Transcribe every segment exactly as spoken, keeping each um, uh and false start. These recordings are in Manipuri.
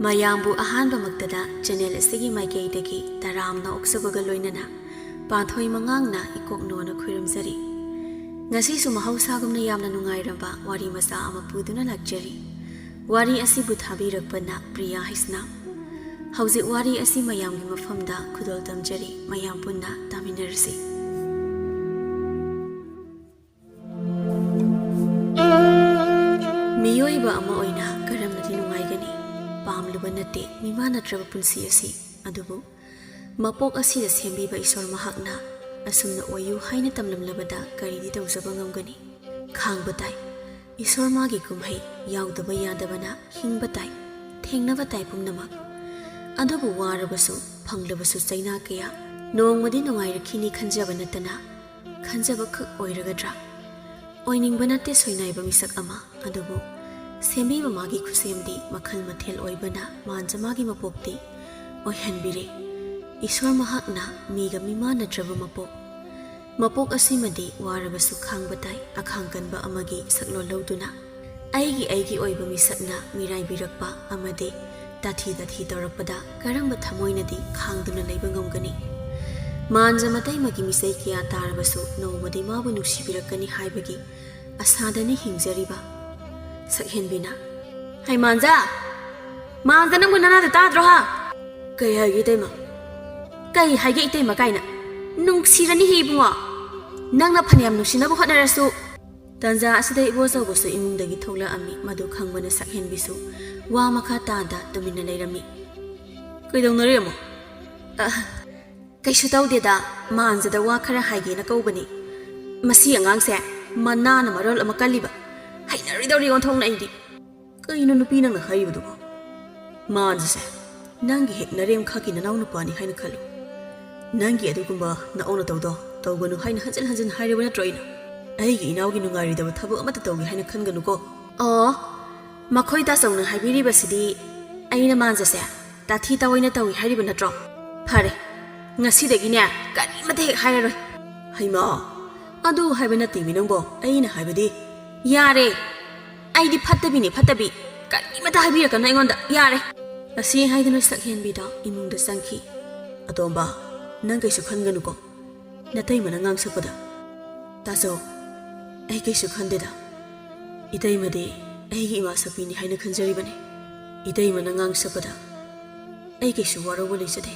ꯃꯌꯥꯝꯕꯨ ꯑꯍꯥꯟꯕꯃꯛꯇꯗ ꯆꯦꯅꯦꯜ ꯑꯁꯤꯒꯤ ꯃꯥꯏꯀꯩꯗꯒꯤ ꯇꯔꯥꯝꯅ ꯑꯣꯛꯆꯕꯒ ꯂꯣꯏꯅꯅ ꯄꯥꯟꯊꯣꯏ ꯃꯉꯥꯡꯅ ꯏꯀꯣꯛ ꯅꯣꯟꯅ ꯈꯣꯏꯔꯝꯖꯔꯤ꯫ ꯉꯁꯤꯁꯨ ꯃꯍꯧꯁꯥꯒꯨꯝꯅ ꯌꯥꯝꯅ ꯅꯨꯡꯉꯥꯏꯔꯕ ꯋꯥꯔꯤ ꯃꯆꯥ ꯑꯃ ꯄꯨꯗꯨꯅ ꯂꯥꯛꯆꯔꯤ꯫ ꯋꯥꯔꯤ ꯑꯁꯤꯕꯨ ꯊꯥꯕꯤꯔꯛꯄꯅ ꯄ꯭ꯔꯤꯌꯥ ꯍꯩꯁꯅꯥꯝ꯫ ꯍꯧꯖꯤꯛ ꯋꯥꯔꯤ ꯑꯁꯤ ꯃꯌꯥꯝꯒꯤ ꯃꯐꯝꯗ ꯈꯨꯗꯣꯜ ꯇꯝꯖꯔꯤ, ꯃꯌꯥꯝ ꯄꯨꯟꯅ ꯇꯥꯃꯤꯟꯅꯔꯁꯤ꯫ ꯃꯤꯑꯣꯏꯕ ꯑꯃ ꯑꯣꯏꯅ ꯀꯔꯝꯅꯗꯤ ꯅꯨꯡꯉꯥꯏꯒꯅꯤ? ꯄꯥꯝꯂꯨꯕ ꯅꯠꯇꯦ ꯃꯤꯃꯥꯟꯅꯗ꯭ꯔꯕ ꯄꯨꯟꯁꯤ ꯑꯁꯤ꯫ ꯑꯗꯨꯕꯨ ꯃꯄꯣꯛ ꯑꯁꯤꯗ ꯁꯦꯝꯕꯤꯕ ꯏꯁꯣꯔ ꯃꯍꯥꯛꯅ ꯑꯁꯨꯝꯅ ꯑꯣꯏꯌꯨ ꯍꯥꯏꯅ ꯇꯝꯂꯝꯂꯕꯗ ꯀꯔꯤꯗꯤ ꯇꯧꯖꯕ ꯉꯝꯒꯅꯤ? ꯈꯥꯡꯕ ꯇꯥꯏ꯫ ꯏꯁꯣꯔ ꯃꯥꯒꯤ ꯀꯨꯝꯍꯩ ꯌꯥꯎꯗꯕ ꯌꯥꯗꯕꯅ ꯍꯤꯡꯕ ꯇꯥꯏ, ꯊꯦꯡꯅꯕ ꯇꯥꯏ ꯄꯨꯝꯅꯃꯛ꯫ ꯑꯗꯨꯕꯨ ꯋꯥꯔꯕꯁꯨ, ꯐꯪꯂꯕꯁꯨ ꯆꯩꯅꯥ ꯀꯌꯥ, ꯅꯣꯡꯃꯗꯤ ꯅꯨꯡꯉꯥꯏꯔꯛꯈꯤꯅꯤ ꯈꯟꯖꯕ ꯅꯠꯇꯅ ꯈꯟꯖꯕ ꯈꯛ ꯑꯣꯏꯔꯒꯗ꯭ꯔꯥ? ꯑꯣꯏꯅꯤꯡꯕ ꯅꯠꯇꯦ ꯁꯣꯏꯅꯥꯏꯕ ꯃꯤꯁꯛ ꯑꯃ, ꯑꯗꯨꯕꯨ ꯁꯦꯝꯕꯤꯕ ꯃꯥꯒꯤ ꯈꯨꯁꯦꯝꯗꯤ ꯃꯈꯜ ꯃꯊꯦꯜ ꯑꯣꯏꯕꯅ ꯃꯥꯟꯖ ꯃꯥꯒꯤ ꯃꯄꯣꯛꯇꯤ ꯑꯣꯏꯍꯟꯕꯤꯔꯦ꯫ ꯏꯁꯣꯔ ꯃꯍꯥꯛꯅ ꯃꯤꯒ ꯃꯤꯃꯥꯟꯅꯗ꯭ꯔꯕ ꯃꯄꯣꯛ꯫ ꯃꯄꯣꯛ ꯑꯁꯤꯃꯗꯤ ꯋꯥꯔꯕꯁꯨ ꯈꯥꯡꯕ ꯇꯥꯏ, ꯑꯈꯥꯡ ꯀꯟꯕ ꯑꯃꯒꯤ ꯁꯛꯂꯣꯟ ꯂꯧꯗꯨꯅ꯫ ꯑꯩꯒꯤ, ꯑꯩꯒꯤ ꯑꯣꯏꯕ ꯃꯤꯁꯛꯅ ꯃꯤꯔꯥꯏꯕꯤꯔꯛꯄ ꯑꯃꯗꯤ ꯇꯥꯊꯤ ꯇꯥꯊꯤ ꯇꯧꯔꯛꯄꯗ ꯀꯔꯝꯕ ꯊꯃꯣꯏꯅꯗꯤ ꯈꯥꯡꯗꯨꯅ ꯂꯩꯕ ꯉꯝꯒꯅꯤ? ꯃꯥꯟꯖ ꯃꯇꯩꯃꯒꯤ ꯃꯤꯆꯩ ꯀꯌꯥ ꯇꯥꯔꯕꯁꯨ ꯅꯣꯡꯃꯗꯤ ꯃꯥꯕꯨ ꯅꯨꯡꯁꯤꯕꯤꯔꯛꯀꯅꯤ ꯍꯥꯏꯕꯒꯤ ꯑꯁꯥꯗꯅꯤ ꯍꯤꯡꯖꯔꯤꯕ꯫ ꯁꯛꯍꯦꯟꯕꯤꯅ, "ꯍꯩ ꯃꯥꯟꯖ! ꯃꯥꯟꯖ, ꯅꯪꯕꯨ ꯅꯅꯥꯗ ꯇꯥꯗ꯭ꯔꯣ ꯍꯥ?" "ꯀꯩ ꯍꯥꯏꯒꯦ ꯏꯇꯩꯃ?" "ꯀꯩ ꯍꯥꯏꯒꯦ ꯏꯇꯩꯃ ꯀꯥꯏꯅ? ꯅꯨꯡꯁꯤꯔꯅꯤ ꯍꯤ ꯏꯕꯨꯡꯉꯣ꯫ ꯅꯪꯅ ꯐꯅꯌꯥꯝ ꯅꯨꯡꯁꯤꯅꯕ ꯍꯣꯠꯅꯔꯁꯨ, ꯇꯟꯖꯥ ꯑꯁꯤꯗ ꯏꯕꯣꯆꯧꯕꯁꯨ ꯏꯃꯨꯡꯗꯒꯤ ꯊꯣꯛꯂꯛꯑꯝꯃꯤ꯫ ꯃꯗꯨ ꯈꯪꯕꯅ ꯁꯛꯍꯦꯟꯕꯤꯁꯨ ꯋꯥ ꯃꯈꯥ ꯇꯥꯗ ꯇꯨꯃꯤꯟꯅ ꯂꯩꯔꯝꯃꯤ꯫ "ꯀꯩꯗꯧꯅꯔꯤ ꯑꯃꯨꯛ?" "ꯑ, ꯀꯩꯁꯨ ꯇꯧꯗꯦꯗ, ꯃꯥꯟꯖꯗ ꯋꯥ ꯈꯔ ꯍꯥꯏꯒꯦꯅ ꯀꯧꯕꯅꯤ꯫ ꯃꯁꯤ ꯑꯉꯥꯡꯁꯦ ꯃꯅꯥꯅ ꯃꯔꯣꯜ ꯑꯃ ꯀꯜꯂꯤꯕ꯫ ꯍꯩꯅꯔꯣꯏꯗꯧꯔꯤ ꯑꯣꯟꯊꯣꯛꯅ ꯑꯩꯗꯤ꯫" "ꯀꯩꯅꯣ ꯅꯨꯄꯤ ꯅꯪꯅ ꯍꯥꯏꯔꯤꯕꯗꯨꯕꯣ? ꯃꯥꯟꯖꯁꯦ ꯅꯪꯒꯤ ꯍꯦꯛ ꯅꯔꯦꯝꯈꯥꯒꯤ ꯅꯅꯥꯎ ꯅꯨꯄꯥꯅꯤ ꯍꯥꯏꯅ ꯈꯜꯂꯨ꯫ ꯅꯪꯒꯤ ꯑꯗꯨꯒꯨꯝꯕ ꯅꯑꯣꯡ ꯅꯇꯧꯗꯣ ꯇꯧꯒꯅꯨ ꯍꯥꯏꯅ ꯍꯟꯖꯤꯟ ꯍꯟꯖꯤꯟ ꯍꯥꯏꯔꯕ ꯅꯠꯇ꯭ꯔꯣ ꯑꯩꯅ? ꯑꯩꯒꯤ ꯏꯅꯥꯎꯒꯤ ꯅꯨꯡꯉꯥꯏꯔꯣꯏꯗꯕ ꯊꯕꯛ ꯑꯃꯠꯇ ꯇꯧꯒꯦ ꯍꯥꯏꯅ ꯈꯟꯒꯅꯨꯀꯣ꯫" "ꯑꯣ, ꯃꯈꯣꯏ ꯇꯥꯆꯧꯅ ꯍꯥꯏꯕꯤꯔꯤꯕꯁꯤꯗꯤ ꯑꯩꯅ ꯃꯥꯟꯖꯁꯦ ꯇꯥꯊꯤ ꯇꯥꯑꯣꯏꯅ ꯇꯧꯏ ꯍꯥꯏꯔꯤꯕ ꯅꯠꯇ꯭ꯔꯣ? ꯐꯔꯦ, ꯉꯁꯤꯗꯒꯤꯅꯦ ꯀꯔꯤꯃꯇ ꯍꯦꯛ ꯍꯥꯏꯔꯔꯣꯏ꯫" "ꯍꯩꯃꯥ, ꯑꯗꯨ ꯍꯥꯏꯕ ꯅꯠꯇꯦꯃꯤ ꯅꯪꯕꯣ, ꯑꯩꯅ ꯍꯥꯏꯕꯗꯤ꯫" "ꯌꯥꯔꯦ, ꯑꯩꯗꯤ ꯐꯠꯇꯕꯤꯅꯦ, ꯐꯠꯇꯕꯤ꯫ ꯀꯔꯤꯃꯇ ꯍꯥꯏꯕꯤꯔꯛꯀꯅꯨ ꯑꯩꯉꯣꯟꯗ, ꯌꯥꯔꯦ꯫" ꯑꯁꯤ ꯍꯥꯏꯗꯨꯅ ꯁꯛꯍꯦꯟꯕꯤꯗꯣ ꯏꯃꯨꯡꯗ ꯆꯪꯈꯤ꯫ "ꯑꯇꯣꯝꯕ, ꯅꯪ ꯀꯩꯁꯨ ꯈꯟꯒꯅꯨꯀꯣ, ꯅꯇꯩꯃꯅ ꯉꯥꯡꯁꯛꯄꯗ꯫" "ꯇꯥꯖꯧ, ꯑꯩ ꯀꯩꯁꯨ ꯈꯟꯗꯦꯗ꯫ ꯏꯇꯩꯃꯗꯤ ꯑꯩꯒꯤ ꯏꯃꯥ ꯁꯛꯄꯤꯅꯤ ꯍꯥꯏꯅ ꯈꯟꯖꯔꯤꯕꯅꯤ꯫ ꯏꯇꯩꯃꯅ ꯉꯥꯡꯁꯛꯄꯗ ꯑꯩ ꯀꯩꯁꯨ ꯋꯥꯔꯧꯕ ꯂꯩꯖꯗꯦ꯫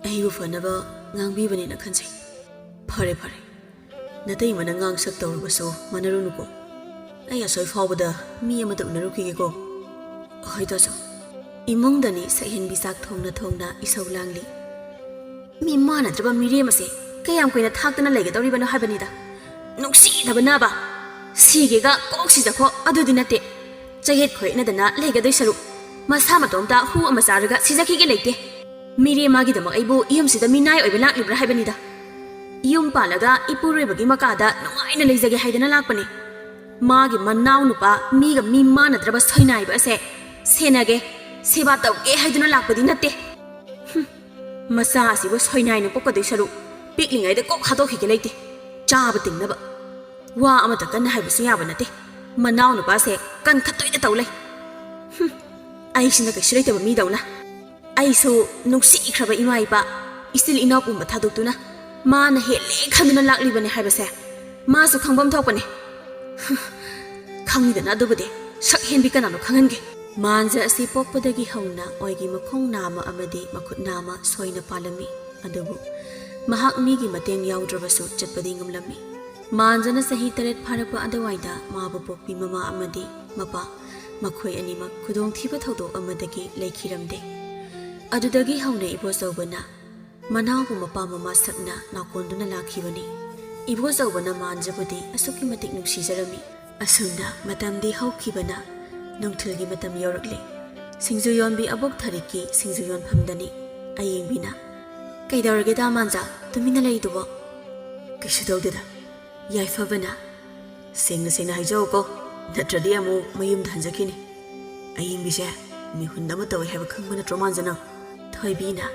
ꯑꯩꯕꯨ ꯐꯅꯕ ꯉꯥꯡꯕꯤꯕꯅꯦꯅ ꯈꯟꯖꯩ꯫ ꯐꯔꯦ, ꯐꯔꯦ, ꯅꯇꯩꯃꯅ ꯉꯥꯡꯁꯛ ꯇꯧꯔꯨꯕꯁꯨ ꯃꯥꯟꯅꯔꯨꯅꯨꯀꯣ꯫ ꯑꯩ ꯑꯁꯣꯏ ꯐꯥꯎꯕꯗ ꯃꯤ ꯑꯃꯗ ꯎꯅꯔꯨꯈꯤꯒꯦꯀꯣ꯫" "ꯍꯣꯏ ꯇꯥꯖꯧ꯫" ꯏꯃꯨꯡꯗꯅꯤ ꯁꯛꯍꯦꯟꯕꯤ ꯆꯥꯛ ꯊꯣꯡꯅ ꯊꯣꯡꯅ ꯏꯁꯧ ꯂꯥꯡꯂꯤ꯫ "ꯃꯤ ꯃꯥꯟꯅꯗ꯭ꯔꯕ ꯃꯤꯔꯦꯝ ꯑꯁꯦ ꯀꯌꯥꯝ ꯀꯨꯏꯅ ꯊꯥꯛꯇꯅ ꯂꯩꯒꯗꯧꯔꯤꯕꯅꯣ ꯍꯥꯏꯕꯅꯤꯗ꯫ ꯅꯨꯡꯁꯤꯗꯕꯅꯕ꯫ ꯁꯤꯒꯦꯒ ꯀꯣꯛ ꯁꯤꯖꯈꯣ ꯑꯗꯨꯗꯤ ꯅꯠꯇꯦ꯫ ꯆꯌꯦꯠ ꯈꯣꯏꯅꯗꯅ ꯂꯩꯒꯗꯣꯏ ꯁꯔꯨꯛ ꯃꯁꯥ ꯃꯇꯣꯝꯇ ꯍꯨ ꯑꯃ ꯆꯥꯔꯒ ꯁꯤꯖꯈꯤꯒꯦ ꯂꯩꯇꯦ꯫ ꯃꯤꯔꯦꯝ ꯃꯥꯒꯤꯗꯃꯛ ꯑꯩꯕꯨ ꯌꯨꯝꯁꯤꯗ ꯃꯤꯅꯥꯏ ꯑꯣꯏꯕ ꯂꯥꯛꯂꯤꯕ꯭ꯔꯥ ꯍꯥꯏꯕꯅꯤꯗ꯫ ꯌꯨꯝ ꯄꯥꯜꯂꯒ ꯏꯄꯨꯔꯣꯏꯕꯒꯤ ꯃꯀꯥꯗ ꯅꯨꯡꯉꯥꯏꯅ ꯂꯩꯖꯒꯦ ꯍꯥꯏꯗꯅ ꯂꯥꯛꯄꯅꯤ꯫ ꯃꯥꯒꯤ ꯃꯅꯥꯎ ꯅꯨꯄꯥ ꯃꯤꯒ ꯃꯤ ꯃꯥꯟꯅꯗ꯭ꯔꯕ ꯁꯣꯏꯅꯥꯏꯕ ꯑꯁꯦ ꯁꯦꯟꯅꯒꯦ, ꯁꯦꯕꯥ ꯇꯧꯒꯦ ꯍꯥꯏꯗꯨꯅ ꯂꯥꯛꯄꯗꯤ ꯅꯠꯇꯦ꯫ ꯍꯨꯝ, ꯃꯆꯥ ꯑꯁꯤꯕꯨ ꯁꯣꯏꯅꯥꯏꯅ ꯄꯣꯛꯀꯗꯣꯏ ꯁꯔꯨꯛ ꯄꯤꯛꯂꯤꯉꯩꯗ ꯀꯣꯛ ꯍꯥꯠꯇꯣꯛꯈꯤꯒꯦ ꯂꯩꯇꯦ꯫ ꯆꯥꯕ ꯇꯤꯡꯅꯕ꯫ ꯋꯥ ꯑꯃꯇ ꯀꯟꯅ ꯍꯥꯏꯕꯁꯨ ꯌꯥꯕ ꯅꯠꯇꯦ꯫ ꯃꯅꯥꯎ ꯅꯨꯄꯥꯁꯦ ꯀꯟꯈꯠꯇꯣꯏꯗ ꯇꯧ ꯂꯩ꯫ ꯍꯨꯝ, ꯑꯩꯁꯤꯅ ꯀꯩꯁꯨ ꯂꯩꯇꯕ ꯃꯤꯗꯧꯅ꯫ ꯑꯩꯁꯨ ꯅꯨꯡꯁꯤꯈ꯭ꯔꯕ ꯏꯃꯥ ꯏꯄꯥ, ꯏꯆꯤꯜ ꯏꯅꯥꯎ ꯄꯨꯝꯕ ꯊꯥꯗꯣꯛꯇꯨꯅ ꯃꯥꯅ ꯍꯦꯜꯂꯦ ꯈꯟꯗꯨꯅ ꯂꯥꯛꯂꯤꯕꯅꯦ ꯍꯥꯏꯕꯁꯦ ꯃꯥꯁꯨ ꯈꯪꯐꯝ ꯊꯣꯛꯄꯅꯦ꯫ ꯍꯨꯝ, ꯈꯪꯉꯤꯗꯅ ꯑꯗꯨꯕꯨꯗꯤ꯫ ꯁꯛ ꯍꯦꯟꯕꯤ ꯀꯅꯥꯅꯣ ꯈꯪꯍꯟꯒꯦ꯫" ꯃꯥꯟꯖ ꯑꯁꯤ ꯄꯣꯛꯄꯗꯒꯤ ꯍꯧꯅ ꯑꯣꯏꯒꯤ ꯃꯈꯣꯡ ꯅꯥꯝꯃ ꯑꯃꯗꯤ ꯃꯈꯨꯠ ꯅꯥꯝꯃ ꯁꯣꯏꯅ ꯄꯥꯜꯂꯝꯃꯤ꯫ ꯑꯗꯨꯕꯨ ꯃꯍꯥꯛ ꯃꯤꯒꯤ ꯃꯇꯦꯡ ꯌꯥꯎꯗ꯭ꯔꯕꯁꯨ ꯆꯠꯄꯗꯤ ꯉꯝꯂꯝꯃꯤ꯫ ꯃꯥꯟꯖꯅ ꯆꯍꯤ ꯇꯔꯦꯠ ꯐꯥꯔꯛꯄ ꯑꯗꯨꯋꯥꯏꯗ ꯃꯥꯕꯨ ꯄꯣꯛꯄꯤ ꯃꯃꯥ ꯑꯃꯗꯤ ꯃꯄꯥ, ꯃꯈꯣꯏ ꯑꯅꯤꯃꯛ ꯈꯨꯗꯣꯡꯊꯤꯕ ꯊꯧꯗꯣꯛ ꯑꯃꯗꯒꯤ ꯂꯩꯈꯤꯔꯝꯗꯦ꯫ ꯑꯗꯨꯗꯒꯤ ꯍꯧꯅ ꯏꯕꯣꯆꯧꯕꯅ ꯃꯅꯥꯎꯕꯨ ꯃꯄꯥ ꯃꯃꯥ ꯁꯛꯅ ꯅꯥꯀꯣꯟꯗꯨꯅ ꯂꯥꯛꯈꯤꯕꯅꯤ꯫ ꯏꯕꯣꯆꯧꯕꯅ ꯃꯥꯟꯖꯕꯨꯗꯤ ꯑꯁꯨꯛꯀꯤ ꯃꯇꯤꯛ ꯅꯨꯡꯁꯤꯖꯔꯝꯃꯤ꯫ ꯑꯁꯨꯝꯅ ꯃꯇꯝꯗꯤ ꯍꯧꯈꯤꯕꯅ ꯅꯨꯡꯊꯤꯜꯒꯤ ꯃꯇꯝ ꯌꯧꯔꯛꯂꯦ꯫ ꯁꯤꯡꯖꯨ ꯌꯣꯟꯕꯤ ꯑꯕꯣꯛ ꯊꯥꯔꯤꯛꯀꯤ ꯁꯤꯡꯖꯨ ꯌꯣꯟꯐꯝꯗꯅꯤ꯫ ꯑꯌꯦꯡꯕꯤꯅ, "ꯀꯩꯗꯧꯔꯒꯦꯗ ꯃꯥꯟꯖ, ꯇꯨꯃꯤꯟꯅ ꯂꯩꯔꯤꯗꯨꯕꯣ?" "ꯀꯩꯁꯨ ꯇꯧꯗꯦꯗ꯫" ꯌꯥꯏꯐꯕꯅ, "ꯁꯦꯡꯅ ꯁꯦꯡꯅ ꯍꯥꯏꯖꯧꯀꯣ, ꯅꯠꯇ꯭ꯔꯗꯤ ꯑꯃꯨꯛ ꯃꯌꯨꯝꯗ ꯍꯟꯖꯈꯤꯅꯤ꯫ ꯑꯌꯦꯡꯕꯤꯁꯦ ꯃꯤꯍꯨꯟ ꯑꯃ ꯇꯧꯏ ꯍꯥꯏꯕ ꯈꯪꯕ ꯅꯠꯇ꯭ꯔꯣ ꯃꯥꯟꯖ ꯅꯪ?" ꯊꯣꯏꯕꯤꯅ,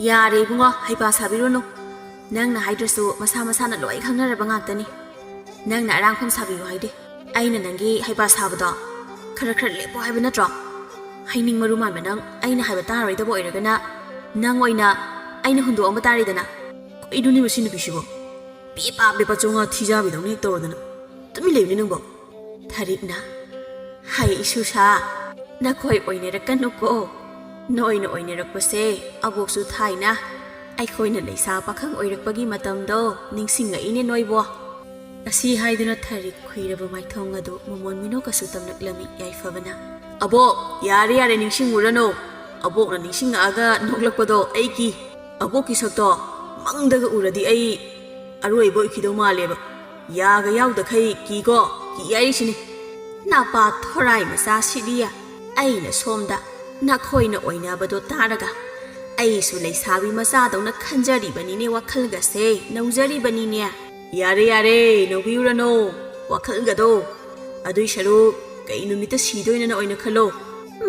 "ꯌꯥꯔꯦ ꯏꯕꯨꯡꯉꯣ, ꯍꯩꯄꯥ ꯁꯥꯕꯤꯔꯨꯅꯨ꯫ ꯅꯪꯅ ꯍꯥꯏꯗ꯭ꯔꯁꯨ ꯃꯁꯥ ꯃꯁꯥꯅ ꯂꯣꯏ ꯈꯪꯅꯔꯕ ꯉꯥꯛꯇꯅꯤ꯫ ꯅꯪꯅ ꯑꯔꯥꯡꯐꯝ ꯁꯥꯕꯤꯌꯨ ꯍꯥꯏꯗꯦ꯫ ꯑꯩꯅ ꯅꯪꯒꯤ ꯍꯩꯄꯥ ꯁꯥꯕꯗꯣ ꯈꯔ ꯈꯔ ꯂꯦꯞꯄꯣ ꯍꯥꯏꯕ ꯅꯠꯇ꯭ꯔꯣ?" ꯍꯩꯅꯤꯡ ꯃꯔꯨ ꯃꯥꯟꯕ ꯅꯪ, ꯑꯩꯅ ꯍꯥꯏꯕ ꯇꯥꯔꯣꯏꯗꯕ ꯑꯣꯏꯔꯒꯅ ꯅꯪ ꯑꯣꯏꯅ ꯑꯩꯅ ꯍꯨꯟꯗꯣꯛꯑꯝꯕ ꯇꯥꯔꯦꯗꯅ꯫ ꯀꯩꯅꯣꯅꯦ ꯃꯁꯤ ꯅꯨꯄꯤꯁꯤꯕꯣ? ꯄꯦꯄꯥ ꯄꯦꯄꯥ ꯆꯥꯝꯃꯉꯥ ꯊꯤꯖꯥꯕꯤꯗꯧꯅ ꯍꯦꯛ ꯇꯧꯔꯗꯅ꯫ ꯇꯨꯃꯤꯟ ꯂꯩꯌꯨꯅꯦ ꯅꯪꯕꯣ꯫ ꯊꯔꯤꯛꯅ, ꯍꯥꯏ ꯏꯁꯨꯁꯥ, ꯅꯈꯣꯏ ꯑꯣꯏꯅꯔꯛꯀꯅꯨꯀꯣ꯫ ꯅꯣꯏꯅ ꯑꯣꯏꯅꯔꯛꯄꯁꯦ ꯑꯕꯣꯛꯁꯨ ꯊꯥꯏꯅ ꯑꯩꯈꯣꯏꯅ ꯂꯩꯁꯥ ꯄꯥꯈꯪ ꯑꯣꯏꯔꯛꯄꯒꯤ ꯃꯇꯝꯗꯣ ꯅꯤꯡꯁꯤꯡꯉꯛꯏꯅꯦ ꯅꯣꯏꯕꯣ꯫ ꯑꯁꯤ ꯍꯥꯏꯗꯨꯅ ꯊꯔꯤꯛ ꯈꯨꯏꯔꯕ ꯃꯥꯏꯊꯣꯡ ꯑꯗꯨ ꯃꯃꯣꯟ ꯃꯤꯅꯣꯛꯀꯁꯨ ꯇꯝꯂꯛꯂꯝꯃꯤ ꯌꯥꯏꯐꯕꯅ꯫ "ꯑꯕꯣꯛ, ꯌꯥꯔꯦ ꯌꯥꯔꯦ, ꯅꯤꯡꯁꯤꯡꯉꯨꯔꯅꯨ꯫ ꯑꯕꯣꯛꯅ ꯅꯤꯡꯁꯤꯡꯉꯛꯑꯒ ꯅꯣꯛꯂꯛꯄꯗꯣ ꯑꯩꯒꯤ ꯑꯕꯣꯛꯀꯤ ꯁꯛꯇꯣ ꯃꯪꯗꯒ ꯎꯔꯗꯤ ꯑꯩ ꯑꯔꯣꯏꯕ ꯑꯣꯏꯈꯤꯗꯧ ꯃꯥꯜꯂꯦꯕ꯫ ꯌꯥꯒ ꯌꯥꯎꯗꯈꯩ ꯀꯤꯀꯣ, ꯀꯤ ꯍꯥꯏꯔꯤꯁꯤꯅꯤ꯫ ꯅꯄꯥ ꯊꯣꯔꯥꯏ ꯃꯆꯥ ꯁꯤꯗꯤ꯫ ꯑꯩꯅ ꯁꯣꯝꯗ ꯅꯈꯣꯏꯅ ꯑꯣꯏꯅꯕꯗꯣ ꯇꯥꯔꯒ ꯑꯩꯁꯨ ꯂꯩꯁꯥꯕꯤ ꯃꯆꯥꯗꯧꯅ ꯈꯟꯖꯔꯤꯕꯅꯤꯅꯦ, ꯋꯥꯈꯜꯒꯁꯦ ꯅꯧꯖꯔꯤꯕꯅꯤꯅꯦ꯫" "ꯌꯥꯔꯦ ꯌꯥꯔꯦ, ꯅꯧꯕꯤꯔꯨꯔꯅꯣ ꯋꯥꯈꯜꯒꯗꯣ꯫ ꯑꯗꯨꯏ ꯁꯔꯨꯛ ꯀꯩ ꯅꯨꯃꯤꯠꯇ ꯁꯤꯗꯣꯏꯅꯣꯅ ꯑꯣꯏꯅ ꯈꯜꯂꯣ꯫"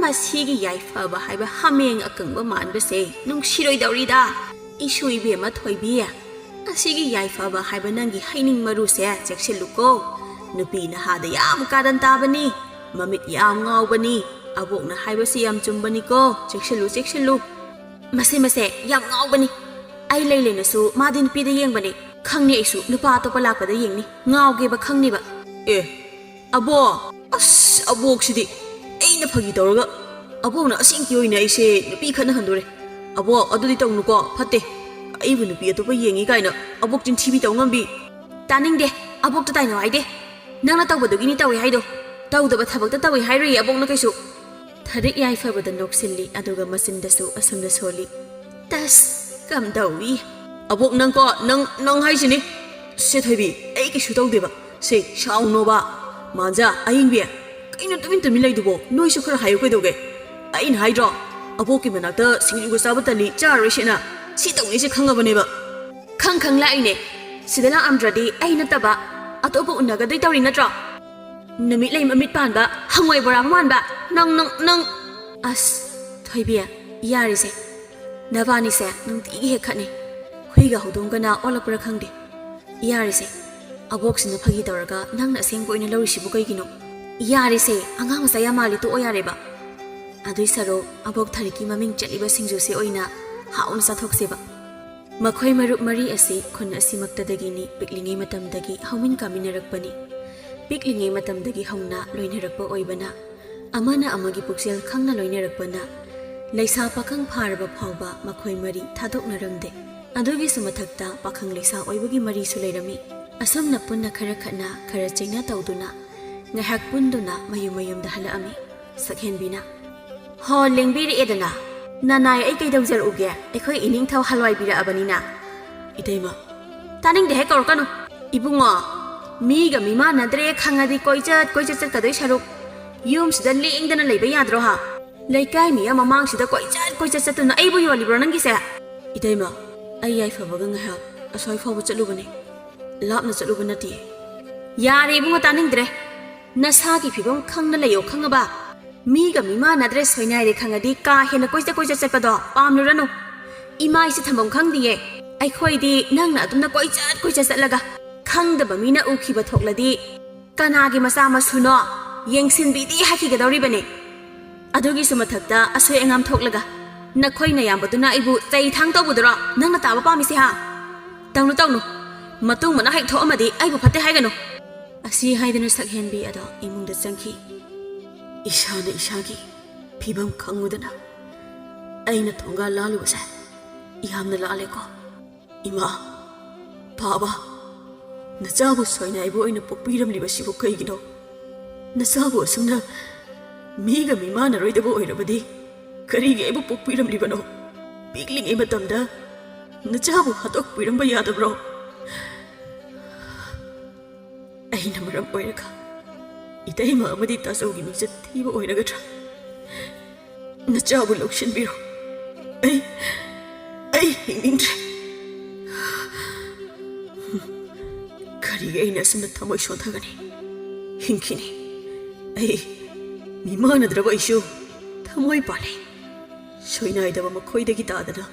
"ꯃꯁꯤꯒꯤ ꯌꯥꯏꯐꯕ ꯍꯥꯏꯕ ꯍꯥꯃꯦꯡ ꯑꯀꯪꯕ ꯃꯥꯟꯕꯁꯦ ꯅꯨꯡꯁꯤꯔꯣꯏꯗꯧꯔꯤꯗ꯫ ꯏꯁꯨ ꯏꯕꯦꯝꯃ ꯊꯣꯏꯕꯤ, ꯑꯁꯤꯒꯤ ꯌꯥꯏꯐꯕ ꯍꯥꯏꯕ ꯅꯪꯒꯤ ꯍꯩꯅꯤꯡ ꯃꯔꯨꯁꯦ ꯆꯦꯛꯁꯤꯜꯂꯨꯀꯣ꯫ ꯅꯨꯄꯤ ꯅꯍꯥꯗ ꯌꯥꯝ ꯀꯥꯔꯟ ꯇꯥꯕꯅꯤ, ꯃꯃꯤꯠ ꯌꯥꯝ ꯉꯥꯎꯕꯅꯤ꯫ ꯑꯕꯣꯛꯅ ꯍꯥꯏꯕꯁꯤ ꯌꯥꯝ ꯆꯨꯝꯕꯅꯤꯀꯣ, ꯆꯦꯛꯁꯤꯜꯂꯨ, ꯆꯦꯛꯁꯤꯜꯂꯨ꯫" "ꯃꯁꯦ, ꯃꯁꯦ, ꯌꯥꯝ ꯉꯥꯎꯕꯅꯤ꯫ ꯑꯩ ꯂꯩ ꯂꯩꯅꯁꯨ ꯃꯥꯗꯤ ꯅꯨꯄꯤꯗ ꯌꯦꯡꯕꯅꯦ꯫ ꯈꯪꯅꯤ ꯑꯩꯁꯨ, ꯅꯨꯄꯥ ꯑꯇꯣꯞꯄ ꯂꯥꯛꯄꯗ ꯌꯦꯡꯅꯤ꯫ ꯉꯥꯎꯒꯦꯕ ꯈꯪꯅꯤꯕ꯫" "ꯑꯦ, ꯑꯕꯣꯛ, ꯑꯁ, ꯑꯕꯣꯛꯁꯤꯗꯤ ꯑꯩꯅ ꯐꯥꯒꯤ ꯇꯧꯔꯒ ꯑꯕꯣꯛꯅ ꯑꯁꯦꯡꯀꯤ ꯑꯣꯏꯅ ꯑꯩꯁꯦ ꯅꯨꯄꯤ ꯈꯠꯅꯍꯟꯗꯣꯔꯦ꯫ ꯑꯕꯣꯛ, ꯑꯗꯨꯗꯤ ꯇꯧꯅꯨꯀꯣ, ꯐꯠꯇꯦ꯫ ꯑꯩꯕꯨ ꯅꯨꯄꯤ ꯑꯇꯣꯞꯄ ꯌꯦꯡꯉꯤ ꯀꯥꯏꯅ ꯑꯕꯣꯛ ꯆꯤꯟꯊꯤꯕꯤ ꯇꯧ ꯉꯝꯕꯤ꯫" "ꯇꯥꯅꯤꯡꯗꯦ, ꯑꯕꯣꯛꯇ ꯇꯥꯏꯅꯧ ꯍꯥꯏꯗꯦ꯫ ꯅꯪꯅ ꯇꯧꯕꯗꯨꯒꯤꯅꯤ ꯇꯧꯏ ꯍꯥꯏꯗꯣ꯫ ꯇꯧꯗꯕ ꯊꯕꯛꯇ ꯇꯧꯏ ꯍꯥꯏꯔꯣꯏꯌꯦ ꯑꯕꯣꯛꯅ ꯀꯩꯁꯨ꯫" ꯊꯔꯤꯛ ꯌꯥꯏꯐꯕꯗ ꯅꯣꯛꯁꯤꯜꯂꯤ, ꯑꯗꯨꯒ ꯃꯆꯤꯟꯗꯁꯨ ꯑꯁꯨꯝꯅ ꯁꯣꯜꯂꯤ꯫ "ꯇꯁ, ꯀꯝꯗꯧꯏ?" "ꯑꯕꯣꯛ, ꯅꯪꯀꯣ, ꯅꯪ, ꯅꯪ ꯍꯥꯏꯁꯤꯅꯤ꯫ ꯁꯦ ꯊꯣꯏꯕꯤ, ꯑꯩ ꯀꯩꯁꯨ ꯇꯧꯗꯦꯕ꯫ ꯁꯦ, ꯁꯥꯎꯅꯣꯕ꯫ ꯃꯥꯟꯖꯥ, ꯑꯍꯤꯡꯕꯤ, ꯀꯩꯅꯣ ꯇꯨꯃꯤꯟ ꯇꯨꯃꯤꯟ ꯂꯩꯗꯨꯕꯣ? ꯅꯣꯏꯁꯨ ꯈꯔ ꯍꯥꯏꯌꯨ ꯀꯩꯗꯧꯒꯦ? ꯑꯩꯅ ꯍꯥꯏꯗ꯭ꯔꯣ, ꯑꯕꯣꯛꯀꯤ ꯃꯅꯥꯛꯇ ꯁꯤꯡꯖꯨꯒ ꯆꯥꯕ ꯇꯜꯂꯤ, ꯆꯥꯔꯔꯣꯏꯁꯦꯅ꯫ ꯁꯤ ꯇꯧꯅꯤꯁꯦ ꯈꯪꯉꯕꯅꯦꯕ꯫" "ꯈꯪ ꯈꯪ ꯂꯥꯛꯏꯅꯦ꯫ ꯁꯤꯗ ꯂꯥꯛꯑꯝꯗ꯭ꯔꯗꯤ ꯑꯩ ꯅꯠꯇꯕ ꯑꯇꯣꯞꯄ ꯎꯅꯒꯗꯣꯏ ꯇꯧꯔꯤ ꯅꯠꯇ꯭ꯔꯣ? ꯅꯨꯃꯤꯠ ꯂꯩ ꯃꯃꯤꯠ ꯄꯥꯟꯕ, ꯍꯪꯉꯣꯏ ꯕꯣꯔꯥ ꯃꯥꯟꯕ, ꯅꯪ, ꯅꯪ, ꯅꯪ꯫" "ꯑꯁ, ꯊꯣꯏꯕꯤ, ꯌꯥꯔꯤꯁꯦ꯫ ꯅꯕꯥꯅꯤꯁꯦ ꯅꯨꯡꯇꯤꯒꯤ ꯍꯦꯛ ꯈꯠꯅꯩ꯫ ꯍꯨꯏꯒ ꯍꯧꯗꯣꯡꯒꯅ ꯑꯣꯜꯂꯛꯄ꯭ꯔꯥ ꯈꯪꯗꯦ꯫ ꯌꯥꯔꯤꯁꯦ, ꯑꯕꯣꯛꯁꯤꯅ ꯐꯥꯒꯤ ꯇꯧꯔꯒ ꯅꯪꯅ ꯑꯁꯦꯡꯕ ꯑꯣꯏꯅ ꯂꯧꯔꯤꯁꯤꯕꯨ ꯀꯩꯒꯤꯅꯣ? ꯌꯥꯔꯤꯁꯦ, ꯑꯉꯥꯡ ꯃꯆꯥ ꯌꯥꯝ ꯃꯥꯜꯂꯤ, ꯇꯣꯛꯑꯣ ꯌꯥꯔꯦꯕ꯫" ꯑꯗꯨꯏ ꯁꯔꯨꯛ ꯑꯕꯣꯛ ꯊꯔꯤꯛꯀꯤ ꯃꯃꯤꯡ ꯆꯠꯂꯤꯕ ꯁꯤꯡꯖꯨꯁꯦ ꯑꯣꯏꯅ ꯍꯥꯎꯅ ꯆꯥꯊꯣꯛꯁꯦꯕ꯫ ꯃꯈꯣꯏ ꯃꯔꯨꯞ ꯃꯔꯤ ꯑꯁꯤ ꯈꯨꯟ ꯑꯁꯤꯃꯛꯇꯗꯒꯤꯅꯤ ꯄꯤꯛꯂꯤꯉꯩ ꯃꯇꯝꯗꯒꯤ ꯍꯧꯃꯤꯟ ꯀꯥꯃꯤꯟꯅꯔꯛꯄꯅꯤ꯫ ꯄꯤꯛꯂꯤꯉꯩ ꯃꯇꯝꯗꯒꯤ ꯍꯧꯅ ꯂꯣꯏꯅꯔꯛꯄ ꯑꯣꯏꯕꯅ, ꯑꯃꯅ ꯑꯃꯒꯤ ꯄꯨꯛꯆꯦꯜ ꯈꯪꯅ ꯂꯣꯏꯅꯔꯛꯄꯅ, ꯂꯩꯁꯥ ꯄꯥꯈꯪ ꯐꯥꯔꯕ ꯐꯥꯎꯕ ꯃꯈꯣꯏ ꯃꯔꯤ ꯊꯥꯗꯣꯛꯅꯔꯝꯗꯦ꯫ ꯑꯗꯨꯒꯤꯁꯨ ꯃꯊꯛꯇ ꯄꯥꯈꯪ ꯂꯩꯁꯥ ꯑꯣꯏꯕꯒꯤ ꯃꯔꯤꯁꯨ ꯂꯩꯔꯝꯃꯤ꯫ ꯑꯁꯨꯝꯅ ꯄꯨꯟꯅ ꯈꯔ ꯈꯠꯅ, ꯈꯔ ꯆꯩꯅ ꯇꯧꯗꯨꯅ ꯉꯥꯏꯍꯥꯛ ꯄꯨꯟꯗꯨꯅ ꯃꯌꯨꯝ ꯃꯌꯨꯝꯗ ꯍꯜꯂꯛꯑꯝꯃꯤ꯫ ꯁꯛꯍꯦꯟꯕꯤꯅ, "ꯍꯣ, ꯂꯦꯡꯕꯤꯔꯛꯑꯦꯗꯅ꯫ ꯅꯅꯥꯏ ꯑꯩ ꯀꯩꯗꯧꯖꯔꯛꯎꯒꯦ? ꯑꯩꯈꯣꯏ ꯏꯅꯤꯡꯊꯧ ꯍꯜꯋꯥꯏꯕꯤꯔꯛꯑꯕꯅꯤꯅ꯫" "ꯏꯇꯩꯃ, ꯇꯥꯅꯤꯡꯗꯦ ꯍꯦꯛ ꯀꯧꯔꯛꯀꯅꯨ꯫ ꯏꯕꯨꯡꯉꯣ, ꯃꯤꯒ ꯃꯤꯃꯥꯟꯅꯗ꯭ꯔꯦ ꯈꯪꯉꯗꯤ ꯀꯣꯏꯆꯠ ꯀꯣꯏꯆꯠ ꯆꯠꯀꯗꯣꯏ ꯁꯔꯨꯛ ꯌꯨꯝꯁꯤꯗ ꯂꯦꯡꯗꯅ ꯂꯩꯕ ꯌꯥꯗ꯭ꯔꯣ ꯍꯥ? ꯂꯩꯀꯥꯏ ꯃꯤꯌꯥꯝ ꯃꯃꯥꯡꯁꯤꯗ ꯀꯣꯏꯆꯠ ꯀꯣꯏꯆꯠ ꯆꯠꯇꯨꯅ ꯑꯩꯕꯨ ꯌꯣꯜꯂꯤꯕ꯭ꯔꯣ ꯅꯪꯒꯤꯁꯦ?" "ꯏꯇꯩꯃ, ꯑꯩ ꯌꯥꯏꯐꯕꯒ ꯉꯥꯏꯍꯥꯛ ꯑꯁ꯭ꯋꯥꯏ ꯐꯥꯎꯕ ꯆꯠꯂꯨꯕꯅꯦ꯫ ꯂꯥꯞꯅ ꯆꯠꯂꯨꯕ ꯅꯠꯇꯦ꯫" "ꯌꯥꯔꯦ ꯏꯕꯨꯡꯉꯣ, ꯇꯥꯅꯤꯡꯗ꯭ꯔꯦ꯫ ꯅꯁꯥꯒꯤ ꯐꯤꯕꯝ ꯈꯪꯅ ꯂꯩꯌꯣ, ꯈꯪꯉꯕ? ꯃꯤꯒ ꯃꯤꯃꯥꯟꯅꯗ꯭ꯔꯦ ꯁꯣꯏꯅꯥꯏꯔꯦ ꯈꯪꯉꯗꯤ ꯀꯥ ꯍꯦꯟꯅ ꯀꯣꯏꯆꯠ ꯀꯣꯏꯆꯠ ꯆꯠꯄꯗꯣ ꯄꯥꯝꯂꯨꯔꯅꯨ꯫ ꯏꯃꯥ ꯏꯆꯦ ꯊꯝꯐꯝ ꯈꯪꯗꯤꯌꯦ꯫ ꯑꯩꯈꯣꯏꯗꯤ ꯅꯪꯅ ꯑꯗꯨꯝꯅ ꯀꯣꯏꯆꯠ ꯀꯣꯏꯆꯠ ꯆꯠꯂꯒ ꯈꯪꯗꯕ ꯃꯤꯅ ꯎꯈꯤꯕ ꯊꯣꯛꯂꯗꯤ ꯀꯅꯥꯒꯤ ꯃꯆꯥ ꯃꯁꯨꯅꯣ ꯌꯦꯡꯁꯤꯟꯕꯤꯗꯦ ꯍꯥꯏꯈꯤꯒꯗꯧꯔꯤꯕꯅꯤ꯫ ꯑꯗꯨꯒꯤꯁꯨ ꯃꯊꯛꯇ ꯑꯁꯣꯏ ꯑꯉꯥꯝ ꯊꯣꯛꯂꯒ ꯅꯈꯣꯏ ꯅꯌꯥꯝꯕꯗꯨꯅ ꯑꯩꯕꯨ ꯆꯩ ꯊꯥꯡ ꯇꯧꯕꯗꯨꯔꯣ ꯅꯪꯅ ꯇꯥꯕ ꯄꯥꯝꯃꯤꯁꯦ ꯍꯥ? ꯇꯧꯅꯨ, ꯇꯧꯅꯨ꯫ ꯃꯇꯨꯡ ꯃꯅꯥꯎ ꯍꯦꯛ ꯊꯣꯛꯑꯝꯃꯗꯤ ꯑꯩꯕꯨ ꯐꯠꯇꯦ ꯍꯥꯏꯒꯅꯨ꯫" ꯑꯁꯤ ꯍꯥꯏꯗꯨꯅ ꯁꯛꯍꯦꯟꯕꯤ ꯑꯗꯣ ꯏꯃꯨꯡꯗ ꯆꯪꯈꯤ꯫ "ꯏꯁꯥꯅ ꯏꯁꯥꯒꯤ ꯐꯤꯕꯝ ꯈꯪꯉꯨꯗꯅ ꯑꯩꯅ ꯊꯣꯡꯒꯥꯜ ꯂꯥꯜꯂꯨꯕꯁꯦ ꯌꯥꯝꯅ ꯂꯥꯜꯂꯦꯀꯣ꯫ ꯏꯃꯥ, ꯄꯥꯕ, ꯅꯆꯥꯕꯨ ꯁꯣꯏꯅꯥꯏꯕ ꯑꯣꯏꯅ ꯄꯣꯛꯄꯤꯔꯝꯂꯤꯕꯁꯤꯕꯨ ꯀꯩꯒꯤꯅꯣ? ꯅꯆꯥꯕꯨ ꯑꯁꯨꯝꯅ ꯃꯤꯒ ꯃꯤꯃꯥꯟꯅꯔꯣꯏꯗꯕ ꯑꯣꯏꯔꯕꯗꯤ ꯀꯔꯤꯒꯤ ꯑꯩꯕꯨ ꯄꯣꯛꯄꯤꯔꯝꯂꯤꯕꯅꯣ? ꯄꯤꯛꯂꯤꯉꯩ ꯃꯇꯝꯗ ꯅꯆꯥꯕꯨ ꯍꯥꯠꯇꯣꯛꯄꯤꯔꯝꯕ ꯌꯥꯗꯕ꯭ꯔꯣ? ꯑꯩꯅ ꯃꯔꯝ ꯑꯣꯏꯔꯒ ꯏꯇꯩꯃ ꯑꯃꯗꯤ ꯇꯥꯆꯧꯒꯤ ꯃꯤꯡꯆꯠ ꯊꯤꯕ ꯑꯣꯏꯔꯒꯗ꯭ꯔꯥ? ꯅꯆꯥꯕꯨ ꯂꯧꯁꯤꯟꯕꯤꯔꯣ꯫ ꯑꯩ, ꯑꯩ ꯍꯤꯡꯅꯤꯡꯗ꯭ꯔꯦ꯫ ꯀꯔꯤꯒꯤ ꯑꯩꯅ ꯑꯁꯨꯝꯅ ꯊꯃꯣꯏ ꯁꯣꯟꯊꯒꯅꯤ? ꯍꯤꯡꯈꯤꯅꯤ꯫ ꯑꯩ ꯃꯤꯃꯥꯟꯅꯗ꯭ꯔꯕ ꯑꯩꯁꯨ ꯊꯃꯣꯏ ꯄꯥꯜꯂꯤ꯫ ꯁꯣꯏꯅꯥꯏꯗꯕ ꯃꯈꯣꯏꯗꯒꯤ ꯇꯥꯗꯅ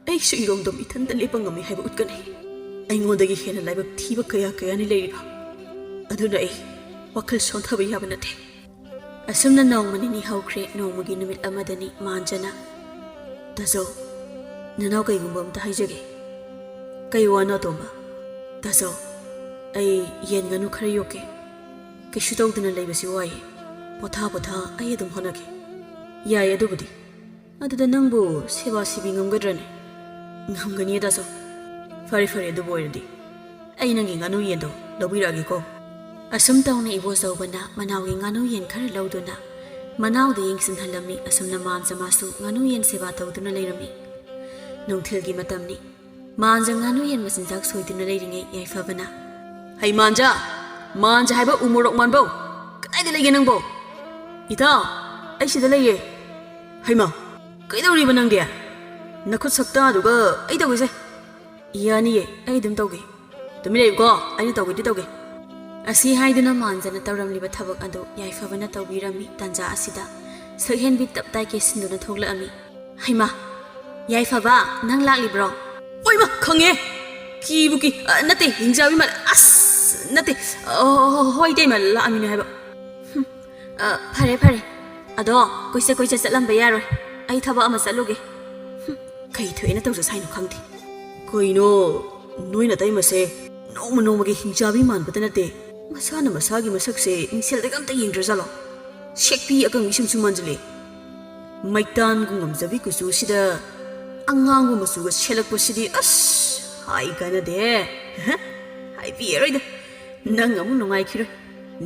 ꯑꯩꯁꯨ ꯏꯔꯣꯝꯗꯣꯝ ꯏꯊꯟꯇ ꯂꯦꯞꯄ ꯉꯝꯃꯤ ꯍꯥꯏꯕ ꯎꯠꯀꯅꯤ꯫ ꯑꯩꯉꯣꯟꯗꯒꯤ ꯍꯦꯟꯅ ꯂꯥꯏꯕꯛ ꯊꯤꯕ ꯀꯌꯥ ꯀꯌꯥꯅꯤ ꯂꯩꯔꯤꯕ꯫ ꯑꯗꯨꯅ ꯑꯩ ꯋꯥꯈꯜ ꯁꯣꯟꯊꯕ ꯌꯥꯕ ꯅꯠꯇꯦ꯫ ꯑꯁꯨꯝꯅ ꯅꯣꯡꯃ ꯅꯤꯅꯤ ꯍꯧꯈ꯭ꯔꯦ꯫ ꯅꯣꯡꯃꯒꯤ ꯅꯨꯃꯤꯠ ꯑꯃꯗꯅꯤ ꯃꯥꯟꯖꯅ, "ꯇꯥꯖꯧ, ꯅꯅꯥꯎ, ꯀꯩꯒꯨꯝꯕ ꯑꯝꯇ ꯍꯥꯏꯖꯒꯦ꯫" "ꯀꯩ ꯋꯥꯅꯣ ꯑꯇꯣꯝꯕ?" "ꯇꯥꯖꯧ, ꯑꯩ ꯌꯦꯟ ꯉꯥꯅꯨ ꯈꯔ ꯌꯣꯛꯀꯦ꯫ ꯀꯩꯁꯨ ꯇꯧꯗꯅ ꯂꯩꯕꯁꯤ ꯋꯥꯏꯌꯦ꯫ ꯄꯣꯊꯥ ꯄꯣꯊꯥ ꯑꯩ ꯑꯗꯨꯝ ꯍꯣꯠꯅꯒꯦ꯫" "ꯌꯥꯏ ꯑꯗꯨꯕꯨꯗꯤ꯫ ꯑꯗꯨꯗ ꯅꯪꯕꯨ ꯁꯦꯕꯥ ꯁꯤꯕꯤ ꯉꯝꯒꯗ꯭ꯔꯅꯦ?" "ꯉꯝꯒꯅꯤ ꯇꯥꯖꯧ꯫" "ꯐꯔꯦ ꯐꯔꯦ, ꯑꯗꯨꯕꯨ ꯑꯣꯏꯔꯗꯤ ꯑꯩ ꯅꯪꯒꯤ ꯉꯥꯅꯨ ꯌꯦꯟꯗꯣ ꯂꯧꯕꯤꯔꯛꯑꯒꯦꯀꯣ꯫" ꯑꯁꯨꯝ ꯇꯧꯅ ꯏꯕꯣꯆꯧꯕꯅ ꯃꯅꯥꯎꯒꯤ ꯉꯥꯅꯨ ꯌꯦꯟ ꯈꯔ ꯂꯧꯗꯨꯅ ꯃꯅꯥꯎꯗ ꯌꯦꯡꯁꯤꯟꯍꯜꯂꯝꯃꯤ꯫ ꯑꯁꯨꯝꯅ ꯃꯥꯟꯖ ꯃꯥꯁꯨ ꯉꯥꯅꯨ ꯌꯦꯟ ꯁꯦꯕꯥ ꯇꯧꯗꯨꯅ ꯂꯩꯔꯝꯃꯤ꯫ ꯅꯨꯡꯊꯤꯜꯒꯤ ꯃꯇꯝꯅꯤ꯫ ꯃꯥꯟꯖ ꯉꯥꯅꯨ ꯌꯦꯟ ꯃꯆꯤꯟꯖꯥꯛ ꯁꯣꯏꯗꯨꯅ ꯂꯩꯔꯤꯉꯩ ꯌꯥꯏꯐꯕꯅ, "ꯍꯩ ꯃꯥꯟꯖ! ꯃꯥꯟꯖ ꯍꯥꯏꯕ ꯎ ꯃꯣꯔꯣꯛ ꯃꯥꯟꯕꯧ! ꯀꯗꯥꯏꯗ ꯂꯩꯒꯦ ꯅꯪꯕꯣ?" "ꯏꯇꯥꯎ, ꯑꯩ ꯁꯤꯗ ꯂꯩꯌꯦ꯫" "ꯍꯩꯃꯥ, ꯀꯩꯗꯧꯔꯤꯕ ꯅꯪꯗꯤ? ꯅꯈꯨꯠ ꯁꯛꯇꯥꯗꯨꯒ ꯑꯩ ꯇꯧꯒꯦꯁꯦ꯫" "ꯌꯥꯅꯤꯌꯦ, ꯑꯩ ꯑꯗꯨꯝ ꯇꯧꯒꯦ꯫ ꯇꯨꯃꯤꯟ ꯂꯩꯌꯨꯀꯣ, ꯑꯩꯅ ꯇꯧꯒꯦꯗꯤ ꯇꯧꯒꯦ꯫" ꯑꯁꯤ ꯍꯥꯏꯗꯨꯅ ꯃꯥꯟꯖꯅ ꯇꯧꯔꯝꯂꯤꯕ ꯊꯕꯛ ꯑꯗꯨ ꯌꯥꯏꯐꯕꯅ ꯇꯧꯕꯤꯔꯝꯃꯤ꯫ ꯇꯥꯟꯖꯥ ꯑꯁꯤꯗ ꯁꯛꯍꯦꯟꯕꯤ ꯇꯞ ꯇꯥꯏ ꯀꯦꯁꯤꯟꯗꯨꯅ ꯊꯣꯛꯂꯛꯑꯝꯃꯤ꯫ "ꯍꯩꯃꯥ, ꯌꯥꯏꯐꯕ, ꯅꯪ ꯂꯥꯛꯂꯤꯕ꯭ꯔꯣ?" "ꯑꯣꯏꯃꯥ, ꯈꯪꯉꯦ꯫ ꯀꯤꯕꯨ ꯀꯤ, ꯑ, ꯅꯠꯇꯦ, ꯍꯤꯡꯆꯥꯕꯤ ꯃꯥꯜꯂꯦ꯫ ꯑꯁ, ꯅꯠꯇꯦ꯫ ꯑ, ꯍꯣꯏ, ꯏꯇꯩꯃ, ꯂꯥꯛꯑꯝꯃꯤꯅꯦ ꯍꯥꯏꯕ꯫" "ꯍꯨꯝ, ꯑ, ꯐꯔꯦ, ꯐꯔꯦ꯫ ꯑꯗꯣ ꯀꯣꯏꯆꯠ ꯀꯣꯏꯆꯠ ꯆꯠꯂꯝꯕ ꯌꯥꯔꯣꯏ꯫ ꯑꯩ ꯊꯕꯛ ꯑꯃ ꯆꯠꯂꯨꯒꯦ꯫" "ꯍꯨꯝ, ꯀꯩ ꯊꯣꯛꯑꯦꯅ ꯇꯧꯖ ꯁꯥꯏꯅꯣ ꯈꯪꯗꯦ꯫" "ꯀꯩꯅꯣ, ꯅꯣꯏ ꯅꯇꯩꯃꯁꯦ ꯅꯣꯡꯃ ꯅꯣꯡꯃꯒꯤ ꯍꯤꯡꯆꯥꯕꯤ ꯃꯥꯟꯕꯇ ꯅꯠꯇꯦ, ꯃꯁꯥꯅ ꯃꯁꯥꯒꯤ ꯃꯁꯛꯁꯦ ꯃꯤꯡꯁꯦꯜꯗꯒ ꯑꯝꯇ ꯌꯦꯡꯗ꯭ꯔꯖꯥꯠꯂꯣ? ꯁꯦꯛꯄꯤ ꯑꯀꯪꯕꯤ ꯁꯨꯝ ꯁꯨꯝ ꯃꯥꯟꯖꯜꯂꯦ꯫ ꯃꯩꯇꯥꯟꯒꯨꯝ ꯉꯝꯖꯕꯤ ꯀꯨꯆꯨꯁꯤꯗ ꯑꯉꯥꯡꯕ ꯃꯆꯨꯒ ꯁꯦꯠꯂꯛꯄꯁꯤꯗꯤ ꯑꯁ, ꯍꯥꯏ ꯀꯥꯟꯅꯗꯦ꯫" "ꯍꯥꯏꯕꯤꯔꯔꯣꯏꯗ, ꯅꯪ ꯑꯃꯨꯛ ꯅꯨꯡꯉꯥꯏꯈꯤꯔꯣꯏ,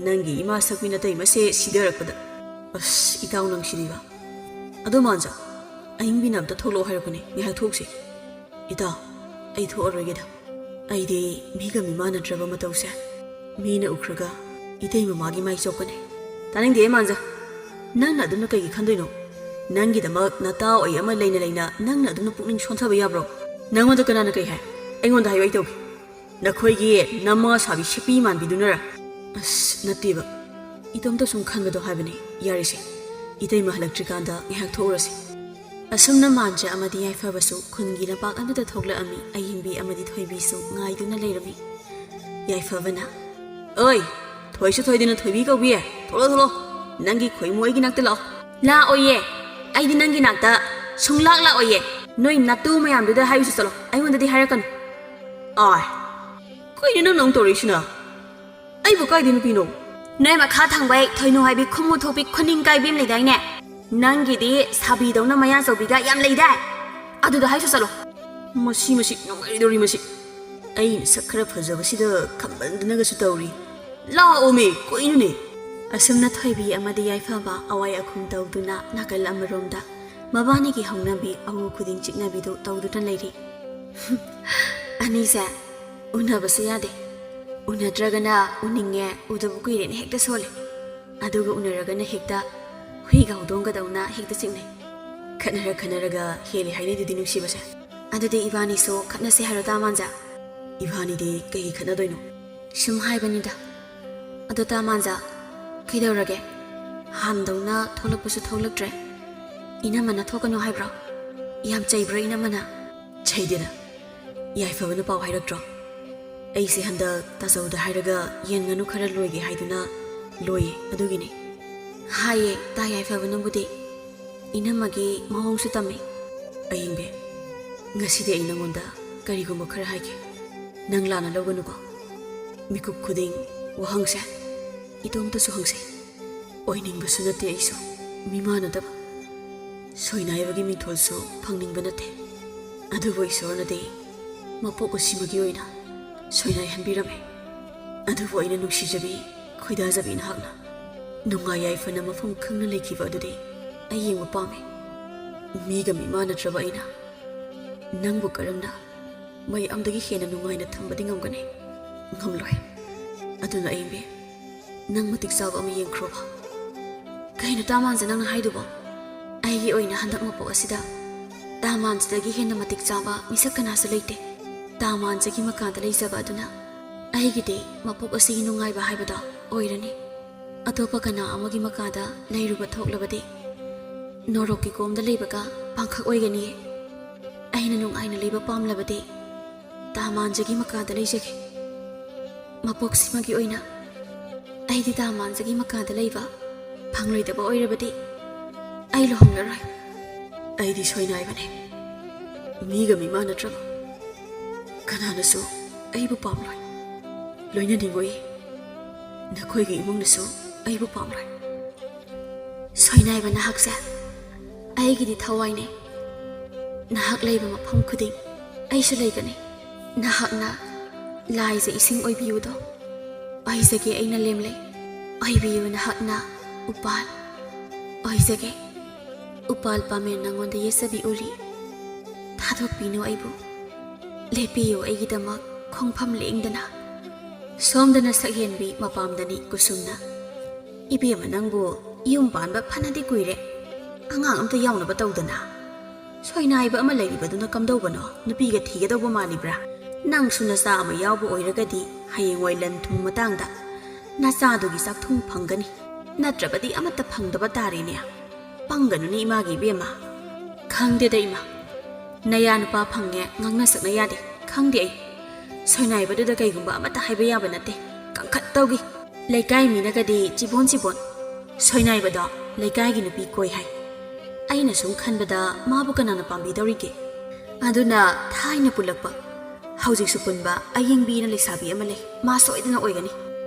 ꯅꯪꯒꯤ ꯏꯃꯥ ꯁꯛꯄꯤ ꯅꯇꯩꯃꯁꯦ ꯁꯤꯗꯔꯛꯄꯗ꯫" "ꯑꯁ, ꯏꯇꯥꯎ ꯅꯪꯁꯤꯗꯤꯕ꯫ ꯑꯗꯣ ꯃꯥꯟꯖ, ꯑꯏꯪꯕꯤꯅ ꯑꯝꯇ ꯊꯣꯛꯂꯛꯑꯣ ꯍꯥꯏꯔꯛꯄꯅꯦ, ꯉꯥꯏꯍꯥꯛ ꯊꯣꯛꯎꯁꯦ꯫" "ꯏꯇꯥꯎ, ꯑꯩ ꯊꯣꯛꯑꯔꯣꯏꯒꯦꯗ꯫ ꯑꯩꯗꯤ ꯃꯤꯒ ꯃꯤꯃꯥꯟꯅꯗ꯭ꯔꯕ ꯃꯇꯧꯁꯦ꯫ ꯃꯤꯅ ꯎꯈ꯭ꯔꯒ ꯏꯇꯩ ꯃꯃꯥꯒꯤ ꯃꯥꯏ ꯆꯣꯞꯀꯅꯤ꯫" "ꯇꯥꯅꯤꯡꯗꯦ ꯃꯥꯟꯖ꯫ ꯅꯪꯅ ꯑꯗꯨꯝꯅ ꯀꯩꯒꯤ ꯈꯟꯗꯣꯏꯅꯣ? ꯅꯪꯒꯤꯗꯃꯛ ꯅꯇꯥ ꯑꯣꯏ ꯑꯃ ꯂꯩꯅ ꯂꯩꯅ ꯅꯪꯅ ꯑꯗꯨꯝꯅ ꯄꯨꯛꯅꯤꯡ ꯁꯣꯟꯊꯕ ꯌꯥꯕ꯭ꯔꯣ? ꯅꯪꯉꯣꯟꯗ ꯀꯅꯥꯅ ꯀꯩ ꯍꯥꯏ? ꯑꯩꯉꯣꯟꯗ ꯍꯥꯏꯌꯨ, ꯑꯩ ꯇꯧꯒꯦ꯫ ꯅꯈꯣꯏꯒꯤ ꯅꯃꯥ ꯁꯥꯕꯤ ꯁꯦꯛꯄꯤ ꯃꯥꯟꯕꯤꯗꯨꯅꯔ?" "ꯑꯁ, ꯅꯠꯇꯦꯕ꯫ ꯏꯇꯣꯝꯇ ꯁꯨꯝ ꯈꯟꯕꯗꯣ ꯍꯥꯏꯕꯅꯤ꯫ ꯌꯥꯔꯦꯁꯦ, ꯏꯇꯩꯃ ꯍꯜꯂꯛꯇ꯭ꯔꯤꯀꯥꯟꯗ ꯉꯥꯏꯍꯥꯛ ꯊꯣꯛꯎꯔꯁꯤ꯫" ꯑꯁꯨꯝꯅ ꯃꯥꯟꯖ ꯑꯃꯗꯤ ꯌꯥꯏꯐꯕꯁꯨ ꯈꯨꯟꯒꯤ ꯂꯝꯄꯥꯛ ꯑꯗꯨꯗ ꯊꯣꯛꯂꯛꯑꯝꯃꯤ꯫ ꯑꯌꯤꯡꯕꯤ ꯑꯃꯗꯤ ꯊꯣꯏꯕꯤꯁꯨ ꯉꯥꯏꯗꯨꯅ ꯂꯩꯔꯝꯃꯤ꯫ ꯌꯥꯏꯐꯕꯅ, "ꯑꯣꯏ, ꯊꯣꯏꯁꯨ ꯊꯣꯏꯗꯅ ꯊꯣꯏꯕꯤ ꯀꯧꯕꯤ, ꯊꯣꯛꯂꯛꯑꯣ, ꯊꯣꯛꯂꯛꯑꯣ꯫" ꯅꯪꯒꯤ ꯈꯣꯏꯃꯨ ꯑꯩꯒꯤ ꯅꯥꯛꯇ ꯂꯥꯛꯑꯣ꯫ ꯂꯥꯛꯑꯣꯏꯌꯦ꯫ ꯑꯩꯗꯤ ꯅꯪꯒꯤ ꯅꯥꯛꯇ ꯁꯨꯡꯂꯥꯛ ꯂꯥꯛꯑꯣꯏꯌꯦ꯫ ꯅꯣꯏ ꯅꯇꯨ ꯃꯌꯥꯝꯗꯨꯗ ꯍꯥꯏꯔꯨꯁꯨ ꯆꯠꯂꯣ, ꯑꯩꯉꯣꯟꯗꯗꯤ ꯍꯥꯏꯔꯛꯀꯅꯨ꯫ ꯑꯥꯏ, ꯀꯩꯅꯣ ꯅꯪꯅ ꯑꯃꯨꯛ ꯇꯧꯔꯛꯏꯁꯤꯅ? ꯑꯩꯕꯨ ꯀꯥꯏꯗꯩ ꯅꯨꯄꯤꯅꯣ? ꯅꯣꯏ ꯃꯈꯥ ꯊꯪꯕꯩ ꯊꯣꯏꯅꯨ ꯍꯥꯏꯕꯤ ꯈꯨꯝꯃꯨ ꯊꯣꯛꯄꯤ ꯈꯨꯅꯤꯡ ꯀꯥꯏꯕꯤ ꯑꯃ ꯂꯩꯗꯥꯏꯅꯦ? ꯅꯪꯒꯤꯗꯤ ꯁꯥꯕꯤꯗꯧꯅ ꯃꯌꯥ ꯆꯧꯕꯤꯒ ꯌꯥꯝ ꯂꯩꯗꯥꯏ? ꯑꯗꯨꯗ ꯍꯥꯏꯁꯨ ꯆꯠꯂꯣ꯫ ꯃꯁꯤ, ꯃꯁꯤ ꯅꯨꯡꯉꯥꯏꯗꯧꯔꯤ ꯃꯁꯤ꯫ ꯑꯩ ꯁꯛ ꯈꯔ ꯐꯖꯕꯁꯤꯗ ꯈꯝꯕꯟꯗꯅꯒꯁꯨ ꯇꯧꯔꯤ꯫ ꯂꯥꯛꯑꯣꯃꯤ, ꯀꯩꯅꯣꯅꯦ? ꯑꯁꯨꯝꯅ ꯊꯣꯏꯕꯤ ꯑꯃꯗꯤ ꯌꯥꯏꯐꯕ ꯑꯋꯥꯏ ꯑꯈꯨꯝ ꯇꯧꯗꯨꯅ ꯅꯥꯀꯜ ꯑꯃꯔꯣꯝꯗ ꯃꯕꯥꯅꯤꯒꯤ ꯍꯧꯅꯕꯤ ꯑꯎ ꯈꯨꯗꯤꯡ ꯆꯤꯛꯅꯕꯤꯗꯨ ꯇꯧꯗꯨꯅ ꯂꯩꯔꯤ꯫ ꯑꯅꯤꯁꯦ ꯎꯅꯕꯁꯨ ꯌꯥꯗꯦ꯫ ꯎꯅꯗ꯭ꯔꯒꯅ ꯎꯅꯤꯡꯉꯦ, ꯎꯗꯕ ꯀꯨꯏꯔꯦꯅ ꯍꯦꯛꯇ ꯁꯣꯜꯂꯦ꯫ ꯑꯗꯨꯒ ꯎꯅꯔꯒꯅ ꯍꯦꯛꯇ ꯍꯨꯏꯒ ꯍꯧꯗꯣꯡꯒꯗꯧꯅ ꯍꯦꯛꯇ ꯆꯤꯛꯅꯩ꯫ ꯈꯠꯅꯔ ꯈꯠꯅꯔꯒ ꯍꯦꯜꯂꯦ ꯍꯥꯏꯅꯩꯗꯨꯗꯤ ꯅꯨꯡꯁꯤꯕꯁꯦ꯫ ꯑꯗꯨꯗꯤ ꯏꯕꯥꯅꯤꯁꯨ ꯈꯠꯅꯁꯦ ꯍꯥꯏꯔꯣ ꯇꯥ ꯃꯥꯟꯖꯥ? ꯏꯕꯥꯅꯤꯗꯤ ꯀꯩꯒꯤ ꯈꯠꯅꯗꯣꯏꯅꯣ? ꯁꯨꯝ ꯍꯥꯏꯕꯅꯤꯗ꯫ ꯑꯗꯣ ꯇꯥ ꯃꯥꯟꯖꯥ, ꯀꯩꯗꯧꯔꯒꯦ? ꯍꯥꯟꯗꯧꯅ ꯊꯣꯛꯂꯛꯄꯁꯨ ꯊꯣꯛꯂꯛꯇ꯭ꯔꯦ꯫ ꯏꯅꯝꯃꯅ ꯊꯣꯛꯀꯅꯨ ꯍꯥꯏꯕ꯭ꯔꯣ? ꯌꯥꯝ ꯆꯩꯕ꯭ꯔꯣ ꯏꯅꯝꯃꯅ? ꯆꯩꯗꯦꯗ꯫ ꯌꯥꯏꯐꯕꯅ ꯄꯥꯎ ꯍꯥꯏꯔꯛꯇ꯭ꯔꯣ? ꯑꯩꯁꯦ ꯍꯟꯗꯛ ꯇꯥꯆꯧꯗ ꯍꯥꯏꯔꯒ ꯌꯦꯟ ꯉꯥꯅꯨ ꯈꯔ ꯂꯣꯏꯒꯦ ꯍꯥꯏꯗꯨꯅ ꯂꯣꯏꯌꯦ, ꯑꯗꯨꯒꯤꯅꯦ꯫ ꯍꯥꯏꯌꯦ ꯇꯥ ꯌꯥꯏꯐꯕꯅꯕꯨꯗꯤ꯫ ꯏꯅꯝꯃꯒꯤ ꯃꯑꯣꯡꯁꯨ ꯇꯝꯃꯤ꯫ ꯑꯌꯤꯡꯕꯤ, ꯉꯁꯤꯗꯤ ꯑꯩ ꯅꯉꯣꯟꯗ ꯀꯔꯤꯒꯨꯝꯕ ꯈꯔ ꯍꯥꯏꯒꯦ꯫ ꯅꯪ ꯂꯥꯟꯅ ꯂꯧꯒꯅꯨꯀꯣ꯫ ꯃꯤꯀꯨꯞ ꯈꯨꯗꯤꯡ ꯋꯥꯍꯪꯁꯦ ꯏꯇꯣꯝꯇꯁꯨ ꯍꯪꯁꯦ꯫ ꯑꯣꯏꯅꯤꯡꯕꯁꯨ ꯅꯠꯇꯦ ꯑꯩꯁꯨ ꯃꯤꯃꯥꯟꯅꯗꯕ꯫ ꯁꯣꯏꯅꯥꯏꯕꯒꯤ ꯃꯤꯡꯊꯣꯜꯁꯨ ꯐꯪꯅꯤꯡꯕ ꯅꯠꯇꯦ꯫ ꯑꯗꯨꯕꯨ ꯏꯁꯣꯔꯅꯗꯤ ꯃꯄꯣꯛ ꯑꯁꯤꯃꯒꯤ ꯑꯣꯏꯅ ꯁꯣꯏꯅꯥꯏꯍꯟꯕꯤꯔꯝꯃꯦ꯫ ꯑꯗꯨꯕꯨ ꯑꯩꯅ ꯅꯨꯡꯁꯤꯖꯕꯤ, ꯈꯣꯏꯗꯥꯖꯕꯤ ꯅꯍꯥꯛꯅ ꯅꯨꯡꯉꯥꯏ ꯌꯥꯏꯐꯅ ꯃꯐꯝ ꯈꯪꯅ ꯂꯩꯈꯤꯕ ꯑꯗꯨꯗꯤ ꯑꯩ ꯌꯦꯡꯕ ꯄꯥꯝꯃꯤ꯫ ꯃꯤꯒ ꯃꯤꯃꯥꯟꯅꯗ꯭ꯔꯕ ꯑꯩꯅ ꯅꯪꯕꯨ ꯀꯔꯝꯅ ꯃꯌꯥꯝꯗꯒꯤ ꯍꯦꯟꯅ ꯅꯨꯡꯉꯥꯏꯅ ꯊꯝꯕꯗꯤ ꯉꯝꯒꯅꯤ? ꯉꯝꯂꯣꯏ꯫ ꯑꯗꯨꯅ ꯑꯌꯤꯡꯕꯤ, ꯅꯪ ꯃꯇꯤꯛ ꯆꯥꯕ ꯑꯃ ꯌꯦꯡꯈ꯭ꯔꯣꯕ꯫ ꯀꯩꯅꯣ ꯇꯥ ꯃꯥꯟꯖ ꯅꯪꯅ ꯍꯥꯏꯗꯨꯕꯣ? ꯑꯩꯒꯤ ꯑꯣꯏꯅ ꯍꯟꯗꯛ ꯃꯄꯣꯛ ꯑꯁꯤꯗ ꯇꯥ ꯃꯥꯟꯖꯗꯒꯤ ꯍꯦꯟꯅ ꯃꯇꯤꯛ ꯆꯥꯕ ꯃꯤꯁꯛ ꯀꯅꯥꯁꯨ ꯂꯩꯇꯦ꯫ ꯇꯥ ꯃꯥꯟꯖꯒꯤ ꯃꯀꯥꯗ ꯂꯩꯖꯕ ꯑꯗꯨꯅ ꯑꯩꯒꯤꯗꯤ ꯃꯄꯣꯛ ꯑꯁꯤꯒꯤ ꯅꯨꯡꯉꯥꯏꯕ ꯍꯥꯏꯕꯗꯣ ꯑꯣꯏꯔꯅꯤ꯫ ꯑꯇꯣꯞꯄ ꯀꯅꯥ ꯑꯃꯒꯤ ꯃꯀꯥꯗ ꯂꯩꯔꯨꯕ ꯊꯣꯛꯂꯕꯗꯤ ꯅꯣꯔꯣꯛꯀꯤ ꯀꯣꯝꯗ ꯂꯩꯕꯒ ꯄꯥꯡꯈꯛ ꯑꯣꯏꯒꯅꯤꯌꯦ꯫ ꯑꯩꯅ ꯅꯨꯡꯉꯥꯏꯅ ꯂꯩꯕ ꯄꯥꯝꯂꯕꯗꯤ ꯇꯥ ꯃꯥꯟꯖꯒꯤ ꯃꯀꯥꯗ ꯂꯩꯖꯒꯦ꯫ ꯃꯄꯣꯛꯁꯤꯃꯒꯤ ꯑꯣꯏꯅ ꯑꯩꯗꯤ ꯇꯥ ꯃꯥꯟꯖꯒꯤ ꯃꯀꯥꯗ ꯂꯩꯕ ꯐꯪꯂꯣꯏꯗꯕ ꯑꯣꯏꯔꯕꯗꯤ ꯑꯩ ꯂꯨꯍꯣꯡꯂꯔꯣꯏ꯫ ꯑꯩꯗꯤ ꯁꯣꯏꯅꯥꯏꯕꯅꯦ, ꯃꯤꯒ ꯃꯤꯃꯥꯟꯅꯗ꯭ꯔꯕ꯫ ꯀꯅꯥꯅꯁꯨ ꯑꯩꯕꯨ ꯄꯥꯝꯂꯣꯏ, ꯂꯣꯏꯅꯅꯤꯡꯉꯣꯏ꯫ ꯅꯈꯣꯏꯒꯤ ꯏꯃꯨꯡꯅꯁꯨ ꯑꯩꯕꯨ ꯄꯥꯝꯂꯣꯏ꯫ ꯁꯣꯏꯅꯥꯏꯕ ꯅꯍꯥꯛꯁꯦ ꯑꯩꯒꯤꯗꯤ ꯊꯋꯥꯏꯅꯦ꯫ ꯅꯍꯥꯛ ꯂꯩꯕ ꯃꯐꯝ ꯈꯨꯗꯤꯡ ꯑꯩꯁꯨ ꯂꯩꯒꯅꯤ꯫ ꯅꯍꯥꯛꯅ ꯂꯥꯏꯖ ꯏꯁꯤꯡ ꯑꯣꯏꯕꯤꯌꯨꯗꯣ ꯑꯣꯏꯖꯒꯦ ꯑꯩꯅ ꯂꯦꯝꯂꯩ꯫ ꯑꯣꯏꯕꯤꯌꯨ ꯅꯍꯥꯛꯅ ꯎꯄꯥꯜ꯫ ꯑꯣꯏꯖꯒꯦ ꯎꯄꯥꯜ ꯄꯥꯃꯦꯟ ꯅꯉꯣꯟꯗ ꯌꯦꯠꯆꯕꯤ ꯎꯔꯤ꯫ ꯊꯥꯗꯣꯛꯄꯤꯅꯨ ꯑꯩꯕꯨ꯫ ꯂꯦꯞꯄꯤꯌꯨ ꯑꯩꯒꯤꯗꯃꯛ ꯈꯣꯡꯐꯝ ꯂꯦꯡꯗꯅ꯫ ꯁꯣꯝꯗꯅ ꯁꯛꯍꯦꯟꯕꯤ ꯃꯄꯥꯝꯗꯅꯤ ꯀꯨꯁꯨꯝꯅ꯫ ꯏꯕꯦꯝꯃ ꯅꯪꯕꯨ ꯌꯨꯝ ꯄꯥꯟꯕ ꯐꯅꯗꯤ ꯀꯨꯏꯔꯦ꯫ ꯑꯉꯥꯡ ꯑꯝꯇ ꯌꯥꯎꯅꯕ ꯇꯧꯗꯅ꯫ ꯁꯣꯏꯅꯥꯏꯕ ꯑꯃ ꯂꯩꯔꯤꯕꯗꯨꯅ ꯀꯝꯗꯧꯕꯅꯣ? ꯅꯨꯄꯤꯒ ꯊꯤꯒꯗꯧꯕ ꯃꯥꯜꯂꯤꯕ꯭ꯔꯥ? ꯅꯪꯁꯨ ꯅꯆꯥ ꯑꯃ ꯌꯥꯎꯕ ꯑꯣꯏꯔꯒꯗꯤ ꯍꯌꯦꯡꯋꯥꯏ ꯂꯟ ꯊꯨꯝ ꯃꯇꯥꯡꯗ ꯅꯆꯥꯗꯨꯒꯤ ꯆꯥꯛꯊꯨꯡ ꯐꯪꯒꯅꯤ꯫ ꯅꯠꯇ꯭ꯔꯕꯗꯤ ꯑꯃꯠꯇ ꯐꯪꯗꯕ ꯇꯥꯔꯦꯅꯦ꯫ ꯄꯪꯒꯅꯨꯅꯦ ꯏꯃꯥꯒꯤ ꯏꯕꯦꯝꯃ꯫ ꯈꯪꯗꯦꯗ ꯏꯃꯥ꯫ ꯅꯌꯥ ꯅꯨꯄꯥ ꯐꯪꯉꯦ ꯉꯥꯡꯅ ꯁꯛꯅ ꯌꯥꯗꯦ꯫ ꯈꯪꯗꯦ ꯑꯩ꯫ ꯁꯣꯏꯅꯥꯏꯕꯗꯨꯗ ꯀꯩꯒꯨꯝꯕ ꯑꯃꯠꯇ ꯍꯥꯏꯕ ꯌꯥꯕ ꯅꯠꯇꯦ꯫ ꯀꯟꯈꯠ ꯇꯧꯒꯤ꯫ ꯂꯩꯀꯥꯏ ꯃꯤꯅꯒꯗꯤ ꯆꯤꯕꯣꯟ ꯆꯤꯕꯣꯟ꯫ ꯁꯣꯏꯅꯥꯏꯕꯗꯣ ꯂꯩꯀꯥꯏꯒꯤ ꯅꯨꯄꯤ ꯀꯣꯏ ꯍꯥꯏ꯫ ꯑꯩꯅ ꯁꯨꯝ ꯈꯟꯕꯗ ꯃꯥꯕꯨ ꯀꯅꯥꯅ ꯄꯥꯝꯕꯤꯗꯧꯔꯤꯒꯦ? ꯑꯗꯨꯅ ꯊꯥꯏꯅ ꯄꯨꯜꯂꯛꯄ, ꯍꯧꯖꯤꯛꯁꯨ ꯄꯨꯟꯕ ꯑꯌꯤꯡꯕꯤꯅ ꯂꯩꯁꯥꯕꯤ ꯑꯃ ꯂꯩ꯫ ꯃꯥ ꯁꯣꯏꯗꯅ ꯑꯣꯏꯒꯅꯤ꯫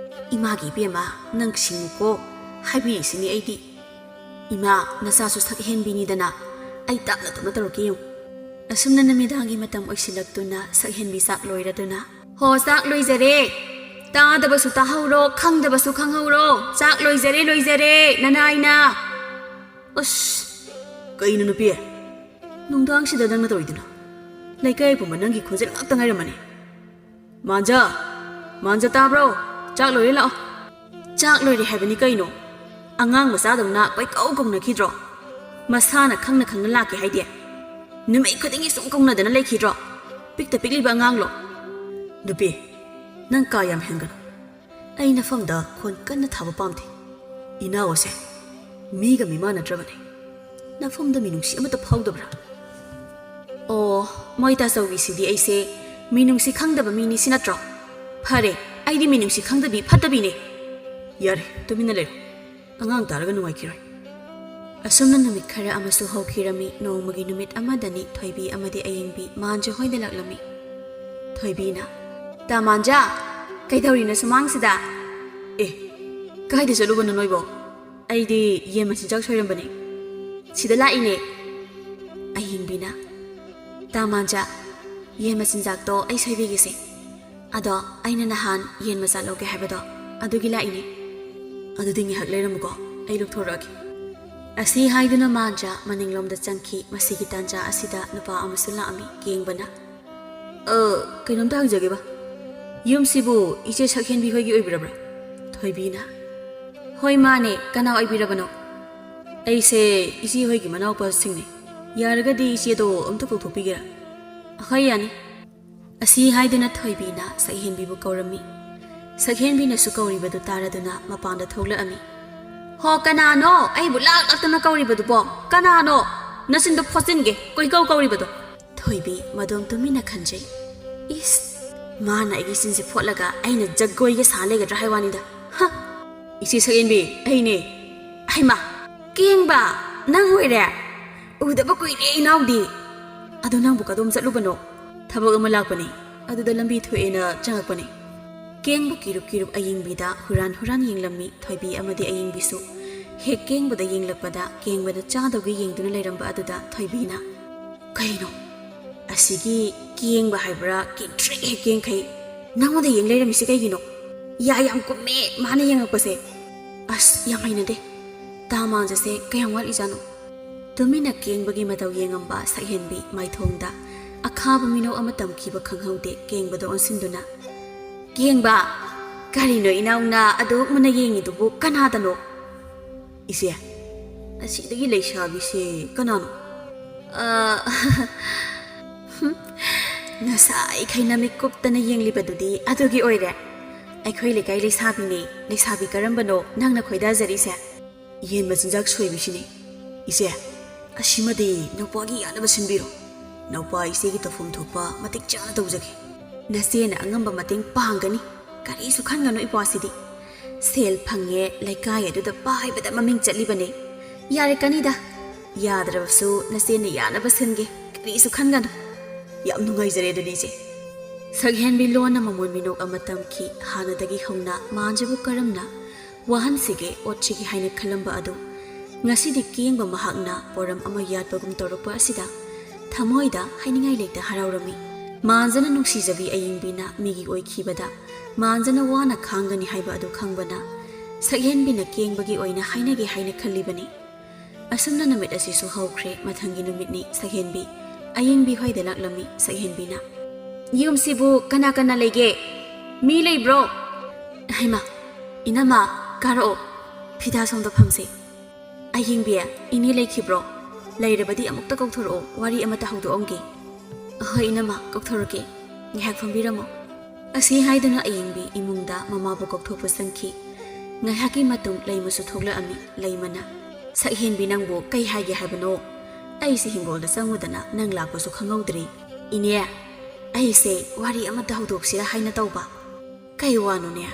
ꯏꯃꯥꯒꯤ ꯏꯕꯦꯝꯃ, ꯅꯪ ꯁꯤꯡꯉꯨꯀꯣ꯫ ꯍꯥꯏꯕꯤꯔꯤꯁꯤꯅꯤ ꯑꯩꯗꯤ꯫ ꯏꯃꯥ, ꯅꯆꯥꯁꯨ ꯁꯛ ꯍꯦꯟꯕꯤꯅꯤꯗꯅ꯫ ꯑꯩ ꯇꯞꯅ ꯇꯞꯅ ꯇꯧꯔꯛꯀꯦ ꯌꯦꯡꯉꯨ꯫ ꯑꯁꯨꯝꯅ ꯅꯨꯃꯤꯗꯥꯡꯒꯤ ꯃꯇꯝ ꯑꯣꯏꯁꯤꯜꯂꯛꯇꯨꯅ ꯁꯛ ꯍꯦꯟꯕꯤ ꯆꯥꯛ ꯂꯣꯏꯔꯗꯨꯅ, "ꯍꯣ, ꯆꯥꯛ ꯂꯣꯏꯖꯔꯦ꯫ ꯇꯥꯗꯕꯁꯨ ꯇꯥꯍꯧꯔꯣ, ꯈꯪꯗꯕꯁꯨ ꯈꯪꯍꯧꯔꯣ꯫ ꯆꯥꯛ ꯂꯣꯏꯖꯔꯦ, ꯂꯣꯏꯖꯔꯦ, ꯅꯅꯥꯏꯅ꯫" ꯑꯁ, ꯀꯩꯅꯣ ꯅꯨꯄꯤ? ꯅꯨꯡꯗꯥꯡꯁꯤꯗ ꯅꯪꯅ ꯇꯧꯔꯤꯗꯨꯅ? ꯂꯩꯀꯥꯏ ꯄꯨꯝꯕ ꯅꯪꯒꯤ ꯈꯣꯟꯖꯦꯜ ꯉꯥꯛꯇ ꯉꯥꯏꯔꯝꯃꯅꯤ꯫ "ꯃꯥꯟꯖ! ꯃꯥꯟꯖ, ꯇꯥꯕ꯭ꯔꯣ? ꯆꯥꯛ ꯂꯣꯏꯔꯦ, ꯂꯥꯛꯑꯣ꯫" ꯆꯥꯛ ꯂꯣꯏꯔꯦ ꯍꯥꯏꯕꯅꯤ ꯀꯩꯅꯣ? ꯑꯉꯥꯡ ꯃꯆꯥꯗꯧꯅ ꯀꯣꯏꯀꯧ ꯀꯧꯅꯈꯤꯗ꯭ꯔꯣ? ꯃꯁꯥꯅ ꯈꯪꯅ ꯈꯪꯅ ꯂꯥꯛꯀꯦ ꯍꯥꯏꯗꯦ꯫ ꯅꯨꯃꯤꯠ ꯈꯨꯗꯤꯡꯒꯤ ꯁꯨꯝ ꯀꯧꯅꯗꯅ ꯂꯩꯈꯤꯗ꯭ꯔꯣ? ꯄꯤꯛꯇ ꯄꯤꯛꯂꯤꯕ ꯑꯉꯥꯡꯂꯣ? ꯅꯨꯄꯤ, ꯅꯪ ꯀꯥ ꯌꯥꯝ ꯍꯦꯟꯒꯅꯨ꯫ ꯑꯩ ꯅꯐꯝꯗ ꯈꯣꯟ ꯀꯟꯅ ꯊꯥꯕ ꯄꯥꯝꯗꯦ꯫ ꯏꯅꯥꯎ ꯑꯁꯦ ꯃꯤꯒ ꯃꯤꯃꯥꯟꯅꯗ꯭ꯔꯕꯅꯦ꯫ ꯅꯐꯝꯗ ꯃꯤꯅꯨꯡꯁꯤ ꯑꯃꯠꯇ ꯐꯥꯎꯗꯕ꯭ꯔꯥ? ꯑꯣ, ꯃꯣꯏ ꯇꯥꯆꯧꯕꯤꯁꯤꯗꯤ ꯑꯩꯁꯦ ꯃꯤꯅꯨꯡꯁꯤ ꯈꯪꯗꯕ ꯃꯤꯅꯤ ꯁꯤ ꯅꯠꯇ꯭ꯔꯣ? ꯐꯔꯦ, ꯑꯩꯗꯤ ꯃꯤꯅꯨꯡꯁꯤ ꯈꯪꯗꯕꯤ ꯐꯠꯇꯕꯤꯅꯦ꯫ ꯌꯥꯔꯦ, ꯇꯨꯃꯤꯟꯅ ꯂꯩꯔꯣ꯫ ꯑꯉꯥꯡ ꯇꯥꯔꯒ ꯅꯨꯡꯉꯥꯏꯈꯤꯔꯣꯏ꯫ ꯑꯁꯨꯝꯅ ꯅꯨꯃꯤꯠ ꯈꯔ ꯑꯃꯁꯨ ꯍꯧꯈꯤꯔꯝꯃꯤ꯫ ꯅꯣꯡꯃꯒꯤ ꯅꯨꯃꯤꯠ ꯑꯃꯗꯅꯤ ꯊꯣꯏꯕꯤ ꯑꯃꯗꯤ ꯑꯌꯤꯡꯕꯤ ꯃꯥꯟꯖ ꯍꯣꯏꯗ ꯂꯥꯛꯂꯝꯃꯤ꯫ ꯊꯣꯏꯕꯤꯅ, "ꯇꯥ ꯃꯥꯟꯖ, ꯀꯩꯗꯧꯔꯤꯅꯣ ꯁꯨꯃꯥꯡꯁꯤꯗ?" "ꯑꯦ, ꯀꯥꯏꯗ ꯆꯠꯂꯨꯕꯅꯣ ꯅꯣꯏꯕꯣ?" "ꯑꯩꯗꯤ ꯌꯦꯟ ꯃꯆꯤꯟꯖꯥꯛ ꯁꯣꯏꯔꯝꯕꯅꯦ꯫ ꯁꯤꯗ ꯂꯥꯛꯏꯅꯦ꯫" ꯑꯌꯤꯡꯕꯤꯅ, "ꯇꯥ ꯃꯥꯟꯖ, ꯌꯦꯟ ꯃꯆꯤꯟꯖꯥꯛꯇꯣ ꯑꯩ ꯁꯣꯏꯕꯤꯒꯦꯁꯦ꯫ ꯑꯗꯣ ꯑꯩꯅ ꯅꯍꯥꯟ ꯌꯦꯟ ꯃꯆꯥ ꯂꯧꯒꯦ ꯍꯥꯏꯕꯗꯣ, ꯑꯗꯨꯒꯤ ꯂꯥꯛꯏꯅꯦ꯫" "ꯑꯗꯨꯗꯤ ꯉꯥꯏꯍꯥꯛ ꯂꯩꯔꯝꯃꯨꯀꯣ, ꯑꯩ ꯂꯧꯊꯣꯔꯛꯑꯒꯦ꯫" ꯑꯁꯤ ꯍꯥꯏꯗꯨꯅ ꯃꯥꯟꯖ ꯃꯅꯤꯡꯂꯣꯝꯗ ꯆꯪꯈꯤ꯫ ꯃꯁꯤꯒꯤ ꯇꯥꯟꯖꯥ ꯑꯁꯤꯗ ꯅꯨꯄꯥ ꯑꯃꯁꯨ ꯂꯥꯛꯑꯝꯃꯤ꯫ ꯀꯦꯡꯕꯅ, "ꯑ, ꯀꯩꯅꯣꯝꯇ ꯍꯪꯖꯒꯦꯕ, ꯌꯨꯝꯁꯤꯕꯨ ꯏꯆꯦ ꯁꯛꯍꯦꯟꯕꯤ ꯍꯣꯏꯒꯤ ꯑꯣꯏꯕꯤꯔꯕ꯭ꯔꯥ?" ꯊꯣꯏꯕꯤꯅ, "ꯍꯣꯏ, ꯃꯥꯅꯦ, ꯀꯅꯥ ꯑꯣꯏꯕꯤꯔꯕꯅꯣ?" "ꯑꯩꯁꯦ ꯏꯆꯦ ꯍꯣꯏꯒꯤ ꯃꯅꯥꯎꯄꯥꯁꯤꯡꯅꯦ꯫ ꯌꯥꯔꯒꯗꯤ ꯏꯆꯦꯗꯣ ꯑꯝꯇ ꯀꯧꯊꯣꯛꯄꯤꯒꯦꯔꯥ?" "ꯑꯍꯣꯏ, ꯌꯥꯅꯤ꯫" ꯑꯁꯤ ꯍꯥꯏꯗꯨꯅ ꯊꯣꯏꯕꯤꯅ ꯁꯛꯍꯦꯟꯕꯤꯕꯨ ꯀꯧꯔꯝꯃꯤ꯫ ꯁꯛꯍꯦꯟꯕꯤꯅꯁꯨ ꯀꯧꯔꯤꯕꯗꯨ ꯇꯥꯔꯗꯨꯅ ꯃꯄꯥꯟꯗ ꯊꯣꯛꯂꯛꯑꯝꯃꯤ꯫ "ꯍꯣ, ꯀꯅꯥꯅꯣ ꯑꯩꯕꯨ ꯂꯥꯛ ꯂꯥꯛꯇꯅ ꯀꯧꯔꯤꯕꯗꯨꯕꯣ? ꯀꯅꯥꯅꯣ? ꯅꯆꯤꯟꯗꯣ ꯐꯣꯠꯆꯤꯟꯒꯦ, ꯀꯣꯏꯀꯧ ꯀꯧꯔꯤꯕꯗꯣ!" ꯊꯣꯏꯕꯤ ꯃꯗꯣꯝ ꯇꯨꯃꯤꯟꯅ ꯈꯟꯖꯩ꯫ "ꯏꯁ, ꯃꯥꯅ ꯑꯩꯒꯤ ꯆꯤꯟꯁꯦ ꯐꯣꯠꯂꯒ ꯑꯩꯅ ꯖꯒꯣꯏꯒ ꯁꯥ ꯂꯩꯒꯗ꯭ꯔꯥ ꯍꯥꯏ ꯋꯥꯅꯤꯗ꯫ ꯍ!" "ꯏꯆꯦ ꯁꯛꯍꯦꯟꯕꯤ, ꯑꯩꯅꯦ꯫" "ꯍꯩꯃꯥ, ꯀꯦꯡꯕ, ꯅꯪ ꯑꯣꯏꯔꯦ? ꯎꯗꯕ ꯀꯨꯏꯔꯦ ꯏꯅꯥꯎꯗꯤ꯫ ꯑꯗꯣ ꯅꯪꯕꯨ ꯀꯗꯣꯝ ꯆꯠꯂꯨꯕꯅꯣ?" "ꯊꯕꯛ ꯑꯃ ꯂꯥꯛꯄꯅꯦ, ꯑꯗꯨꯗ ꯂꯝꯕꯤ ꯊꯣꯛꯑꯦꯅ ꯆꯪꯉꯛꯄꯅꯦ꯫" ꯀꯦꯡꯕ ꯀꯤꯔꯨꯞ ꯀꯤꯔꯨꯞ ꯑꯌꯤꯡꯕꯤꯗ ꯍꯨꯔꯥꯟ ꯍꯨꯔꯥꯟ ꯌꯦꯡꯂꯝꯃꯤ꯫ ꯊꯣꯏꯕꯤ ꯑꯃꯗꯤ ꯑꯌꯤꯡꯕꯤꯁꯨ ꯍꯦꯛ ꯀꯦꯡꯕꯗ ꯌꯦꯡꯂꯛꯄꯗ, ꯀꯦꯡꯕꯅ ꯆꯥꯗꯧꯒꯤ ꯌꯦꯡꯗꯨꯅ ꯂꯩꯔꯝꯕ ꯑꯗꯨꯗ ꯊꯣꯏꯕꯤꯅ, "ꯀꯩꯅꯣ? ꯑꯁꯤꯒꯤ ꯀꯦꯡꯕ ꯍꯥꯏꯕ꯭ꯔꯥ, ꯀꯦꯡꯊ꯭ꯔꯤꯛ ꯍꯦꯛ ꯀꯦꯡꯈꯩ, ꯅꯪꯉꯣꯟꯗ ꯌꯦꯡ ꯂꯩꯔꯝꯃꯤꯁꯦ ꯀꯩꯒꯤꯅꯣ? ꯌꯥ ꯌꯥꯝ ꯀꯨꯝꯃꯦ ꯃꯥꯅ ꯌꯦꯡꯉꯛꯄꯁꯦ꯫ ꯑꯁ, ꯌꯥꯝ ꯍꯩꯅꯗꯦ꯫ ꯇꯥ ꯃꯥꯟꯖꯁꯦ ꯀꯌꯥꯝ ꯋꯥꯠꯂꯤꯖꯥꯠꯅꯣ?" ꯇꯨꯃꯤꯟꯅ ꯀꯦꯡꯕꯒꯤ ꯃꯇꯧ ꯌꯦꯡꯉꯝꯕ ꯁꯛꯍꯦꯟꯕꯤ ꯃꯥꯏꯊꯣꯡꯗ ꯑꯈꯥꯕ ꯃꯤꯅꯧ ꯑꯃ ꯇꯝꯈꯤꯕ ꯈꯪꯍꯧꯗꯦ꯫ ꯀꯦꯡꯕꯗ ꯑꯣꯟꯁꯤꯟꯗꯨꯅ, "ꯀꯦꯡꯕ, ꯀꯔꯤꯅꯣ ꯏꯅꯥꯎꯅ ꯑꯗꯨꯛ ꯃꯨꯟꯅ ꯌꯦꯡꯉꯤꯗꯨꯕꯨ? ꯀꯅꯥꯗꯅꯣ?" "ꯏꯆꯦ, ꯑꯁꯤꯗꯒꯤ ꯂꯩꯁꯥꯕꯤꯁꯦ ꯀꯅꯥꯅꯣ?" "ꯑ, ꯉꯁꯥꯏꯈꯩ ꯅꯃꯤꯠ ꯀꯨꯞꯇꯅ ꯌꯦꯡꯂꯤꯕꯗꯨꯗꯤ ꯑꯗꯨꯒꯤ ꯑꯣꯏꯔꯦ꯫ ꯑꯩꯈꯣꯏ ꯂꯩꯀꯥꯏ ꯂꯩꯁꯥꯕꯤꯅꯦ꯫ ꯂꯩꯁꯥꯕꯤ ꯀꯔꯝꯕꯅꯣ ꯅꯪꯅ ꯈꯣꯏꯗꯥꯖꯔꯤꯁꯦ?" "ꯌꯦꯟ ꯃꯆꯤꯟꯖꯥꯛ ꯁꯣꯏꯕꯤꯁꯤꯅꯦ꯫ ꯏꯆꯦ, ꯑꯁꯤꯃꯗꯤ ꯅꯧꯄꯥꯒꯤ ꯌꯥꯅꯕ ꯁꯤꯟꯕꯤꯔꯣ꯫ ꯅꯧꯄꯥ ꯏꯆꯦꯒꯤ ꯇꯧꯐꯝ ꯊꯣꯛꯄ ꯃꯇꯤꯛ ꯆꯥꯅ ꯇꯧꯖꯒꯦ꯫" "ꯅꯆꯦꯅ ꯑꯉꯝꯕ ꯃꯇꯦꯡ ꯄꯥꯡꯒꯅꯤ꯫ ꯀꯔꯤꯁꯨ ꯈꯟꯒꯅꯨ ꯏꯄ꯭ꯋꯥꯁꯤꯗꯤ꯫ ꯁꯦꯜ ꯐꯪꯉꯦ, ꯂꯩꯀꯥꯏ ꯑꯗꯨꯗ ꯄꯥꯏꯕꯗ ꯃꯃꯤꯡ ꯆꯠꯂꯤꯕꯅꯦ꯫ ꯌꯥꯔꯦ ꯀꯅꯤꯗ, ꯌꯥꯗ꯭ꯔꯕꯁꯨ ꯅꯆꯦꯅ ꯌꯥꯅꯕ ꯁꯤꯟꯒꯦ, ꯀꯔꯤꯁꯨ ꯈꯟꯒꯅꯨ꯫ ꯌꯥꯝ ꯅꯨꯡꯉꯥꯏꯖꯔꯦ ꯑꯗꯨꯗꯤ ꯏꯆꯦ꯫ ꯁꯛꯍꯦꯟꯕꯤ ꯂꯣꯟꯅ ꯃꯃꯣꯟ ꯃꯤꯅꯣꯛ ꯑꯃ ꯇꯝꯈꯤ꯫ ꯍꯥꯟꯅꯗꯒꯤ ꯍꯧꯅ ꯃꯥꯟꯖꯕꯨ ꯀꯔꯝꯅ ꯋꯥꯍꯟꯁꯤꯒꯦ, ꯑꯣꯠꯁꯤꯒꯦ ꯍꯥꯏꯅ ꯈꯜꯂꯝꯕ ꯑꯗꯨ ꯉꯁꯤꯗꯤ ꯀꯦꯡꯕ ꯃꯍꯥꯛꯅ ꯄꯣꯔꯝ ꯑꯃ ꯌꯥꯠꯄꯒꯨꯝ ꯇꯧꯔꯛꯄ ꯑꯁꯤꯗ ꯊꯃꯣꯏꯗ ꯍꯥꯏꯅꯤꯡꯉꯥꯏ ꯂꯩꯇ ꯍꯔꯥꯎꯔꯝꯃꯤ꯫ ꯃꯥꯟꯖꯅ ꯅꯨꯡꯁꯤꯖꯕꯤ ꯑꯌꯤꯡꯕꯤꯅ ꯃꯤꯒꯤ ꯑꯣꯏꯈꯤꯕꯗ ꯃꯥꯟꯖꯅ ꯋꯥꯅ ꯈꯥꯡꯒꯅꯤ ꯍꯥꯏꯕ ꯑꯗꯨ ꯈꯪꯕꯅ ꯁꯛꯍꯦꯟꯕꯤꯅ ꯀꯦꯡꯕꯒꯤ ꯑꯣꯏꯅ ꯍꯥꯏꯅꯒꯦ ꯍꯥꯏꯅ ꯈꯜꯂꯤꯕꯅꯤ꯫ ꯑꯁꯨꯝꯅ ꯅꯨꯃꯤꯠ ꯑꯁꯤꯁꯨ ꯍꯧꯈ꯭ꯔꯦ꯫ ꯃꯊꯪꯒꯤ ꯅꯨꯃꯤꯠꯅꯤ꯫ ꯁꯛꯍꯦꯟꯕꯤ ꯑꯌꯤꯡꯕꯤ ꯍꯣꯏꯗ ꯂꯥꯛꯂꯝꯃꯤ꯫ ꯁꯛꯍꯦꯟꯕꯤꯅ, "ꯌꯨꯝꯁꯤꯕꯨ ꯀꯅꯥ ꯀꯅꯥ ꯂꯩꯒꯦ? ꯃꯤ ꯂꯩꯕ꯭ꯔꯣ?" "ꯍꯩꯃꯥ, ꯏꯅꯝꯃ, ꯀꯥꯔꯛꯑꯣ, ꯐꯤꯗꯥ ꯁꯣꯝꯗ ꯐꯝꯁꯦ꯫ ꯑꯌꯤꯡꯕꯤ, ꯏꯅꯦ ꯂꯩꯈꯤꯕ꯭ꯔꯣ? ꯂꯩꯔꯕꯗꯤ ꯑꯃꯨꯛꯇ ꯀꯧꯊꯣꯔꯛꯑꯣ, ꯋꯥꯔꯤ ꯑꯃꯇ ꯍꯧꯗꯣꯛꯑꯝꯒꯦ꯫" "ꯍꯣꯏ ꯏꯅꯝꯃ, ꯀꯧꯊꯣꯔꯛꯀꯦ, ꯉꯥꯏꯍꯥꯛ ꯐꯝꯕꯤꯔꯝꯃꯣ꯫" ꯑꯁꯤ ꯍꯥꯏꯗꯨꯅ ꯑꯌꯤꯡꯕꯤ ꯏꯃꯨꯡꯗ ꯃꯃꯥꯕꯨ ꯀꯧꯊꯣꯛꯄ ꯆꯪꯈꯤ꯫ ꯉꯥꯏꯍꯥꯛꯀꯤ ꯃꯇꯨꯡ ꯂꯩꯃꯁꯨ ꯊꯣꯛꯂꯛꯑꯝꯃꯤ꯫ ꯂꯩꯃꯅ, "ꯁꯛꯍꯦꯟꯕꯤ, ꯅꯪꯕꯨ ꯀꯩ ꯍꯥꯏꯒꯦ ꯍꯥꯏꯕꯅꯣ? ꯑꯩꯁꯦ ꯍꯤꯡꯒꯣꯜꯗ ꯆꯪꯉꯨꯗꯅ ꯅꯪ ꯂꯥꯛꯄꯁꯨ ꯈꯪꯍꯧꯗ꯭ꯔꯤ꯫" "ꯏꯅꯦ, ꯑꯩꯁꯦ ꯋꯥꯔꯤ ꯑꯃꯇ ꯍꯧꯗꯣꯛꯁꯤꯔꯥ ꯍꯥꯏꯅ ꯇꯧꯕ꯫" "ꯀꯩ ꯋꯥꯅꯣꯅꯦ?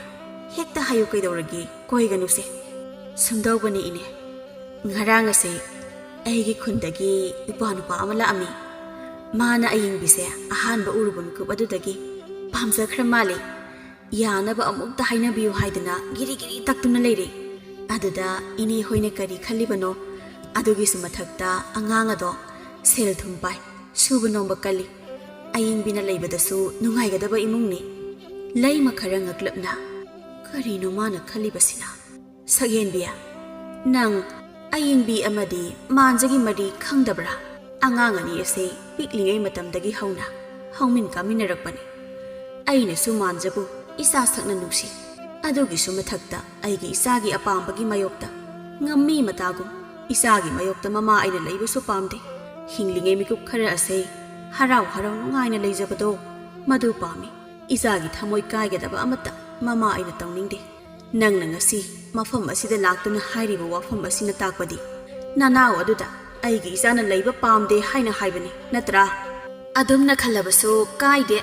ꯍꯦꯛꯇ ꯍꯥꯏꯌꯨ, ꯀꯩꯗꯧꯔꯒꯦ? ꯀꯣꯏꯒꯅꯨꯁꯦ꯫" "ꯁꯨꯝꯗꯧꯕꯅꯤ ꯏꯅꯦ, ꯉꯔꯥꯡ ꯑꯁꯦ ꯑꯩꯒꯤ ꯈꯨꯟꯗꯒꯤ ꯏꯄ꯭ꯋꯥ ꯅꯨꯄꯥ ꯑꯃ ꯂꯥꯛꯑꯝꯃꯤ꯫ ꯃꯥꯅ ꯑꯌꯤꯡꯕꯤꯁꯦ ꯑꯍꯥꯟꯕ ꯎꯔꯨꯕ ꯃꯤꯀꯨꯞ ꯑꯗꯨꯗꯒꯤ ꯄꯥꯝꯖꯈ꯭ꯔ ꯃꯥꯜꯂꯦ꯫ ꯌꯥꯅꯕ ꯑꯃꯨꯛꯇ ꯍꯥꯏꯅꯕꯤꯌꯨ ꯍꯥꯏꯗꯅ ꯒꯤꯔꯤ ꯒꯤꯔꯤ ꯇꯛꯇꯨꯅ ꯂꯩꯔꯦ꯫ ꯑꯗꯨꯗ ꯏꯅꯦ ꯍꯣꯏꯅ ꯀꯔꯤ ꯈꯜꯂꯤꯕꯅꯣ? ꯑꯗꯨꯒꯤꯁꯨ ꯃꯊꯛꯇ ꯑꯉꯥꯡ ꯑꯗꯣ ꯁꯦꯜ ꯊꯨꯝ ꯄꯥꯏ, ꯁꯨꯕ ꯅꯣꯝꯕ ꯀꯜꯂꯤ꯫ ꯑꯌꯤꯡꯕꯤꯅ ꯂꯩꯕꯗꯁꯨ ꯅꯨꯡꯉꯥꯏꯒꯗꯕ ꯏꯃꯨꯡꯅꯤ꯫" ꯂꯩꯃ ꯈꯔ ꯉꯛꯂꯞꯅ, "ꯀꯔꯤꯅꯣ ꯃꯥꯅ ꯈꯜꯂꯤꯕꯁꯤꯅ? ꯁꯛꯍꯦꯟꯕꯤ, ꯅꯪ ꯑꯌꯤꯡꯕꯤ ꯑꯃꯗꯤ ꯃꯥꯟꯖꯒꯤ ꯃꯔꯤ ꯈꯪꯗꯕ꯭ꯔꯥ? ꯑꯉꯥꯡ ꯑꯅꯤ ꯑꯁꯤ ꯄꯤꯛꯂꯤꯉꯩ ꯃꯇꯝꯗꯒꯤ ꯍꯧꯅ ꯍꯧꯃꯤꯟ ꯀꯥꯃꯤꯟꯅꯔꯛꯄꯅꯤ꯫ ꯑꯩꯅꯁꯨ ꯃꯥꯟꯖꯕꯨ ꯏꯆꯥ ꯁꯛꯅ ꯅꯨꯡꯁꯤ꯫ ꯑꯗꯨꯒꯤꯁꯨ ꯃꯊꯛꯇ ꯑꯩꯒꯤ ꯏꯆꯥꯒꯤ ꯑꯄꯥꯝꯕꯒꯤ ꯃꯥꯌꯣꯛꯇ ꯉꯝꯃꯤ ꯃꯇꯥꯒꯨꯝ ꯏꯆꯥꯒꯤ ꯃꯥꯌꯣꯛꯇ ꯃꯃꯥ ꯑꯩꯅ ꯂꯩꯕꯁꯨ ꯄꯥꯝꯗꯦ꯫ ꯍꯤꯡꯂꯤꯉꯩ ꯃꯤꯀꯨꯞ ꯈꯔ ꯑꯁꯦ ꯍꯔꯥꯎ ꯍꯔꯥꯎ ꯅꯨꯡꯉꯥꯏꯅ ꯂꯩꯖꯕꯗꯣ, ꯃꯗꯨ ꯄꯥꯝꯃꯤ꯫ ꯏꯆꯥꯒꯤ ꯊꯃꯣꯏ ꯀꯥꯏꯒꯗꯕ ꯑꯃꯠꯇ ꯃꯃꯥ ꯑꯩꯅ ꯇꯧꯅꯤꯡꯗꯦ꯫ ꯅꯪꯅ ꯉꯁꯤ ꯃꯐꯝ ꯑꯁꯤꯗ ꯂꯥꯛꯇꯨꯅ ꯍꯥꯏꯔꯤꯕ ꯋꯥꯐꯝ ꯑꯁꯤꯅ ꯇꯥꯛꯄꯗꯤ ꯅꯅꯥꯎ ꯑꯗꯨꯗ ꯑꯩꯒꯤ ꯏꯆꯥꯅ ꯂꯩꯕ ꯄꯥꯝꯗꯦ ꯍꯥꯏꯅ ꯍꯥꯏꯕꯅꯤ, ꯅꯠꯇ꯭ꯔꯥ? ꯑꯗꯨꯝꯅ ꯈꯜꯂꯕꯁꯨ ꯀꯥꯏꯗꯦ꯫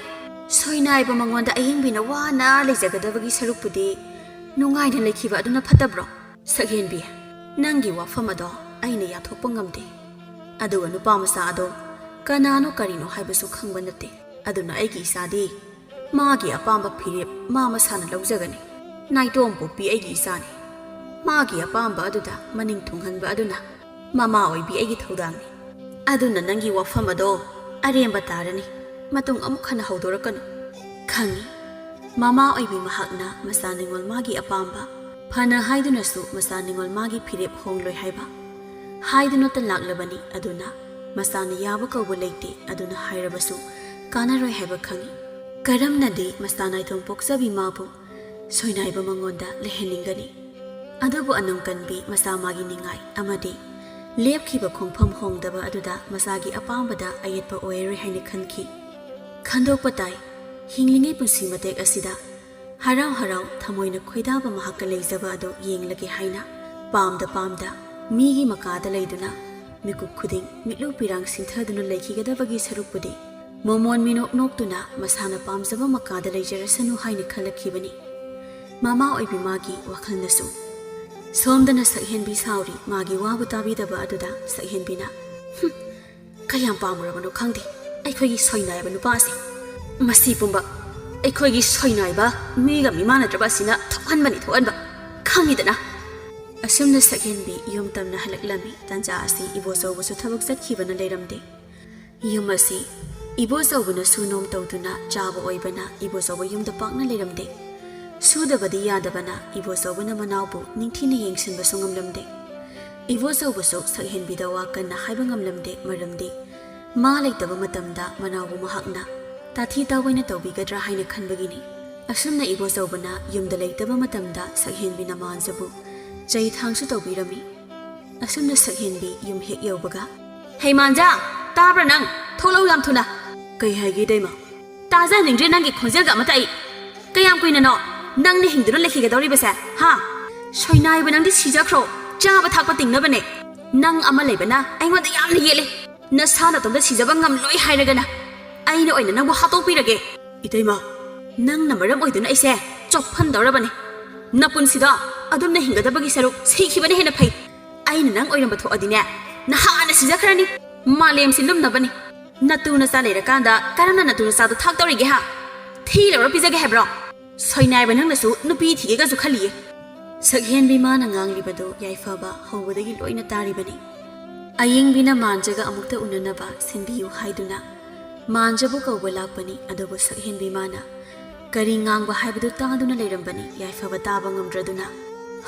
ꯁꯣꯏꯅꯥꯏꯕ ꯃꯉꯣꯟꯗ ꯑꯌꯤꯡꯕꯤꯅ ꯋꯥꯅ ꯂꯩꯖꯒꯗꯕꯒꯤ ꯁꯔꯨꯛꯄꯨꯗꯤ ꯅꯨꯡꯉꯥꯏꯅ ꯂꯩꯈꯤꯕ ꯑꯗꯨꯅ ꯐꯠꯇꯕ꯭ꯔꯣ? ꯁꯛꯍꯦꯟꯕꯤ, ꯅꯪꯒꯤ ꯋꯥꯐꯝ ꯑꯗꯣ ꯑꯩꯅ ꯌꯥꯊꯣꯛꯄ ꯉꯝꯗꯦ꯫ ꯑꯗꯨꯒ ꯅꯨꯄꯥ ꯃꯆꯥ ꯑꯗꯣ ꯀꯅꯥꯅꯣ ꯀꯔꯤꯅꯣ ꯍꯥꯏꯕꯁꯨ ꯈꯪꯕ ꯅꯠꯇꯦ꯫ ꯑꯗꯨꯅ ꯑꯩꯒꯤ ꯏꯆꯥꯗꯤ ꯃꯥꯒꯤ ꯑꯄꯥꯝꯕ ꯐꯤꯔꯦꯞ ꯃꯥ ꯃꯁꯥꯅ ꯂꯧꯖꯒꯅꯤ꯫ ꯅꯥꯏꯇꯣꯝ ꯄꯣꯛꯄꯤ ꯑꯩꯒꯤ ꯏꯆꯥꯅꯤ꯫ ꯃꯥꯒꯤ ꯑꯄꯥꯝꯕ ꯑꯗꯨꯗ ꯃꯅꯤꯡ ꯊꯨꯡꯍꯟꯕ ꯑꯗꯨꯅ ꯃꯃꯥ ꯑꯣꯏꯕꯤ ꯑꯩꯒꯤ ꯊꯧꯗꯥꯡꯅꯤ꯫ ꯑꯗꯨꯅ ꯅꯪꯒꯤ ꯋꯥꯐꯝ ꯑꯗꯣ ꯑꯔꯦꯝꯕ ꯇꯥꯔꯅꯤ꯫ ꯃꯇꯨꯡ ꯑꯃꯨꯛ ꯍꯟꯅ ꯍꯧꯗꯣꯔꯛꯀꯅꯨ꯫ ꯈꯪꯉꯤ, ꯃꯃꯥ ꯑꯣꯏꯕꯤ ꯃꯍꯥꯛꯅ ꯃꯆꯥ ꯅꯤꯉꯣꯜ ꯃꯥꯒꯤ ꯑꯄꯥꯝꯕ, ꯐꯅ ꯍꯥꯏꯗꯨꯅꯁꯨ ꯃꯆꯥ ꯅꯤꯉꯣꯜ ꯃꯥꯒꯤ ꯐꯤꯔꯦꯞ ꯍꯣꯡꯂꯣꯏ ꯍꯥꯏꯕ ꯍꯥꯏꯗꯨꯅꯇ ꯂꯥꯛꯂꯕꯅꯤ꯫ ꯑꯗꯨꯅ ꯃꯆꯥꯅ ꯌꯥꯕ ꯀꯧꯕ ꯂꯩꯇꯦ, ꯑꯗꯨꯅ ꯍꯥꯏꯔꯕꯁꯨ ꯀꯥꯟꯅꯔꯣꯏ ꯍꯥꯏꯕ ꯈꯪꯉꯤ꯫ ꯀꯔꯝꯅꯗꯤ ꯃꯆꯥ ꯅꯥꯏꯇꯣꯝ ꯄꯣꯛꯆꯕꯤ ꯃꯥꯕꯨ ꯁꯣꯏꯅꯥꯏꯕ ꯃꯉꯣꯟꯗ ꯂꯩꯍꯟꯅꯤꯡꯒꯅꯤ? ꯑꯗꯨꯕꯨ ꯑꯅꯝ ꯀꯟꯕꯤ ꯃꯆꯥ ꯃꯥꯒꯤ ꯅꯤꯡꯉꯥꯏ ꯑꯃꯗꯤ ꯂꯦꯞꯈꯤꯕ ꯈꯣꯡꯐꯝ ꯍꯣꯡꯗꯕ ꯑꯗꯨꯗ ꯃꯆꯥꯒꯤ ꯑꯄꯥꯝꯕꯗ ꯑꯌꯦꯠꯄ ꯑꯣꯏꯔꯔꯣꯏ ꯍꯥꯏꯅ ꯈꯟꯈꯤ꯫ ꯈꯟꯗꯣꯛꯄ ꯇꯥꯏ, ꯍꯤꯡꯂꯤꯉꯩ ꯄꯨꯟꯁꯤ ꯃꯇꯦꯛ ꯑꯁꯤꯗ ꯍꯔꯥꯎ ꯍꯔꯥꯎ ꯊꯃꯣꯏꯅ ꯈꯣꯏꯗꯥꯕ ꯃꯍꯥꯛꯀ ꯂꯩꯖꯕ ꯑꯗꯨ ꯌꯦꯡꯂꯒꯦ ꯍꯥꯏꯅ ꯄꯥꯝꯗ ꯄꯥꯝꯗ ꯃꯤꯒꯤ ꯃꯀꯥꯗ ꯂꯩꯗꯨꯅ ꯃꯤꯀꯨꯞ ꯈꯨꯗꯤꯡ ꯃꯤꯠꯂꯨ ꯄꯤꯔꯥꯡ ꯁꯤꯟꯊꯗꯨꯅ ꯂꯩꯈꯤꯒꯗꯕꯒꯤ ꯁꯔꯨꯛꯄꯨꯗꯤ ꯃꯣꯃꯣꯟ ꯃꯤꯅꯣꯛ ꯅꯣꯛꯇꯨꯅ ꯃꯁꯥꯅ ꯄꯥꯝꯖꯕ ꯃꯀꯥꯗ ꯂꯩꯖꯔꯁꯅꯨ ꯍꯥꯏꯅ ꯈꯜꯂꯛꯈꯤꯕꯅꯤ꯫ ꯃꯃꯥ ꯑꯣꯏꯕꯤ ꯃꯥꯒꯤ ꯋꯥꯈꯜꯅꯁꯨ꯫ ꯁꯣꯝꯗꯅ ꯁꯛꯍꯦꯟꯕꯤ ꯁꯥꯎꯔꯤ ꯃꯥꯒꯤ ꯋꯥꯕꯨ ꯇꯥꯕꯤꯗꯕ ꯑꯗꯨꯗ ꯁꯛꯍꯦꯟꯕꯤꯅ, "ꯍꯨꯝ, ꯀꯌꯥꯝ ꯄꯥꯝꯃꯨꯔꯕꯅꯣ ꯈꯪꯗꯦ ꯑꯩꯈꯣꯏꯒꯤ ꯁꯣꯏꯅꯥꯏꯕ ꯅꯨꯄꯥ ꯑꯁꯤ꯫ ꯃꯁꯤ ꯄꯨꯝꯕ ꯑꯩꯈꯣꯏꯒꯤ ꯁꯣꯏꯅꯥꯏꯕ ꯃꯤꯒ ꯃꯤꯃꯥꯟꯅꯗ꯭ꯔꯕ ꯑꯁꯤꯅ ꯊꯣꯛꯍꯟꯕꯅꯤ, ꯊꯣꯛꯍꯟꯕ꯫ ꯈꯪꯉꯤꯗꯅ?" ꯑꯁꯨꯝꯅ ꯁꯛꯍꯦꯟꯕꯤ ꯌꯨꯝ ꯇꯝꯅ ꯍꯜꯂꯛꯂꯝꯃꯤ꯫ ꯇꯥꯟꯖꯥ ꯑꯁꯤ ꯏꯕꯣꯆꯧꯕꯁꯨ ꯊꯕꯛ ꯆꯠꯈꯤꯕꯅ ꯂꯩꯔꯝꯗꯦ꯫ ꯌꯨꯝ ꯑꯁꯤ ꯏꯕꯣꯆꯧꯕꯅ ꯁꯨ ꯅꯣꯝ ꯇꯧꯗꯨꯅ ꯆꯥꯕ ꯑꯣꯏꯕꯅ ꯏꯕꯣꯆꯧꯕ ꯌꯨꯝꯗ ꯄꯥꯛꯅ ꯂꯩꯔꯝꯗꯦ꯫ ꯁꯨꯗꯕꯗꯤ ꯌꯥꯗꯕꯅ ꯏꯕꯣꯆꯧꯕꯅ ꯃꯅꯥꯎꯕꯨ ꯅꯤꯡꯊꯤꯅ ꯌꯦꯡꯁꯤꯟꯕꯁꯨ ꯉꯝꯂꯝꯗꯦ꯫ ꯏꯕꯣꯆꯧꯕꯁꯨ ꯁꯛꯍꯦꯟꯕꯤꯗ ꯋꯥ ꯀꯟꯅ ꯍꯥꯏꯕ ꯉꯝꯂꯝꯗꯦ, ꯃꯔꯝꯗꯤ ꯃꯥ ꯂꯩꯇꯕ ꯃꯇꯝꯗ ꯃꯅꯥꯎꯕꯨ ꯃꯍꯥꯛꯅ ꯇꯥꯊꯤ ꯇꯥꯑꯣꯏꯅ ꯇꯧꯕꯤꯒꯗ꯭ꯔꯥ ꯍꯥꯏꯅ ꯈꯟꯕꯒꯤꯅꯤ꯫ ꯑꯁꯨꯝꯅ ꯏꯕꯣꯆꯧꯕꯅ ꯌꯨꯝꯗ ꯂꯩꯇꯕ ꯃꯇꯝꯗ ꯁꯛꯍꯦꯟꯕꯤꯅ ꯃꯥꯟꯖꯕꯨ ꯆꯩ ꯊꯥꯡꯁꯨ ꯇꯧꯕꯤꯔꯝꯃꯤ꯫ ꯑꯁꯨꯝꯅ ꯁꯛꯍꯦꯟꯕꯤ ꯌꯨꯝ ꯍꯦꯛ ꯌꯧꯕꯒ, "ꯍꯩ ꯃꯥꯟꯖꯥ, ꯇꯥꯕ꯭ꯔꯥ ꯅꯪ? ꯊꯣꯛꯂꯛꯎ ꯌꯥꯝ ꯊꯨꯅ!" "ꯀꯩ ꯍꯥꯏꯒꯦ ꯏꯇꯩꯃ?" "ꯇꯥꯖꯅꯤꯡꯗ꯭ꯔꯦ ꯅꯪꯒꯤ ꯈꯣꯟꯖꯦꯜꯒ ꯑꯃꯇ ꯑꯩ꯫ ꯀꯌꯥꯝ ꯀꯨꯏꯅꯅꯣ ꯅꯪꯅ ꯍꯤꯡꯗꯨꯅ ꯂꯩꯈꯤꯒꯗꯧꯔꯤꯕꯁꯦ, ꯍꯥ? ꯁꯣꯏꯅꯥꯏꯕ ꯅꯪꯗꯤ ꯁꯤꯖꯈ꯭ꯔꯣ, ꯆꯥꯕ ꯊꯛꯄ ꯇꯤꯡꯅꯕꯅꯦ꯫ ꯅꯪ ꯑꯃ ꯂꯩꯕꯅ ꯑꯩꯉꯣꯟꯗ ꯌꯥꯝꯅ ꯌꯦꯠꯂꯦ꯫ ꯅꯁꯥ ꯅꯇꯣꯝꯇ ꯁꯤꯖꯕ ꯉꯝꯂꯣꯏ ꯍꯥꯏꯔꯒꯅ ꯑꯩꯅ ꯑꯣꯏꯅ ꯅꯪꯕꯨ ꯍꯥꯠꯇꯣꯛꯄꯤꯔꯒꯦ꯫" "ꯏꯇꯩꯃ, ꯅꯪꯅ ꯃꯔꯝ ꯑꯣꯏꯗꯨꯅ ꯑꯩꯁꯦ ꯆꯣꯛꯐꯟꯗꯧꯔꯕꯅꯦ꯫ ꯅꯄꯨꯟꯁꯤꯗꯣ ꯑꯗꯨꯝꯅ ꯍꯤꯡꯒꯗꯕꯒꯤ ꯁꯔꯨꯛ ꯁꯤꯈꯤꯕꯅ ꯍꯦꯟꯅ ꯐꯩ꯫ ꯑꯩꯅ ꯅꯪ ꯑꯣꯏꯔꯝꯕ ꯊꯣꯛꯑꯗꯤꯅꯦ, ꯅꯍꯥꯟꯅ ꯁꯤꯖꯈ꯭ꯔꯅꯤ꯫ ꯃꯥꯂꯦꯝꯁꯤ ꯂꯨꯝꯅꯕꯅꯤ꯫ ꯅꯇꯨ ꯅꯆꯥ ꯂꯩꯔꯀꯥꯟꯗ ꯀꯔꯝꯅ ꯅꯇꯨ ꯅꯆꯥꯗꯣ ꯊꯥꯛꯇꯧꯔꯤꯒꯦ ꯍꯥ? ꯊꯤ ꯂꯧꯔ ꯄꯤꯖꯒꯦ ꯍꯥꯏꯕ꯭ꯔꯣ? ꯁꯣꯏꯅꯥꯏꯕ ꯅꯪꯅꯁꯨ ꯅꯨꯄꯤ ꯊꯤꯒꯦꯒꯁꯨ ꯈꯜꯂꯤꯌꯦ꯫ ꯁꯛꯍꯦꯟꯕꯤ ꯃꯥꯅ ꯉꯥꯡꯂꯤꯕꯗꯨ ꯌꯥꯏꯐꯕ ꯍꯧꯕꯗꯒꯤ ꯂꯣꯏꯅ ꯇꯥꯔꯤꯕꯅꯤ꯫ ꯑꯌꯦꯡꯕꯤꯅ ꯃꯥꯟꯖꯒ ꯑꯃꯨꯛꯇ ꯎꯅꯅꯕ ꯁꯤꯟꯕꯤꯌꯨ ꯍꯥꯏꯗꯨꯅ ꯃꯥꯟꯖꯕꯨ ꯀꯧꯕ ꯂꯥꯛꯄꯅꯤ, ꯑꯗꯨꯕꯨ ꯁꯛꯍꯦꯟꯕꯤ ꯃꯥꯅ ꯀꯔꯤ ꯉꯥꯡꯕ ꯍꯥꯏꯕꯗꯨ ꯇꯥꯗꯨꯅ ꯂꯩꯔꯝꯕꯅꯤ꯫ ꯌꯥꯏꯐꯕ ꯇꯥꯕ ꯉꯝꯗ꯭ꯔꯗꯨꯅ,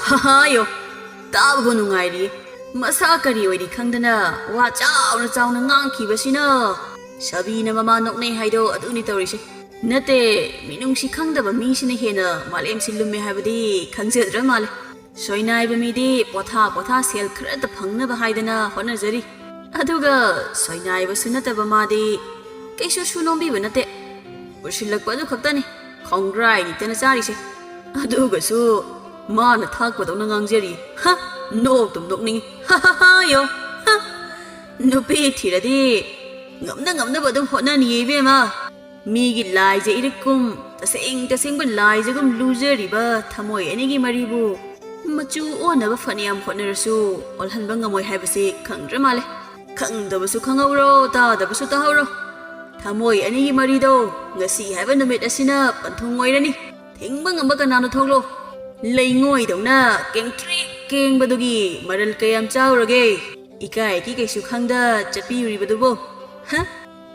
"ꯍꯍꯥꯌꯣ, ꯇꯥꯕꯕꯨ ꯅꯨꯡꯉꯥꯏꯔꯤ꯫ ꯃꯁꯥ ꯀꯔꯤ ꯑꯣꯏꯔꯤ ꯈꯪꯗꯅ ꯋꯥ ꯆꯥꯎꯅ ꯆꯥꯎꯅ ꯉꯥꯡꯈꯤꯕꯁꯤꯅ꯫ ꯁꯥꯕꯤꯅ ꯃꯃꯥ ꯅꯣꯛꯅꯩ ꯍꯥꯏꯗꯣ ꯑꯗꯨꯅꯤ ꯇꯧꯔꯤꯁꯦ꯫ ꯅꯠꯇꯦ, ꯃꯤꯅꯨꯡꯁꯤ ꯈꯪꯗꯕ ꯃꯤꯁꯤꯅ ꯍꯦꯟꯅ ꯃꯥꯂꯦꯝꯁꯤ ꯂꯨꯝꯃꯦ ꯍꯥꯏꯕꯗꯤ ꯈꯪꯖꯗ꯭ꯔ ꯃꯥꯜꯂꯦ꯫ ꯁꯣꯏꯅꯥꯏꯕ ꯃꯤꯗꯤ ꯄꯣꯊꯥ ꯄꯣꯊꯥ ꯁꯦꯜ ꯈꯔꯇ ꯐꯪꯅꯕ ꯍꯥꯏꯗꯅ ꯍꯣꯠꯅꯖꯔꯤ꯫ ꯑꯗꯨꯒ ꯁꯣꯏꯅꯥꯏꯕꯁꯨ ꯅꯠꯇꯕ ꯃꯥꯗꯤ ꯀꯩꯁꯨ ꯁꯨ ꯅꯣꯝꯕꯤꯕ ꯅꯠꯇꯦ꯫ ꯄꯨꯁꯤꯜꯂꯛꯄ ꯑꯗꯨ ꯈꯛꯇꯅꯤ ꯈꯣꯡꯒ꯭ꯔꯥꯏ ꯅꯤꯛꯇꯅ ꯆꯥꯔꯤꯁꯦ꯫ ꯑꯗꯨꯒꯁꯨ ꯃꯥꯅ ꯊꯥꯛꯄꯗꯧꯅ ꯉꯥꯡꯖꯔꯤ꯫ ꯍ! ꯅꯣꯛꯇꯨꯝ ꯅꯣꯛꯅꯤꯡꯉꯤ꯫ ꯍ ꯍ ꯍ ꯌꯣ! ꯍ! ꯅꯨꯄꯤ ꯊꯤꯔꯗꯤ ꯉꯝꯅ ꯉꯝꯅꯕ ꯑꯗꯨꯝ ꯍꯣꯠꯅꯅꯤꯌꯦ ꯏꯕꯦꯝꯃ꯫ ꯃꯤꯒꯤ ꯂꯥꯏꯖ ꯏꯔꯤꯛꯀꯨꯝ, ꯇꯁꯦꯡ ꯇꯁꯦꯡꯕ ꯂꯥꯏꯖꯒꯨꯝ ꯂꯨꯖꯔꯤꯕ ꯊꯃꯣꯏ ꯑꯅꯤꯒꯤ ꯃꯔꯤꯕꯨ ꯃꯆꯨ ꯑꯣꯟꯅꯕ ꯐꯅꯌꯥꯝ ꯍꯣꯠꯅꯔꯁꯨ ꯑꯣꯜꯍꯟꯕ ꯉꯝꯃꯣꯏ ꯍꯥꯏꯕꯁꯤ ꯈꯪꯗ꯭ꯔ ꯃꯥꯜꯂꯦ꯫ ꯈꯪꯗꯕꯁꯨ ꯈꯪꯍꯧꯔꯣ, ꯇꯥꯗꯕꯁꯨ ꯇꯥꯍꯧꯔꯣ꯫ ꯊꯃꯣꯏ ꯑꯅꯤꯒꯤ ꯃꯔꯤꯗꯣ ꯉꯁꯤ ꯍꯥꯏꯕ ꯅꯨꯃꯤꯠ ꯑꯁꯤꯅ ꯄꯟꯊꯨꯡ ꯑꯣꯏꯔꯅꯤ꯫ ꯊꯤꯡꯕ ꯉꯝꯕ ꯀꯅꯥꯅꯣ ꯊꯣꯛꯂꯣ꯫ ꯂꯩꯉꯣꯏꯗꯧꯅ ꯀꯦꯡꯇ꯭ꯔꯤꯛ ꯀꯦꯡꯕꯗꯨꯒꯤ ꯃꯔꯜ ꯀꯌꯥꯝ ꯆꯥꯎꯔꯒꯦ? ꯏꯀꯥꯏꯒꯤ ꯀꯩꯁꯨ ꯈꯪꯗ ꯆꯠꯄꯤꯔꯨꯔꯤꯕꯗꯨꯕꯣ? ꯍ?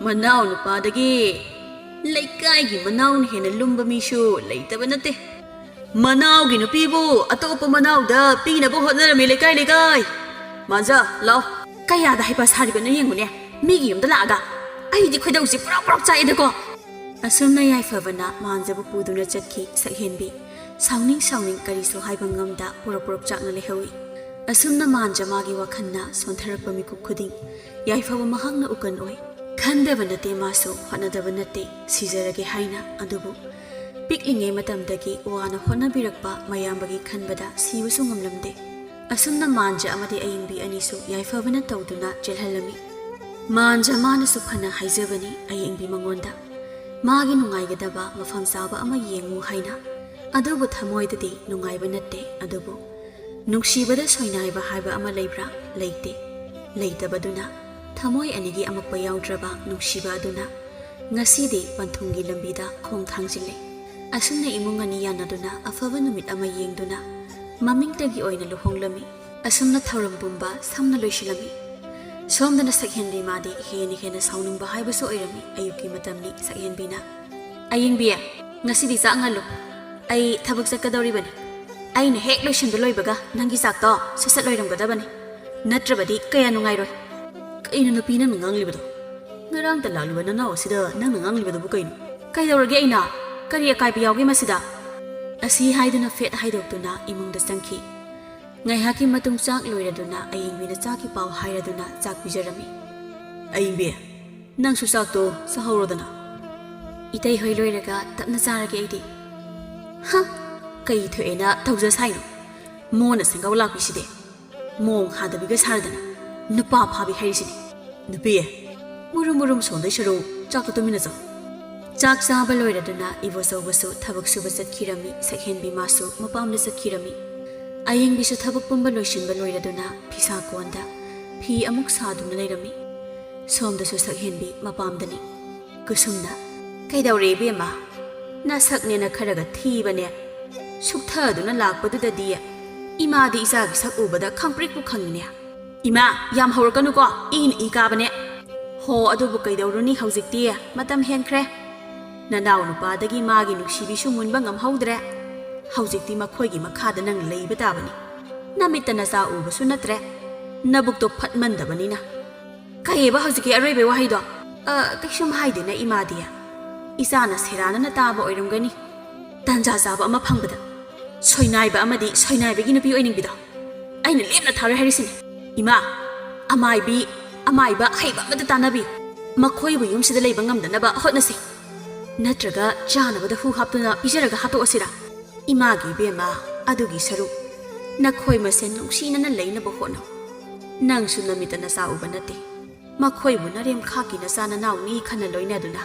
ꯃꯅꯥꯎ ꯅꯨꯄꯥꯗꯒꯤ ꯂꯩꯀꯥꯏꯒꯤ ꯃꯅꯥꯎꯅ ꯍꯦꯟꯅ ꯂꯨꯝꯕ ꯃꯤꯁꯨ ꯂꯩꯇꯕ ꯅꯠꯇꯦ꯫ ꯃꯅꯥꯎꯒꯤ ꯅꯨꯄꯤꯕꯨ ꯑꯇꯣꯞꯄ ꯃꯅꯥꯎꯗ ꯄꯤꯅꯕ ꯍꯣꯠꯅꯔꯝꯃꯤ ꯂꯩꯀꯥꯏ ꯂꯩꯀꯥꯏ꯫ ꯃꯥꯟꯖ, ꯂꯥꯎ꯫ ꯀꯌꯥꯗ ꯍꯩꯄꯥ ꯁꯥꯔꯤꯕꯅꯣ ꯌꯦꯡꯉꯨꯅꯦ, ꯃꯤꯒꯤ ꯌꯨꯝꯗ ꯂꯥꯛꯑꯒ꯫ ꯑꯩꯗꯤ ꯈꯣꯏꯗꯧꯁꯤ ꯄ꯭ꯔꯣꯛ ꯄ꯭ꯔꯣꯛ ꯆꯥꯛꯏꯗꯀꯣ꯫ ꯑꯁꯨꯝꯅ ꯌꯥꯏꯐꯕꯅ ꯃꯥꯟꯖꯕꯨ ꯄꯨꯗꯨꯅ ꯆꯠꯈꯤ ꯁꯛꯍꯦꯟꯕꯤ꯫ ꯁꯥꯎꯅꯤꯡ ꯁꯥꯎꯅꯤꯡ ꯀꯔꯤꯁꯨ ꯍꯥꯏꯕ ꯉꯝꯗ ꯄꯨꯔꯞ ꯄꯨꯔꯞ ꯆꯥꯛꯅ ꯂꯩꯍꯧꯏ꯫ ꯑꯁꯨꯝꯅ ꯃꯥꯟꯖ ꯃꯥꯒꯤ ꯋꯥꯈꯜꯅ ꯁꯣꯟꯊꯔꯛꯄ ꯃꯤꯀꯨꯞ ꯈꯨꯗꯤꯡ ꯌꯥꯏꯐꯕ ꯃꯍꯥꯛꯅ ꯎꯀꯟ ꯑꯣꯏ꯫ ꯈꯟꯗꯕ ꯅꯠꯇꯦ ꯃꯥꯁꯨ, ꯍꯣꯠꯅꯗꯕ ꯅꯠꯇꯦ, ꯁꯤꯖꯔꯒꯦ ꯍꯥꯏꯅ꯫ ꯑꯗꯨꯕꯨ ꯄꯤꯛꯂꯤꯉꯩ ꯃꯇꯝꯗꯒꯤ ꯋꯥꯅ ꯍꯣꯠꯅꯕꯤꯔꯛꯄ ꯃꯌꯥꯝꯕꯒꯤ ꯈꯟꯕꯗ ꯁꯤꯕꯁꯨ ꯉꯝꯂꯝꯗꯦ꯫ ꯑꯁꯨꯝꯅ ꯃꯥꯟꯖ ꯑꯃꯗꯤ ꯑꯌꯦꯡꯕꯤ ꯑꯅꯤꯁꯨ ꯌꯥꯏꯐꯕꯅ ꯇꯧꯗꯨꯅ ꯆꯦꯜꯍꯜꯂꯝꯃꯤ꯫ ꯃꯥꯟꯖ ꯃꯥꯅꯁꯨ ꯐꯅ ꯍꯥꯏꯖꯕꯅꯤ ꯑꯌꯦꯡꯕꯤ ꯃꯉꯣꯟꯗ, ꯃꯥꯒꯤ ꯅꯨꯡꯉꯥꯏꯒꯗꯕ ꯃꯐꯝ ꯆꯥꯕ ꯑꯃ ꯌꯦꯡꯉꯨ ꯍꯥꯏꯅ꯫ ꯑꯗꯨꯕꯨ ꯊꯃꯣꯏꯗꯗꯤ ꯅꯨꯡꯉꯥꯏꯕ ꯅꯠꯇꯦ꯫ ꯑꯗꯨꯕꯨ ꯅꯨꯡꯁꯤꯕꯗ ꯁꯣꯏꯅꯥꯏꯕ ꯍꯥꯏꯕ ꯑꯃ ꯂꯩꯕ꯭ꯔꯥ? ꯂꯩꯇꯦ꯫ ꯂꯩꯇꯕꯗꯨꯅ ꯊꯃꯣꯏ ꯑꯅꯤꯒꯤ ꯑꯃꯛꯄ ꯌꯥꯎꯗ꯭ꯔꯕ ꯅꯨꯡꯁꯤꯕ ꯑꯗꯨꯅ ꯉꯁꯤꯗꯤ ꯄꯟꯊꯨꯡꯒꯤ ꯂꯝꯕꯤꯗ ꯈꯣꯡ ꯊꯥꯡꯖꯤꯜꯂꯦ꯫ ꯑꯁꯨꯝꯅ ꯏꯃꯨꯡ ꯑꯅꯤ ꯌꯥꯅꯗꯨꯅ ꯑꯐꯕ ꯅꯨꯃꯤꯠ ꯑꯃ ꯌꯦꯡꯗꯨꯅ ꯃꯃꯤꯡꯇꯒꯤ ꯑꯣꯏꯅ ꯂꯨꯍꯣꯡꯂꯝꯃꯤ꯫ ꯑꯁꯨꯝꯅ ꯊꯧꯔꯝ ꯄꯨꯝꯕ ꯁꯝꯅ ꯂꯣꯏꯁꯤꯜꯂꯝꯃꯤ꯫ ꯁꯣꯝꯗꯅ ꯁꯛꯍꯦꯟꯕꯤ ꯃꯥꯗꯤ ꯍꯦꯟꯅ ꯍꯦꯟꯅ ꯁꯥꯎꯅꯤꯡꯕ ꯍꯥꯏꯕꯁꯨ ꯑꯣꯏꯔꯝꯃꯤ꯫ ꯑꯌꯨꯛꯀꯤ ꯃꯇꯝꯅꯤ꯫ ꯁꯛꯍꯦꯟꯕꯤꯅ, "ꯑꯌꯦꯡꯕꯤ, ꯉꯁꯤꯗꯤ ꯆꯥꯛ ꯉꯜꯂꯨ꯫ ꯑꯩ ꯊꯕꯛ ꯆꯠꯀꯗꯧꯔꯤꯕꯅꯤ꯫ ꯑꯩꯅ ꯍꯦꯛ ꯂꯣꯏꯁꯤꯟꯕ ꯂꯣꯏꯕꯒ ꯅꯪꯒꯤ ꯆꯥꯛꯇꯣ ꯁꯠ ꯁꯠ ꯂꯣꯏꯔꯝꯒꯗꯕꯅꯤ꯫ ꯅꯠꯇ꯭ꯔꯕꯗꯤ ꯀꯌꯥ ꯅꯨꯡꯉꯥꯏꯔꯣꯏ꯫" "ꯀꯩꯅꯣ ꯅꯨꯄꯤ ꯅꯪꯅ ꯉꯥꯡꯂꯤꯕꯗꯣ? ꯉꯔꯥꯡꯇ ꯂꯥꯛꯂꯤꯕ ꯅꯅꯥꯎ ꯑꯁꯤꯗ ꯅꯪꯅ ꯉꯥꯡꯂꯤꯕꯗꯨꯕꯨ ꯀꯩꯅꯣ?" "ꯀꯩꯗꯧꯔꯒꯦ ꯑꯩꯅ? ꯀꯔꯤ ꯑꯀꯥꯏꯕ ꯌꯥꯎꯒꯦ ꯃꯁꯤꯗ?" ꯑꯁꯤ ꯍꯥꯏꯗꯨꯅ ꯐꯦꯠ ꯍꯥꯏꯗꯣꯛꯇꯨꯅ ꯏꯃꯨꯡꯗ ꯆꯪꯈꯤ꯫ ꯉꯥꯏꯍꯥꯛꯀꯤ ꯃꯇꯨꯡ ꯆꯥꯛ ꯂꯣꯏꯔꯗꯨꯅ ꯑꯌꯤꯡꯕꯤꯅ ꯆꯥꯛꯀꯤ ꯄꯥꯎ ꯍꯥꯏꯔꯗꯨꯅ ꯆꯥꯛ ꯄꯤꯖꯔꯝꯃꯤ꯫ "ꯑꯌꯤꯡꯕꯤ, ꯅꯪꯁꯨ ꯆꯥꯛꯇꯣ ꯆꯥꯍꯧꯔꯣꯗꯅ꯫" "ꯏꯇꯩ ꯍꯣꯏ ꯂꯣꯏꯔꯒ ꯇꯞꯅ ꯆꯥꯔꯒꯦ ꯑꯩꯗꯤ꯫" "ꯍ! ꯀꯩ ꯊꯣꯛꯑꯦꯅ ꯇꯧꯖ ꯁꯥꯏꯅꯣ? ꯃꯣꯟꯅ ꯁꯦꯡꯒꯥꯎ ꯂꯥꯛꯄꯤꯁꯤꯗꯤ꯫ ꯃꯣꯡ ꯍꯥꯗꯕꯤꯒ ꯁꯥꯔꯗꯅ ꯅꯨꯄꯥ ꯐꯥꯕꯤ ꯍꯥꯏꯔꯤꯁꯤꯅꯤ꯫" "ꯅꯨꯄꯤ, ꯃꯨꯔꯨꯝ ꯃꯨꯔꯨꯝ ꯁꯣꯟꯗꯣꯏ ꯁꯔꯨꯛ ꯆꯥꯛꯇꯣ ꯇꯨꯃꯤꯟꯅ ꯆꯥꯎ꯫" ꯆꯥꯛ ꯆꯥꯕ ꯂꯣꯏꯔꯗꯨꯅ ꯏꯕꯣꯆꯧꯕꯁꯨ ꯊꯕꯛ ꯁꯨꯕ ꯆꯠꯈꯤꯔꯝꯃꯤ꯫ ꯁꯛꯍꯦꯟꯕꯤ ꯃꯥꯁꯨ ꯃꯄꯥꯝꯗ ꯆꯠꯈꯤꯔꯝꯃꯤ꯫ ꯑꯌꯦꯡꯕꯤꯁꯨ ꯊꯕꯛ ꯄꯨꯝꯕ ꯂꯣꯏꯁꯤꯟꯕ ꯂꯣꯏꯔꯗꯨꯅ ꯐꯤꯁꯥ ꯀꯣꯟꯗ ꯐꯤ ꯑꯃꯨꯛ ꯁꯥꯗꯨꯅ ꯂꯩꯔꯝꯃꯤ꯫ ꯁꯣꯝꯗꯁꯨ ꯁꯛꯍꯦꯟꯕꯤ ꯃꯄꯥꯝꯗꯅꯤ꯫ ꯀꯨꯁꯨꯝꯅ, "ꯀꯩꯗꯧꯔꯦ ꯏꯕꯦꯝꯃ? ꯅꯁꯛꯅꯦꯅ ꯈꯔꯒ ꯊꯤꯕꯅꯦ꯫ ꯁꯨꯛꯊꯗꯨꯅ ꯂꯥꯛꯄꯗꯨꯗꯗꯤ ꯏꯃꯥꯗꯤ ꯏꯆꯥꯒꯤ ꯁꯛ ꯎꯕꯗ ꯈꯪꯄ꯭ꯔꯤꯛꯄꯨ ꯈꯪꯉꯤꯅꯦ꯫" "ꯏꯃꯥ, ꯌꯥꯝ ꯍꯧꯔꯛꯀꯅꯨꯀꯣ, ꯏꯅ ꯏ ꯀꯥꯕꯅꯦ꯫" "ꯍꯣ, ꯑꯗꯨꯕꯨ ꯀꯩꯗꯧꯔꯨꯅꯤ, ꯍꯧꯖꯤꯛꯇꯤ ꯃꯇꯝ ꯍꯦꯟꯈ꯭ꯔꯦ꯫ ꯅꯅꯥꯎ ꯅꯨꯄꯥꯗꯒꯤ ꯃꯥꯒꯤ ꯅꯨꯡꯁꯤꯕꯤꯁꯨ ꯃꯨꯟꯕ ꯉꯝꯍꯧꯗ꯭ꯔꯦ꯫ ꯍꯧꯖꯤꯛꯇꯤ ꯃꯈꯣꯏꯒꯤ ꯃꯈꯥꯗ ꯅꯪ ꯂꯩꯕ ꯇꯥꯕꯅꯤ꯫ ꯅꯃꯤꯠꯇ ꯅꯆꯥ ꯎꯕꯁꯨ ꯅꯠꯇ꯭ꯔꯦ, ꯅꯕꯨꯛꯇꯣ ꯐꯠꯃꯟꯗꯕꯅꯤꯅ꯫" "ꯀꯩꯑꯕ ꯍꯧꯖꯤꯛꯀꯤ ꯑꯔꯣꯏꯕꯩ ꯋꯥꯍꯩꯗꯣ?" "ꯑ, ꯀꯩꯁꯨꯝ ꯍꯥꯏꯗꯦꯅ ꯏꯃꯥꯗꯤ꯫ ꯏꯆꯥꯅ ꯁꯦꯔꯥꯟꯅꯅ ꯇꯥꯕ ꯑꯣꯏꯔꯝꯒꯅꯤ꯫ ꯇꯥꯟꯖꯥ ꯆꯥꯕ ꯑꯃ ꯐꯪꯕꯗ ꯁꯣꯏꯅꯥꯏꯕ ꯑꯃꯗꯤ ꯁꯣꯏꯅꯥꯏꯕꯒꯤ ꯅꯨꯄꯤ ꯑꯣꯏꯅꯤꯡꯕꯤꯗꯣ ꯑꯩꯅ ꯂꯦꯞꯅ ꯊꯥꯔꯣꯏ ꯍꯥꯏꯔꯤꯁꯤꯅꯤ꯫ ꯏꯃꯥ, ꯑꯃꯥꯏꯕꯤ, ꯑꯃꯥꯏꯕ ꯑꯍꯩꯕ ꯑꯃꯗ ꯇꯥꯟꯅꯕꯤꯌꯨ꯫ ꯃꯈꯣꯏꯕꯨ ꯌꯨꯝꯁꯤꯗ ꯂꯩꯕ ꯉꯝꯗꯅꯕ ꯍꯣꯠꯅꯁꯤ꯫ ꯅꯠꯇ꯭ꯔꯒ ꯆꯥꯅꯕꯗ ꯍꯨ ꯍꯥꯞꯇꯨꯅ ꯄꯤꯖꯔꯒ ꯍꯥꯠꯇꯣꯛꯑꯁꯤꯔꯥ? ꯏꯃꯥꯒꯤ ꯏꯕꯦꯝꯃ, ꯑꯗꯨꯒꯤ ꯁꯔꯨꯛ ꯅꯈꯣꯏ ꯃꯁꯦꯟ ꯅꯨꯡꯁꯤꯅꯅ ꯂꯩꯅꯕ ꯍꯣꯠꯅꯧ꯫ ꯅꯪꯁꯨ ꯅꯃꯤꯠꯇ ꯅꯆꯥ ꯎꯕ ꯅꯠꯇꯦ꯫ ꯃꯈꯣꯏꯕꯨ ꯅꯔꯦꯝꯈꯥꯛꯀꯤ ꯅꯆꯥ ꯅꯅꯥꯎꯅꯤ ꯈꯟꯅ ꯂꯣꯏꯅꯗꯨꯅ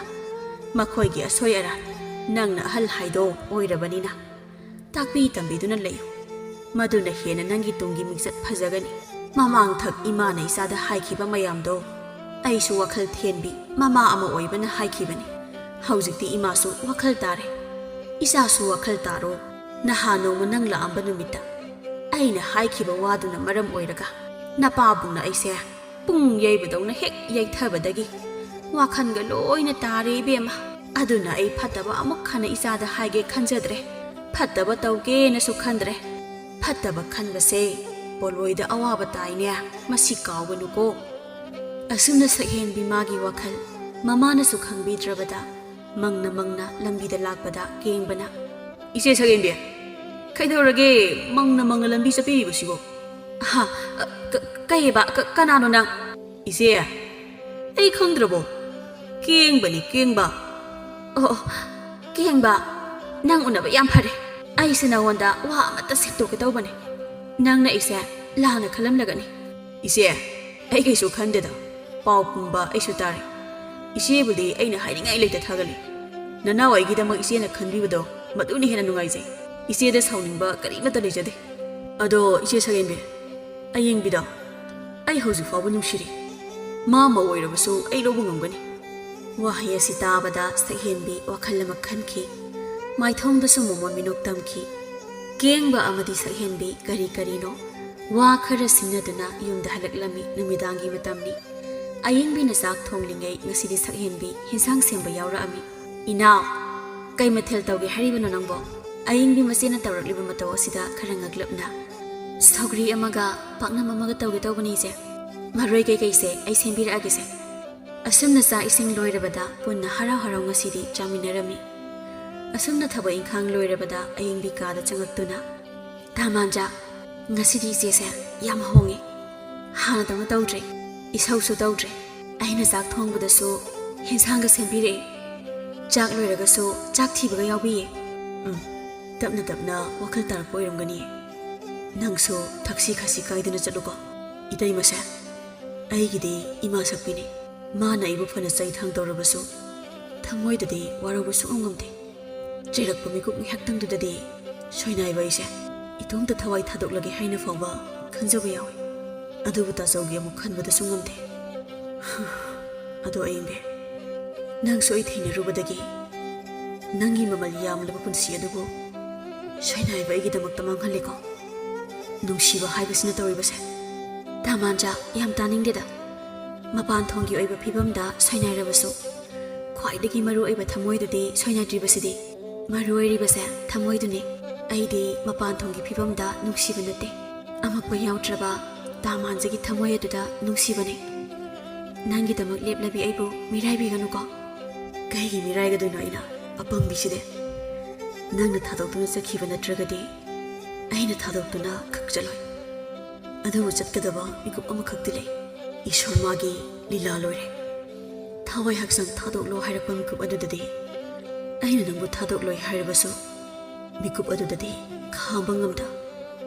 ꯃꯈꯣꯏꯒꯤ ꯑꯁꯣꯏ ꯑꯔꯥꯟ ꯅꯪꯅ ꯑꯍꯜ ꯍꯥꯏꯗꯣ ꯑꯣꯏꯔꯕꯅꯤꯅ ꯇꯥꯛꯄꯤ ꯇꯝꯕꯤꯗꯨꯅ ꯂꯩꯌꯨ꯫ ꯃꯗꯨꯅ ꯍꯦꯟꯅ ꯅꯪꯒꯤ ꯇꯨꯡꯒꯤ ꯃꯤꯡꯆꯠ ꯐꯖꯒꯅꯤ꯫ ꯃꯃꯥꯡꯊꯛ ꯏꯃꯥꯅ ꯏꯆꯥꯗ ꯍꯥꯏꯈꯤꯕ ꯃꯌꯥꯝꯗꯣ ꯑꯩꯁꯨ ꯋꯥꯈꯜ ꯊꯦꯟꯕꯤ ꯃꯃꯥ ꯑꯃ ꯑꯣꯏꯕꯅ ꯍꯥꯏꯈꯤꯕꯅꯤ꯫ ꯍꯧꯖꯤꯛꯇꯤ ꯏꯃꯥꯁꯨ ꯋꯥꯈꯜ ꯇꯥꯔꯦ꯫ ꯏꯆꯥꯁꯨ ꯋꯥꯈꯜ ꯇꯥꯔꯣ꯫ ꯅꯍꯥꯟ ꯅꯣꯡꯃ ꯅꯪ ꯂꯥꯛꯑꯝꯕ ꯅꯨꯃꯤꯠꯇ ꯑꯩꯅ ꯍꯥꯏꯈꯤꯕ ꯋꯥꯗꯨꯅ ꯃꯔꯝ ꯑꯣꯏꯔꯒ ꯅꯄꯥꯕꯨꯡꯅ ꯑꯩꯁꯦ ꯄꯨꯡ ꯌꯩꯕꯗꯧꯅ ꯍꯦꯛ ꯌꯩꯊꯕꯗꯒꯤ ꯋꯥꯈꯜꯒ ꯂꯣꯏꯅ ꯇꯥꯔꯦ ꯏꯕꯦꯝꯃ꯫ ꯑꯗꯨꯅ ꯑꯩ ꯐꯠꯇꯕ ꯑꯃꯨꯛ ꯍꯟꯅ ꯏꯆꯥꯗ ꯍꯥꯏꯒꯦ ꯈꯟꯖꯗ꯭ꯔꯦ꯫ ꯐꯠꯇꯕ ꯇꯧꯒꯦꯅꯁꯨ ꯈꯟꯗ꯭ꯔꯦ꯫ ꯐꯠꯇꯕ ꯈꯟꯕꯁꯦ ꯄꯣꯠꯂꯣꯏꯗ ꯑꯋꯥꯕ ꯇꯥꯏꯅꯦ꯫ ꯃꯁꯤ ꯀꯥꯎꯒꯅꯨꯀꯣ꯫ ꯑꯁꯨꯝꯅ ꯁꯛꯍꯦꯟꯕꯤ ꯃꯥꯒꯤ ꯋꯥꯈꯜ ꯃꯃꯥꯅꯁꯨ ꯈꯪꯕꯤꯗ꯭ꯔꯕꯗ ꯃꯪꯅ ꯃꯪꯅ ꯂꯝꯕꯤꯗ ꯂꯥꯛꯄꯗ ꯀꯦꯡꯕꯅ, "ꯏꯆꯦ ꯁꯛꯍꯦꯟꯕꯤ, ꯀꯩꯗꯧꯔꯒꯦ ꯃꯪꯅ ꯃꯪꯅ ꯂꯝꯕꯤ ꯆꯠꯄꯤꯔꯤꯕꯁꯤꯕꯣ?" "ꯑꯍꯥ, ꯑ, ꯀ-, ꯀꯩꯑꯕ? ꯀ-, ꯀꯅꯥꯅꯣ ꯅꯪ?" "ꯏꯆꯦ, ꯑꯩ ꯈꯪꯗ꯭ꯔꯕꯣ? ꯀꯦꯡꯕꯅꯤ, ꯀꯦꯡꯕ꯫" "ꯑꯣ, ꯑꯣ, ꯀꯦꯡꯕ, ꯅꯪ ꯎꯅꯕ ꯌꯥꯝ ꯐꯔꯦ꯫ ꯑꯩꯁꯦ ꯅꯉꯣꯟꯗ ꯋꯥ ꯑꯃꯠꯇ ꯁꯦꯡꯗꯣꯛꯀꯦ ꯇꯧꯕꯅꯦ꯫ ꯅꯪꯅ ꯑꯩꯁꯦ ꯂꯥꯟꯅ ꯈꯜꯂꯝꯂꯒꯅꯤ꯫" "ꯏꯆꯦ, ꯑꯩ ꯀꯩꯁꯨ ꯈꯟꯗꯦꯗ꯫ ꯄꯥꯎ ꯄꯨꯝꯕ ꯑꯩꯁꯨ ꯇꯥꯔꯦ꯫ ꯏꯆꯦꯕꯨꯗꯤ ꯑꯩꯅ ꯍꯥꯏꯅꯤꯡꯉꯥꯏ ꯂꯩꯇ ꯊꯥꯒꯠꯂꯤ꯫ ꯅꯅꯥꯎ ꯑꯩꯒꯤꯗꯃꯛ ꯏꯆꯦꯅ ꯈꯟꯕꯤꯕꯗꯣ ꯃꯗꯨꯅ ꯍꯦꯟꯅ ꯅꯨꯡꯉꯥꯏꯖꯩ꯫ ꯏꯆꯦꯗ ꯁꯥꯎꯅꯤꯡꯕ ꯀꯔꯤꯃꯠꯇ ꯂꯩꯖꯗꯦ꯫ ꯑꯗꯣ ꯏꯆꯦ ꯁꯛꯍꯦꯟꯕꯤ, ꯑꯌꯦꯡꯕꯤꯗꯣ ꯑꯩ ꯍꯧꯖꯤꯛ ꯐꯥꯎꯕ ꯅꯨꯡꯁꯤꯔꯤ꯫ ꯃꯥ ꯃꯧ ꯑꯣꯏꯔꯕꯁꯨ ꯑꯩ ꯂꯧꯕ ꯉꯝꯒꯅꯤ꯫" ꯋꯥꯍꯩ ꯑꯁꯤ ꯇꯥꯕꯗ ꯁꯛꯍꯦꯟꯕꯤ ꯋꯥꯈꯜ ꯑꯃ ꯈꯟꯈꯤ꯫ ꯃꯥꯏꯊꯣꯡꯗꯁꯨ ꯃꯣꯃꯣꯟ ꯃꯤꯅꯣꯛ ꯇꯝꯈꯤ꯫ ꯀꯦꯡꯕ ꯑꯃꯗꯤ ꯁꯛꯍꯦꯟꯕꯤ ꯀꯔꯤ ꯀꯔꯤꯅꯣ ꯋꯥ ꯈꯔ ꯁꯤꯟꯅꯗꯨꯅ ꯌꯨꯝꯗ ꯍꯜꯂꯛꯂꯝꯃꯤ꯫ ꯅꯨꯃꯤꯗꯥꯡꯒꯤ ꯃꯇꯝꯅꯤ꯫ ꯑꯌꯦꯡꯕꯤꯅ ꯆꯥꯛ ꯊꯣꯡꯂꯤꯉꯩ ꯉꯁꯤꯗꯤ ꯁꯛꯍꯦꯟꯕꯤ ꯍꯦꯟꯁꯥꯡ ꯁꯦꯝꯕ ꯌꯥꯎꯔꯛꯑꯝꯃꯤ꯫ "ꯏꯅꯥꯎ, ꯀꯩ ꯃꯊꯦꯜ ꯇꯧꯒꯦ ꯍꯥꯏꯔꯤꯕꯅꯣ ꯅꯪꯕꯣ?" ꯑꯌꯦꯡꯕꯤ ꯃꯆꯦꯅ ꯇꯧꯔꯛꯂꯤꯕ ꯃꯇꯧ ꯑꯁꯤꯗ ꯈꯔ ꯉꯛꯂꯞꯅ, "ꯁꯧꯒ꯭ꯔꯤ ꯑꯃꯒ ꯄꯥꯛꯅꯝ ꯑꯃꯒ ꯇꯧꯒꯦ ꯇꯧꯕꯅꯤ ꯏꯆꯦ꯫ ꯃꯔꯣꯏ ꯀꯩꯀꯩꯁꯦ ꯑꯩ ꯁꯦꯝꯕꯤꯔꯛꯑꯒꯦꯁꯦ꯫" ꯑꯁꯨꯝꯅ ꯆꯥꯛ ꯏꯁꯤꯡ ꯂꯣꯏꯔꯕꯗ ꯄꯨꯟꯅ ꯍꯔꯥꯎ ꯍꯔꯥꯎ ꯉꯁꯤꯗꯤ ꯆꯥꯃꯤꯟꯅꯔꯝꯃꯤ꯫ ꯑꯁꯨꯝꯅ ꯊꯕꯛ ꯏꯪꯈꯥꯡ ꯂꯣꯏꯔꯕꯗ ꯑꯌꯦꯡꯕꯤ ꯀꯥꯗ ꯆꯪꯉꯛꯇꯨꯅ, "ꯇꯥꯃꯥꯟꯖꯥ, ꯉꯁꯤꯗꯤ ꯏꯆꯦꯁꯦ ꯌꯥꯝ ꯍꯣꯡꯉꯦ꯫ ꯍꯥꯟꯅꯗꯧꯅ ꯇꯧꯗ꯭ꯔꯦ꯫ ꯏꯁꯧꯁꯨ ꯇꯧꯗ꯭ꯔꯦ꯫ ꯑꯩꯅ ꯆꯥꯛ ꯊꯣꯡꯕꯗꯁꯨ ꯍꯦꯟꯁꯥꯡꯒ ꯁꯦꯝꯕꯤꯔꯛꯑꯦ꯫ ꯆꯥꯛ ꯂꯣꯏꯔꯒꯁꯨ ꯆꯥꯛ ꯊꯤꯕꯒ ꯌꯥꯎꯕꯤꯌꯦ꯫" "ꯎꯝ, ꯇꯞꯅ ꯇꯞꯅ ꯋꯥꯈꯜ ꯇꯥꯔꯛꯄ ꯑꯣꯏꯔꯝꯒꯅꯤ꯫ ꯅꯪꯁꯨ ꯊꯛꯁꯤ ꯈꯥꯁꯤ ꯀꯥꯏꯗꯅ ꯆꯠꯂꯨꯀꯣ ꯏꯇꯩꯃꯁꯦ꯫ ꯑꯩꯒꯤꯗꯤ ꯏꯃꯥ ꯁꯛꯄꯤꯅꯤ꯫ ꯃꯥꯅ ꯑꯩꯕꯨ ꯐꯅ ꯆꯩ ꯊꯥꯡ ꯇꯧꯔꯕꯁꯨ ꯊꯃꯣꯏꯗꯗꯤ ꯋꯥꯔꯧꯕ ꯁꯨꯡꯉꯝ ꯉꯝꯗꯦ꯫ ꯆꯩꯔꯛꯄ ꯃꯤꯀꯨꯞ ꯉꯥꯏꯍꯥꯛꯇꯪꯗꯨꯗꯗꯤ ꯁꯣꯏꯅꯥꯏꯕ ꯑꯩꯁꯦ ꯏꯇꯣꯝꯇ ꯊꯋꯥꯏ ꯊꯥꯗꯣꯛꯂꯒꯦ ꯍꯥꯏꯅ ꯐꯥꯎꯕ ꯈꯟꯖꯕ ꯌꯥꯎꯏ꯫ ꯑꯗꯨꯕꯨ ꯇꯥꯖꯧꯒꯤ ꯑꯃꯨꯛ ꯈꯟꯕꯗꯁꯨ ꯉꯝꯗꯦ꯫ ꯑꯗꯣ ꯑꯌꯤꯡꯕꯤ, ꯅꯪꯁꯨ ꯑꯩ ꯊꯦꯡꯅꯔꯨꯕꯗꯒꯤ ꯅꯪꯒꯤ ꯃꯃꯜ ꯌꯥꯝꯂꯕ ꯄꯨꯟꯁꯤ ꯑꯗꯨꯕꯨ ꯁꯣꯏꯅꯥꯏꯕ ꯑꯩꯒꯤꯗꯃꯛꯇ ꯃꯥꯡꯍꯜꯂꯦꯀꯣ꯫ ꯅꯨꯡꯁꯤꯕ ꯍꯥꯏꯕꯁꯤꯅ ꯇꯧꯔꯤꯕꯁꯦ꯫ ꯇꯥꯃꯥꯟꯖꯥ, ꯌꯥꯝ ꯇꯥꯅꯤꯡꯗꯦꯗ꯫ ꯃꯄꯥꯟ ꯊꯣꯡꯒꯤ ꯑꯣꯏꯕ ꯐꯤꯕꯝꯗ ꯁꯣꯏꯅꯥꯏꯔꯕꯁꯨ ꯈ꯭ꯋꯥꯏꯗꯒꯤ ꯃꯔꯨ ꯑꯣꯏꯕ ꯊꯃꯣꯏꯗꯨꯗꯤ ꯁꯣꯏꯅꯥꯏꯗ꯭ꯔꯤꯕꯁꯤꯗꯤ꯫ ꯃꯔꯨ ꯑꯣꯏꯔꯤꯕꯁꯦ ꯊꯃꯣꯏꯗꯨꯅꯤ꯫ ꯑꯩꯗꯤ ꯃꯄꯥꯟ ꯊꯣꯡꯒꯤ ꯐꯤꯕꯝꯗ ꯅꯨꯡꯁꯤꯕ ꯅꯠꯇꯦ꯫ ꯑꯃꯛꯄ ꯌꯥꯎꯗ꯭ꯔꯕ ꯇꯥꯃꯥꯟꯖꯒꯤ ꯊꯃꯣꯏ ꯑꯗꯨꯗ ꯅꯨꯡꯁꯤꯕꯅꯤ꯫ ꯅꯪꯒꯤꯗꯃꯛ ꯂꯦꯞꯂꯕꯤ ꯑꯩꯕꯨ ꯃꯤꯔꯥꯏꯕꯤꯒꯅꯨꯀꯣ꯫ ꯀꯩꯒꯤ ꯃꯤꯔꯥꯏꯒꯗꯣꯏꯅꯣ ꯑꯩꯅ, ꯑꯄꯪꯕꯤꯁꯤꯗꯤ? ꯅꯪꯅ ꯊꯥꯗꯣꯛꯇꯨꯅ ꯆꯠꯈꯤꯕ ꯅꯠꯇ꯭ꯔꯒꯗꯤ ꯑꯩꯅ ꯊꯥꯗꯣꯛꯇꯨꯅ ꯈꯛ ꯆꯠꯂꯣꯏ꯫ ꯑꯗꯨꯕꯨ ꯆꯠꯀꯗꯕ ꯃꯤꯀꯨꯞ ꯑꯃꯈꯛꯇꯤ ꯂꯩ꯫ ꯏꯁꯣꯔ ꯃꯥꯒꯤ ꯂꯤꯂꯥ ꯂꯣꯏꯔꯦ꯫ ꯊꯋꯥꯏ ꯍꯛꯆꯥꯡ ꯊꯥꯗꯣꯛꯂꯣ ꯍꯥꯏꯔꯛꯄ ꯃꯤꯀꯨꯞ ꯑꯗꯨꯗꯗꯤ ꯑꯩꯅ ꯅꯪꯕꯨ ꯊꯥꯗꯣꯛꯂꯣꯏ ꯍꯥꯏꯔꯕꯁꯨ ꯃꯤꯀꯨꯞ ꯑꯗꯨꯗꯗꯤ ꯈꯥꯡꯕ ꯉꯝꯗ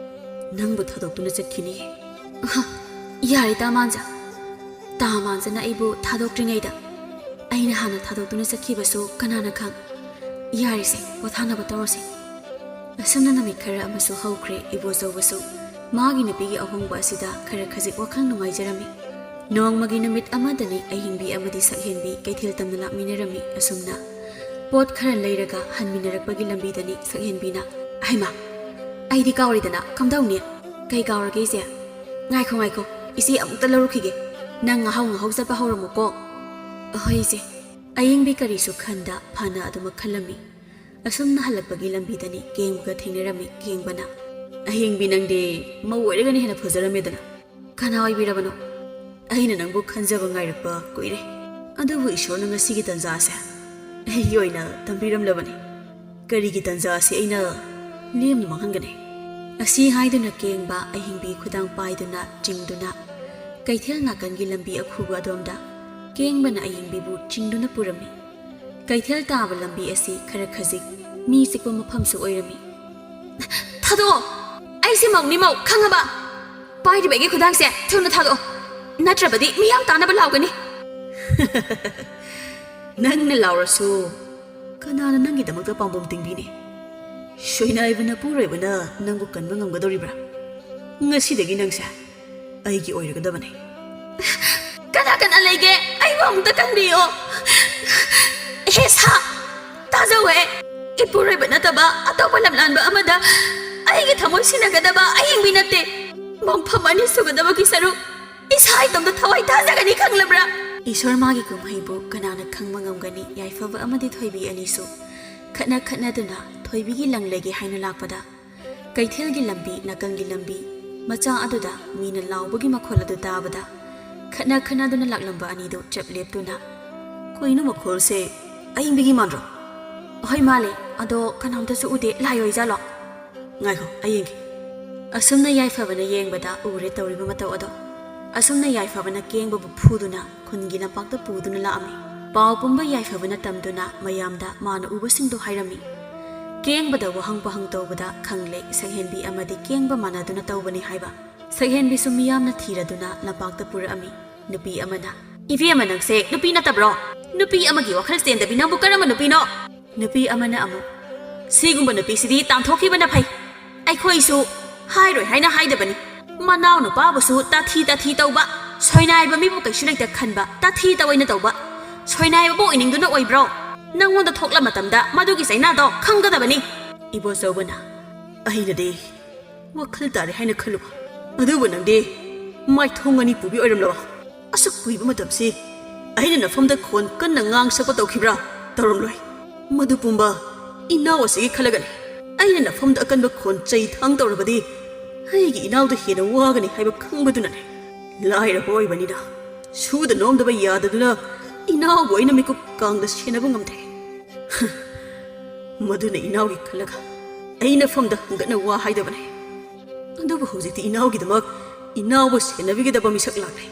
ꯅꯪꯕꯨ ꯊꯥꯗꯣꯛꯇꯨꯅ ꯆꯠꯈꯤꯅꯤ꯫ ꯑꯍ, ꯌꯥꯔꯦ ꯇꯥꯃꯥꯟꯖ꯫ ꯇꯥꯃꯥꯟꯖꯅ ꯑꯩꯕꯨ ꯊꯥꯗꯣꯛꯇ꯭ꯔꯤꯉꯩꯗ ꯑꯩꯅ ꯍꯥꯟꯅ ꯊꯥꯗꯣꯛꯇꯨꯅ ꯆꯠꯈꯤꯕꯁꯨ ꯀꯅꯥꯅ ꯈꯪ? ꯌꯥꯔꯤꯁꯦ, ꯄꯣꯊꯥꯅꯕ ꯇꯧꯔꯁꯦ꯫ ꯑꯁꯨꯝꯅ ꯅꯨꯃꯤꯠ ꯈꯔ ꯑꯃꯁꯨ ꯍꯧꯈ꯭ꯔꯦ꯫ ꯏꯕꯣꯆꯧꯕꯁꯨ ꯃꯥꯒꯤ ꯅꯨꯄꯤꯒꯤ ꯑꯍꯣꯡꯕ ꯑꯁꯤꯗ ꯈꯔ ꯈꯖꯤꯛ ꯋꯥꯈꯜ ꯅꯨꯡꯉꯥꯏꯖꯔꯝꯃꯤ꯫ ꯅꯣꯡꯃꯒꯤ ꯅꯨꯃꯤꯠ ꯑꯃꯗꯅꯤ ꯑꯍꯤꯡꯕꯤ ꯑꯃꯗꯤ ꯁꯛꯍꯦꯟꯕꯤ ꯀꯩꯊꯦꯜ ꯇꯝꯅ ꯂꯥꯛꯃꯤꯟꯅꯔꯝꯃꯤ꯫ ꯑꯁꯨꯝꯅ ꯄꯣꯠ ꯈꯔ ꯂꯩꯔꯒ ꯍꯟꯃꯤꯟꯅꯔꯛꯄꯒꯤ ꯂꯝꯕꯤꯗꯅꯤ ꯁꯛꯍꯦꯟꯕꯤꯅ, "ꯍꯩꯃꯥ, ꯑꯩꯗꯤ ꯀꯥꯎꯔꯤꯗꯅ, ꯀꯝꯗꯧꯅꯤ?" "ꯀꯩ ꯀꯥꯎꯔꯒꯦ ꯏꯆꯦ?" "ꯉꯥꯏꯈꯣ, ꯉꯥꯏꯈꯣ, ꯏꯆꯦ ꯑꯃꯨꯛꯇ ꯂꯧꯔꯨꯈꯤꯒꯦ꯫ ꯅꯪ ꯉꯥꯍꯧ ꯉꯥꯍꯧ ꯆꯠꯄ ꯍꯧꯔꯝꯃꯨꯀꯣ꯫" "ꯑꯍꯣꯏ ꯏꯆꯦ꯫" ꯑꯌꯤꯡꯕꯤ ꯀꯔꯤꯁꯨ ꯈꯟꯗ ꯐꯅ ꯑꯗꯨꯃꯛ ꯈꯜꯂꯝꯃꯤ꯫ ꯑꯁꯨꯝꯅ ꯍꯜꯂꯛꯄꯒꯤ ꯂꯝꯕꯤꯗꯅꯤ ꯀꯦꯡꯕꯒ ꯊꯦꯡꯅꯔꯝꯃꯤ꯫ ꯀꯦꯡꯕꯅ, "ꯑꯍꯤꯡꯕꯤ, ꯅꯪꯗꯤ ꯃꯧ ꯑꯣꯏꯔꯒꯅ ꯍꯦꯟꯅ ꯐꯖꯔꯝꯃꯦꯗꯅ꯫ ꯀꯅꯥ ꯑꯣꯏꯕꯤꯔꯕꯅꯣ? ꯑꯩꯅ ꯅꯪꯕꯨ ꯈꯟꯖꯕ ꯉꯥꯏꯔꯛꯄ ꯀꯨꯏꯔꯦ꯫ ꯑꯗꯨꯕꯨ ꯏꯁꯣꯔꯅ ꯉꯁꯤꯒꯤ ꯇꯟꯖꯥꯁꯦ ꯑꯩꯒꯤ ꯑꯣꯏꯅ ꯇꯝꯕꯤꯔꯝꯂꯕꯅꯤ꯫ ꯀꯔꯤꯒꯤ ꯇꯟꯖꯥꯁꯤ ꯑꯩꯅ ꯂꯦꯝꯅ ꯃꯥꯡꯍꯟꯒꯅꯤ?" ꯑꯁꯤ ꯍꯥꯏꯗꯨꯅ ꯀꯦꯡꯕ ꯑꯍꯤꯡꯕꯤ ꯈꯨꯗꯥꯡ ꯄꯥꯏꯗꯨꯅ ꯆꯤꯡꯗꯨꯅ ꯀꯩꯊꯦꯜ ꯅꯥꯀꯟꯒꯤ ꯂꯝꯕꯤ ꯑꯈꯨꯕ ꯑꯗꯣꯝꯗ ꯀꯦꯡꯕꯅ ꯑꯌꯤꯡꯕꯤꯕꯨ ꯆꯤꯡꯗꯨꯅ ꯄꯨꯔꯝꯃꯤ꯫ ꯀꯩꯊꯦꯜ ꯇꯥꯕ ꯂꯝꯕꯤ ꯑꯁꯤ ꯈꯔ ꯈꯖꯤꯛ ꯃꯤ ꯆꯤꯛꯄ ꯃꯐꯝꯁꯨ ꯑꯣꯏꯔꯝꯃꯤ꯫ "ꯊꯥꯗꯣꯛꯑꯣ! ꯑꯩꯁꯦ ꯃꯧꯅꯤ, ꯃꯧ, ꯈꯪꯉꯕ? ꯄꯥꯏꯔꯤꯕ ꯑꯩꯒꯤ ꯈꯨꯗꯥꯡꯁꯦ ꯊꯨꯅ ꯊꯥꯗꯣꯛꯑꯣ, ꯅꯠꯇ꯭ꯔꯕꯗꯤ ꯃꯤꯌꯥꯝ ꯇꯥꯅꯕ ꯂꯥꯎꯒꯅꯤ꯫" "ꯅꯪꯅ ꯂꯥꯎꯔꯁꯨ ꯀꯅꯥꯅ ꯅꯪꯒꯤꯗꯃꯛꯇ ꯄꯥꯝꯕꯣꯝ ꯇꯤꯡꯕꯤꯅꯤ? ꯁꯣꯏꯅꯥꯏꯕ ꯅꯄꯨꯔꯣꯏꯕꯅ ꯅꯪꯕꯨ ꯀꯟꯕ ꯉꯝꯒꯗꯧꯔꯤꯕ꯭ꯔꯥ? ꯉꯁꯤꯗꯒꯤ ꯅꯪꯁꯦ ꯑꯩꯒꯤ ꯑꯣꯏꯔꯒꯗꯕꯅꯤ꯫ ꯀꯅꯥ ꯀꯅꯥ ꯂꯩꯒꯦ? ꯑꯩꯕꯨ ꯑꯃꯨꯛꯇ ꯀꯟꯕꯤꯌꯣ꯫ ꯍꯦ ꯁꯥ! ꯇꯥꯖꯧꯋꯦ꯫ ꯏꯄꯨꯔꯣꯏꯕ ꯅꯠꯇꯕ ꯑꯇꯣꯞꯄ ꯂꯝꯂꯥꯟꯕ ꯑꯃꯗ ꯑꯩꯒꯤ ꯊꯃꯣꯏ ꯁꯤꯟꯅꯒꯗꯕ ꯑꯌꯤꯡꯕꯤ ꯅꯠꯇꯦ꯫ ꯃꯣꯡꯐꯝ ꯑꯅꯤ ꯁꯨꯒꯗꯕꯒꯤ ꯁꯔꯨꯛ ꯏꯁꯥ ꯏꯇꯣꯝꯇ ꯊꯋꯥꯏ ꯊꯥꯖꯒꯅꯤ ꯈꯪꯂꯕ꯭ꯔꯥ? ꯏꯁꯣꯔ ꯃꯥꯒꯤ ꯀꯨꯝꯍꯩꯕꯨ ꯀꯅꯥꯅ ꯈꯪꯕ ꯉꯝꯒꯅꯤ? ꯌꯥꯏꯐꯕ ꯑꯃꯗꯤ ꯊꯣꯏꯕꯤ ꯑꯅꯤꯁꯨ ꯈꯠꯅ ꯈꯠꯅꯗꯨꯅ ꯊꯣꯏꯕꯤꯒꯤ ꯂꯪ ꯂꯩꯒꯦ ꯍꯥꯏꯅ ꯂꯥꯛꯄꯗ, ꯀꯩꯊꯦꯜꯒꯤ ꯂꯝꯕꯤ ꯅꯥꯀꯜꯒꯤ ꯂꯝꯕꯤ ꯃꯆꯥ ꯑꯗꯨꯗ ꯃꯤꯅ ꯂꯥꯎꯕꯒꯤ ꯃꯈꯣꯜ ꯑꯗꯨ ꯇꯥꯕꯗ, ꯈꯠꯅ ꯈꯠꯅꯗꯨꯅ ꯂꯥꯛꯂꯝꯕ ꯑꯅꯤꯗꯨ ꯆꯞ ꯂꯦꯞꯇꯨꯅ, "ꯀꯩꯅꯣ ꯃꯈꯣꯜꯁꯦ? ꯑꯏꯪꯕꯤꯒꯤ ꯃꯥꯟꯗ꯭ꯔꯣ?" "ꯍꯣꯏ ꯃꯥꯜꯂꯦ, ꯑꯗꯣ ꯀꯅꯥꯝꯇꯁꯨ ꯎꯗꯦ, ꯂꯥꯏ ꯑꯣꯏꯖꯥꯠꯂꯣ?" "ꯉꯥꯏꯈꯣ, ꯑꯩ ꯌꯦꯡꯒꯦ꯫" ꯑꯁꯨꯝꯅ ꯌꯥꯏꯐꯕꯅ ꯌꯦꯡꯕꯗ ꯎꯔꯦ ꯇꯧꯔꯤꯕ ꯃꯇꯧ ꯑꯗꯣ꯫ ꯑꯁꯨꯝꯅ ꯌꯥꯏꯐꯕꯅ ꯀꯦꯡꯕꯕꯨ ꯐꯨꯗꯨꯅ ꯈꯨꯟꯒꯤ ꯂꯝꯄꯥꯛꯇ ꯄꯨꯗꯨꯅ ꯂꯥꯛꯑꯝꯃꯤ꯫ ꯄꯥꯎ ꯄꯨꯝꯕ ꯌꯥꯏꯐꯕꯅ ꯇꯝꯗꯨꯅ ꯃꯌꯥꯝꯗ ꯃꯥꯅ ꯎꯕꯁꯤꯡꯗꯣ ꯍꯥꯏꯔꯝꯃꯤ꯫ ꯀꯦꯡꯕꯗ ꯋꯥꯍꯪ ꯄꯥꯍꯪ ꯇꯧꯕꯗ ꯈꯪꯂꯦ, ꯁꯛꯍꯦꯟꯕꯤ ꯑꯃꯗꯤ ꯀꯦꯡꯕ ꯃꯥꯟꯅꯗꯨꯅ ꯇꯧꯕꯅꯤ ꯍꯥꯏꯕ꯫ ꯁꯛꯍꯦꯟꯕꯤꯁꯨ ꯃꯤꯌꯥꯝꯅ ꯊꯤꯔꯗꯨꯅ ꯂꯝꯄꯥꯛꯇ ꯄꯨꯔꯛꯑꯝꯃꯤ꯫ ꯅꯨꯄꯤ ꯑꯃꯅ, "ꯏꯕꯦꯝꯃ, ꯅꯪꯁꯦ ꯅꯨꯄꯤ ꯅꯠꯇꯕ꯭ꯔꯣ? ꯅꯨꯄꯤ ꯑꯃꯒꯤ ꯋꯥꯈꯜ ꯆꯦꯟꯗꯕꯤ ꯅꯪꯕꯨ ꯀꯔꯝꯕ ꯅꯨꯄꯤꯅꯣ?" ꯅꯨꯄꯤ ꯑꯃꯅ ꯑꯃꯨꯛ, "ꯁꯤꯒꯨꯝꯕ ꯅꯨꯄꯤꯁꯤꯗꯤ ꯇꯥꯟꯊꯣꯛꯈꯤꯕꯅ ꯐꯩ꯫ ꯑꯩꯈꯣꯏꯁꯨ ꯍꯥꯏꯔꯣꯏ ꯍꯥꯏꯅ ꯍꯥꯏꯗꯕꯅꯤ꯫ ꯃꯅꯥꯎ ꯅꯨꯄꯥꯕꯨꯁꯨ ꯇꯥꯊꯤ ꯇꯥꯊꯤ ꯇꯧꯕ, ꯁꯣꯏꯅꯥꯏꯕ ꯃꯤꯕꯨ ꯀꯩꯁꯨ ꯂꯩꯇ ꯈꯟꯕ, ꯇꯥꯊꯤ ꯇꯧꯑꯣꯏꯅ ꯇꯧꯕ꯫ ꯁꯣꯏꯅꯥꯏꯕꯕꯨ ꯑꯣꯏꯅꯤꯡꯗꯨꯅ ꯑꯣꯏꯕ꯭ꯔꯣ? ꯅꯪꯉꯣꯟꯗ ꯊꯣꯛꯂ ꯃꯇꯝꯗ ꯃꯗꯨꯒꯤ ꯆꯩꯅꯥꯗꯣ ꯈꯪꯒꯗꯕꯅꯤ꯫" ꯏꯕꯣꯆꯧꯕꯅ, "ꯑꯩꯅꯗꯤ ꯋꯥꯈꯜ ꯇꯥꯔꯦ ꯍꯥꯏꯅ ꯈꯜꯂꯨꯕ꯫ ꯑꯗꯨꯕꯨ ꯅꯪꯗꯤ ꯃꯥꯏꯊꯣꯡ ꯑꯅꯤ ꯄꯨꯕꯤ ꯑꯣꯏꯔꯝꯂꯕ? ꯑꯁꯨꯛ ꯀꯨꯏꯕ ꯃꯇꯝꯁꯤ ꯑꯩꯅ ꯅꯐꯝꯗ ꯈꯣꯟ ꯀꯟꯅ ꯉꯥꯡ ꯁꯛꯄ ꯇꯧꯈꯤꯕ꯭ꯔꯥ? ꯇꯧꯔꯝꯂꯣꯏ꯫ ꯃꯗꯨ ꯄꯨꯝꯕ ꯏꯅꯥꯎ ꯑꯁꯤꯒꯤ ꯈꯜꯂꯒꯅꯤ꯫ ꯑꯩꯅ ꯅꯐꯝꯗ ꯑꯀꯟꯕ ꯈꯣꯟ ꯆꯩ ꯊꯥꯡ ꯇꯧꯔꯕꯗꯤ ꯑꯩꯒꯤ ꯏꯅꯥꯎꯗ ꯍꯦꯟꯅ ꯋꯥꯒꯅꯤ ꯍꯥꯏꯕ ꯈꯪꯕꯗꯨꯅꯅꯤ꯫ ꯂꯥꯏꯔꯕ ꯑꯣꯏꯕꯅꯤꯅ ꯁꯨꯗ ꯅꯣꯝꯗꯕ ꯌꯥꯗꯗꯨꯅ ꯏꯅꯥꯎꯕꯨ ꯑꯩꯅ ꯃꯤꯀꯨꯞ ꯀꯥꯡꯗ ꯁꯦꯟꯅꯕ ꯉꯝꯗꯦ꯫" ꯃꯗꯨꯅ ꯏꯅꯥꯎꯒꯤ ꯈꯜꯂꯒ ꯑꯩ ꯅꯐꯝꯗ ꯍꯪꯒꯠꯅ ꯋꯥ ꯍꯥꯏꯗꯕꯅꯦ꯫ ꯑꯗꯨꯕꯨ ꯍꯧꯖꯤꯛꯇꯤ ꯏꯅꯥꯎꯒꯤꯗꯃꯛ ꯏꯅꯥꯎꯕꯨ ꯁꯦꯟꯅꯕꯤꯒꯗꯕ ꯃꯤꯁꯛ ꯂꯥꯛꯂꯦ꯫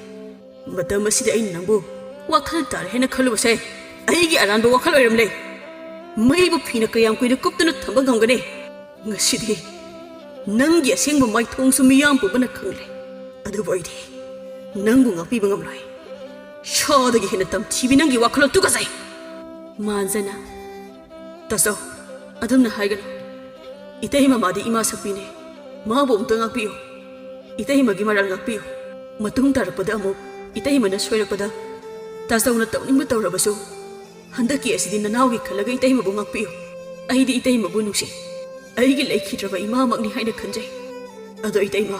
ꯃꯇꯝ ꯑꯁꯤꯗ ꯑꯩꯅ ꯅꯪꯕꯨ ꯋꯥꯈꯜ ꯇꯥꯔꯦ ꯍꯥꯏꯅ ꯈꯜꯂꯨꯕꯁꯦ ꯑꯩꯒꯤ ꯑꯔꯥꯟꯕ ꯋꯥꯈꯜ ꯑꯣꯏꯔꯝꯂꯦ꯫ ꯃꯩꯕꯨ ꯐꯤꯅ ꯀꯌꯥꯝ ꯀꯨꯏꯅ ꯀꯨꯞꯇꯨꯅ ꯊꯝꯕ ꯉꯝꯒꯅꯤ? ꯉꯁꯤꯗꯤ ꯅꯪꯒꯤ ꯑꯁꯦꯡꯕ ꯃꯥꯏꯊꯣꯡꯁꯨ ꯃꯤꯌꯥꯝ ꯄꯨꯝꯕꯅ ꯈꯪꯂꯦ꯫ ꯑꯗꯨꯕꯨ ꯑꯩꯗꯤ ꯅꯪꯕꯨ ꯉꯥꯛꯄꯤꯕ ꯉꯝꯂꯣꯏ꯫ ꯁꯥꯗꯒꯤ ꯍꯦꯟꯅ ꯇꯝꯊꯤꯕꯤ ꯅꯪꯒꯤ ꯋꯥꯈꯜꯂꯣꯟ ꯇꯨꯀꯠꯆꯩ꯫ ꯃꯥꯟꯖꯅ, "ꯇꯥꯆꯧ, ꯑꯗꯨꯝꯅ ꯍꯥꯏꯒꯅꯨ꯫ ꯏꯇꯩꯃ, ꯃꯥꯗꯤ ꯏꯃꯥ ꯁꯛꯄꯤꯅꯦ꯫ ꯃꯥꯕꯨ ꯑꯃꯨꯛꯇ ꯉꯥꯛꯄꯤꯌꯨ꯫ ꯏꯇꯩꯃꯒꯤ ꯃꯔꯥꯜ ꯉꯥꯛꯄꯤꯌꯨ꯫ ꯃꯇꯨꯡ ꯇꯥꯔꯛꯄꯗ ꯑꯃꯨꯛ ꯏꯇꯩꯃꯅ ꯁꯣꯏꯔꯛꯄꯗ, ꯇꯥꯖꯧꯅ ꯇꯧꯅꯤꯡꯕ ꯇꯧꯔꯕꯁꯨ, ꯍꯟꯗꯛꯀꯤ ꯑꯁꯤꯗꯤ ꯅꯅꯥꯎꯒꯤ ꯈꯜꯂꯒ ꯏꯇꯩꯃꯕꯨ ꯉꯥꯛꯄꯤꯌꯨ꯫ ꯑꯩꯗꯤ ꯏꯇꯩꯃꯕꯨ ꯅꯨꯡꯁꯤ꯫ ꯑꯩꯒꯤ ꯂꯩꯈꯤꯗ꯭ꯔꯕ ꯏꯃꯥꯃꯛꯅꯤ ꯍꯥꯏꯅ ꯈꯟꯖꯩ꯫ ꯑꯗꯣ ꯏꯇꯩꯃ,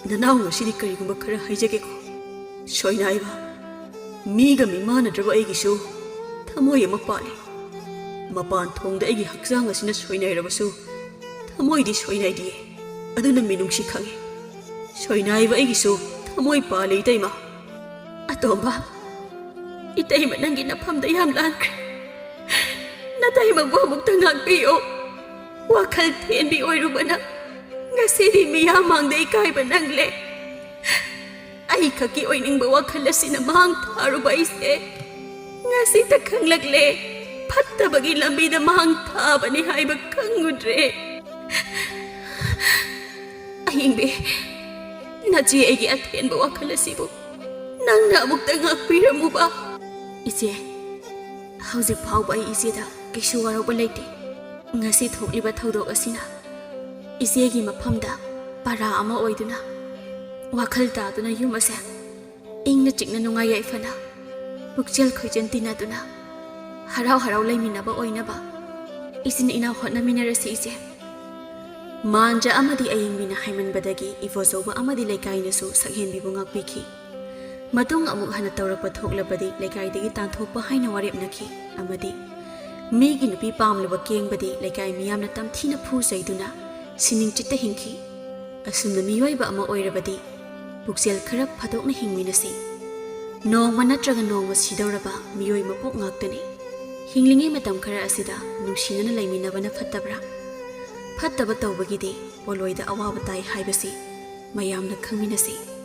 ꯅꯅꯥꯎ ꯉꯁꯤꯗꯤ ꯀꯔꯤꯒꯨꯝꯕ ꯈꯔ ꯍꯥꯏꯖꯒꯦꯀꯣ꯫ ꯁꯣꯏꯅꯥꯏꯕ, ꯃꯤꯒ ꯃꯤꯃꯥꯟꯅꯗ꯭ꯔꯕ ꯑꯩꯒꯤꯁꯨ ꯊꯃꯣꯏ ꯑꯃ ꯄꯥꯜꯂꯤ꯫ ꯃꯄꯥꯟ ꯊꯣꯡꯗ ꯑꯩꯒꯤ ꯍꯛꯆꯥꯡ ꯑꯁꯤꯅ ꯁꯣꯏꯅꯥꯏꯔꯕꯁꯨ, ꯊꯃꯣꯏꯗꯤ ꯁꯣꯏꯅꯥꯏꯗꯤꯌꯦ꯫ ꯑꯗꯨꯅ ꯃꯤꯅꯨꯡꯁꯤ ꯈꯪꯉꯤ꯫ ꯁꯣꯏꯅꯥꯏꯕ ꯑꯩꯒꯤꯁꯨ ꯊꯃꯣꯏ ꯄꯥꯜꯂꯤ, ꯏꯇꯩꯃ꯫ ꯑꯇꯣꯝꯕ, ꯏꯇꯩꯃ ꯅꯪꯒꯤ ꯅꯐꯝꯗ ꯌꯥꯝ ꯂꯥꯟꯈ꯭ꯔꯦ꯫ ꯅꯇꯩꯃꯕꯨ ꯑꯃꯨꯛꯇ ꯉꯥꯛꯄꯤꯌꯨ꯫ ꯋꯥꯈꯜ ꯊꯦꯟꯕꯤ ꯑꯣꯏꯔꯨꯕꯅ ꯉꯁꯤꯗꯤ ꯃꯤꯌꯥꯝ ꯃꯥꯡꯗ ꯏꯀꯥꯏꯕ ꯅꯪꯂꯦ꯫ ꯑꯩ ꯈꯛꯀꯤ ꯑꯣꯏꯅꯤꯡꯕ ꯋꯥꯈꯜ ꯑꯁꯤꯅ ꯃꯥꯡ ꯊꯥꯔꯨꯕ ꯑꯩꯁꯦ ꯉꯁꯤꯇ ꯈꯪꯂꯛꯂꯦ꯫ ꯐꯠꯇꯕꯒꯤ ꯂꯝꯕꯤꯗ ꯃꯥꯡ ꯊꯥꯕꯅꯤ ꯍꯥꯏꯕ ꯈꯪꯉꯨꯗ꯭ꯔꯦ꯫ ꯑꯍꯤꯡꯕꯤ, ꯅꯆꯦ ꯑꯩꯒꯤ ꯑꯊꯦꯟꯕ ꯋꯥꯈꯜ ꯑꯁꯤꯕꯨ ꯅꯪꯅ ꯑꯃꯨꯛꯇ ꯉꯥꯛꯄꯤꯔꯝꯃꯨꯕ꯫ ꯏꯆꯦ, ꯍꯧꯖꯤꯛ ꯐꯥꯎꯕ ꯑꯩ ꯏꯆꯦꯗ ꯀꯩꯁꯨ ꯋꯥꯔꯧꯕ ꯂꯩꯇꯦ꯫ ꯉꯁꯤ ꯊꯣꯛꯂꯤꯕ ꯊꯧꯗꯣꯛ ꯑꯁꯤꯅ ꯏꯆꯦꯒꯤ ꯃꯐꯝꯗ ꯄꯔꯥ ꯑꯃ ꯑꯣꯏꯗꯨꯅ, ꯋꯥꯈꯜ ꯇꯥꯗꯨꯅ ꯌꯨꯝ ꯑꯁꯦ ꯏꯪꯅ ꯆꯤꯛꯅ ꯅꯨꯡꯉꯥꯏ ꯌꯥꯏꯐꯅ ꯄꯨꯛꯆꯦꯜ ꯈꯣꯏꯖꯟ ꯇꯤꯟꯅꯗꯨꯅ ꯍꯔꯥꯎ ꯍꯔꯥꯎ ꯂꯩꯃꯤꯟꯅꯕ ꯑꯣꯏꯅꯕ ꯏꯆꯤꯟ ꯏꯅꯥꯎ ꯍꯣꯠꯅꯃꯤꯟꯅꯔꯁꯤ ꯏꯆꯦ꯫ ꯃꯥꯟꯖ ꯑꯃꯗꯤ ꯑꯌꯤꯡꯕꯤꯅ ꯍꯥꯏꯃꯟꯕꯗꯒꯤ ꯏꯕꯣꯆꯧꯕ ꯑꯃꯗꯤ ꯂꯩꯀꯥꯏꯅꯁꯨ ꯁꯛꯍꯦꯟꯕꯤꯕꯨ ꯉꯥꯛꯄꯤꯈꯤ꯫ ꯃꯇꯨꯡ ꯑꯃꯨꯛ ꯍꯟꯅ ꯇꯧꯔꯛꯄ ꯊꯣꯛꯂꯕꯗꯤ ꯂꯩꯀꯥꯏꯗꯒꯤ ꯇꯥꯟꯊꯣꯛꯄ ꯍꯥꯏꯅ ꯋꯥꯔꯦꯞꯅꯈꯤ ꯑꯃꯗꯤ ꯃꯤꯒꯤ ꯅꯨꯄꯤ ꯄꯥꯝꯂꯕ ꯀꯦꯡꯕꯗꯤ ꯂꯩꯀꯥꯏ ꯃꯤꯌꯥꯝꯅ ꯇꯝꯊꯤꯅ ꯐꯨ ꯆꯩꯗꯨꯅ ꯁꯤꯅꯤꯡ ꯆꯤꯠꯇ ꯍꯤꯡꯈꯤ꯫ ꯑꯁꯨꯝꯅ ꯃꯤꯑꯣꯏꯕ ꯑꯃ ꯑꯣꯏꯔꯕꯗꯤ ꯄꯨꯛꯆꯦꯜ ꯈꯔ ꯐꯥꯗꯣꯛꯅ ꯍꯤꯡꯃꯤꯟꯅꯁꯤ꯫ ꯅꯣꯡꯃ ꯅꯠꯇ꯭ꯔꯒ ꯅꯣꯡꯃ ꯁꯤꯗꯧꯔꯕ ꯃꯤꯑꯣꯏ ꯃꯄꯣꯛ ꯉꯥꯛꯇꯅꯤ꯫ ꯍꯤꯡꯂꯤꯉꯩ ꯃꯇꯝ ꯈꯔ ꯑꯁꯤꯗ ꯅꯨꯡꯁꯤꯅꯅ ꯂꯩꯃꯤꯟꯅꯕꯅ ꯐꯠꯇꯕ꯭ꯔꯥ? ꯐꯠꯇꯕ ꯇꯧꯕꯒꯤꯗꯤ ꯄꯣꯠꯂꯣꯏꯗ ꯑꯋꯥꯕ ꯇꯥꯏ ꯍꯥꯏꯕꯁꯤ ꯃꯌꯥꯝꯅ ꯈꯪꯃꯤꯟꯅꯁꯤ꯫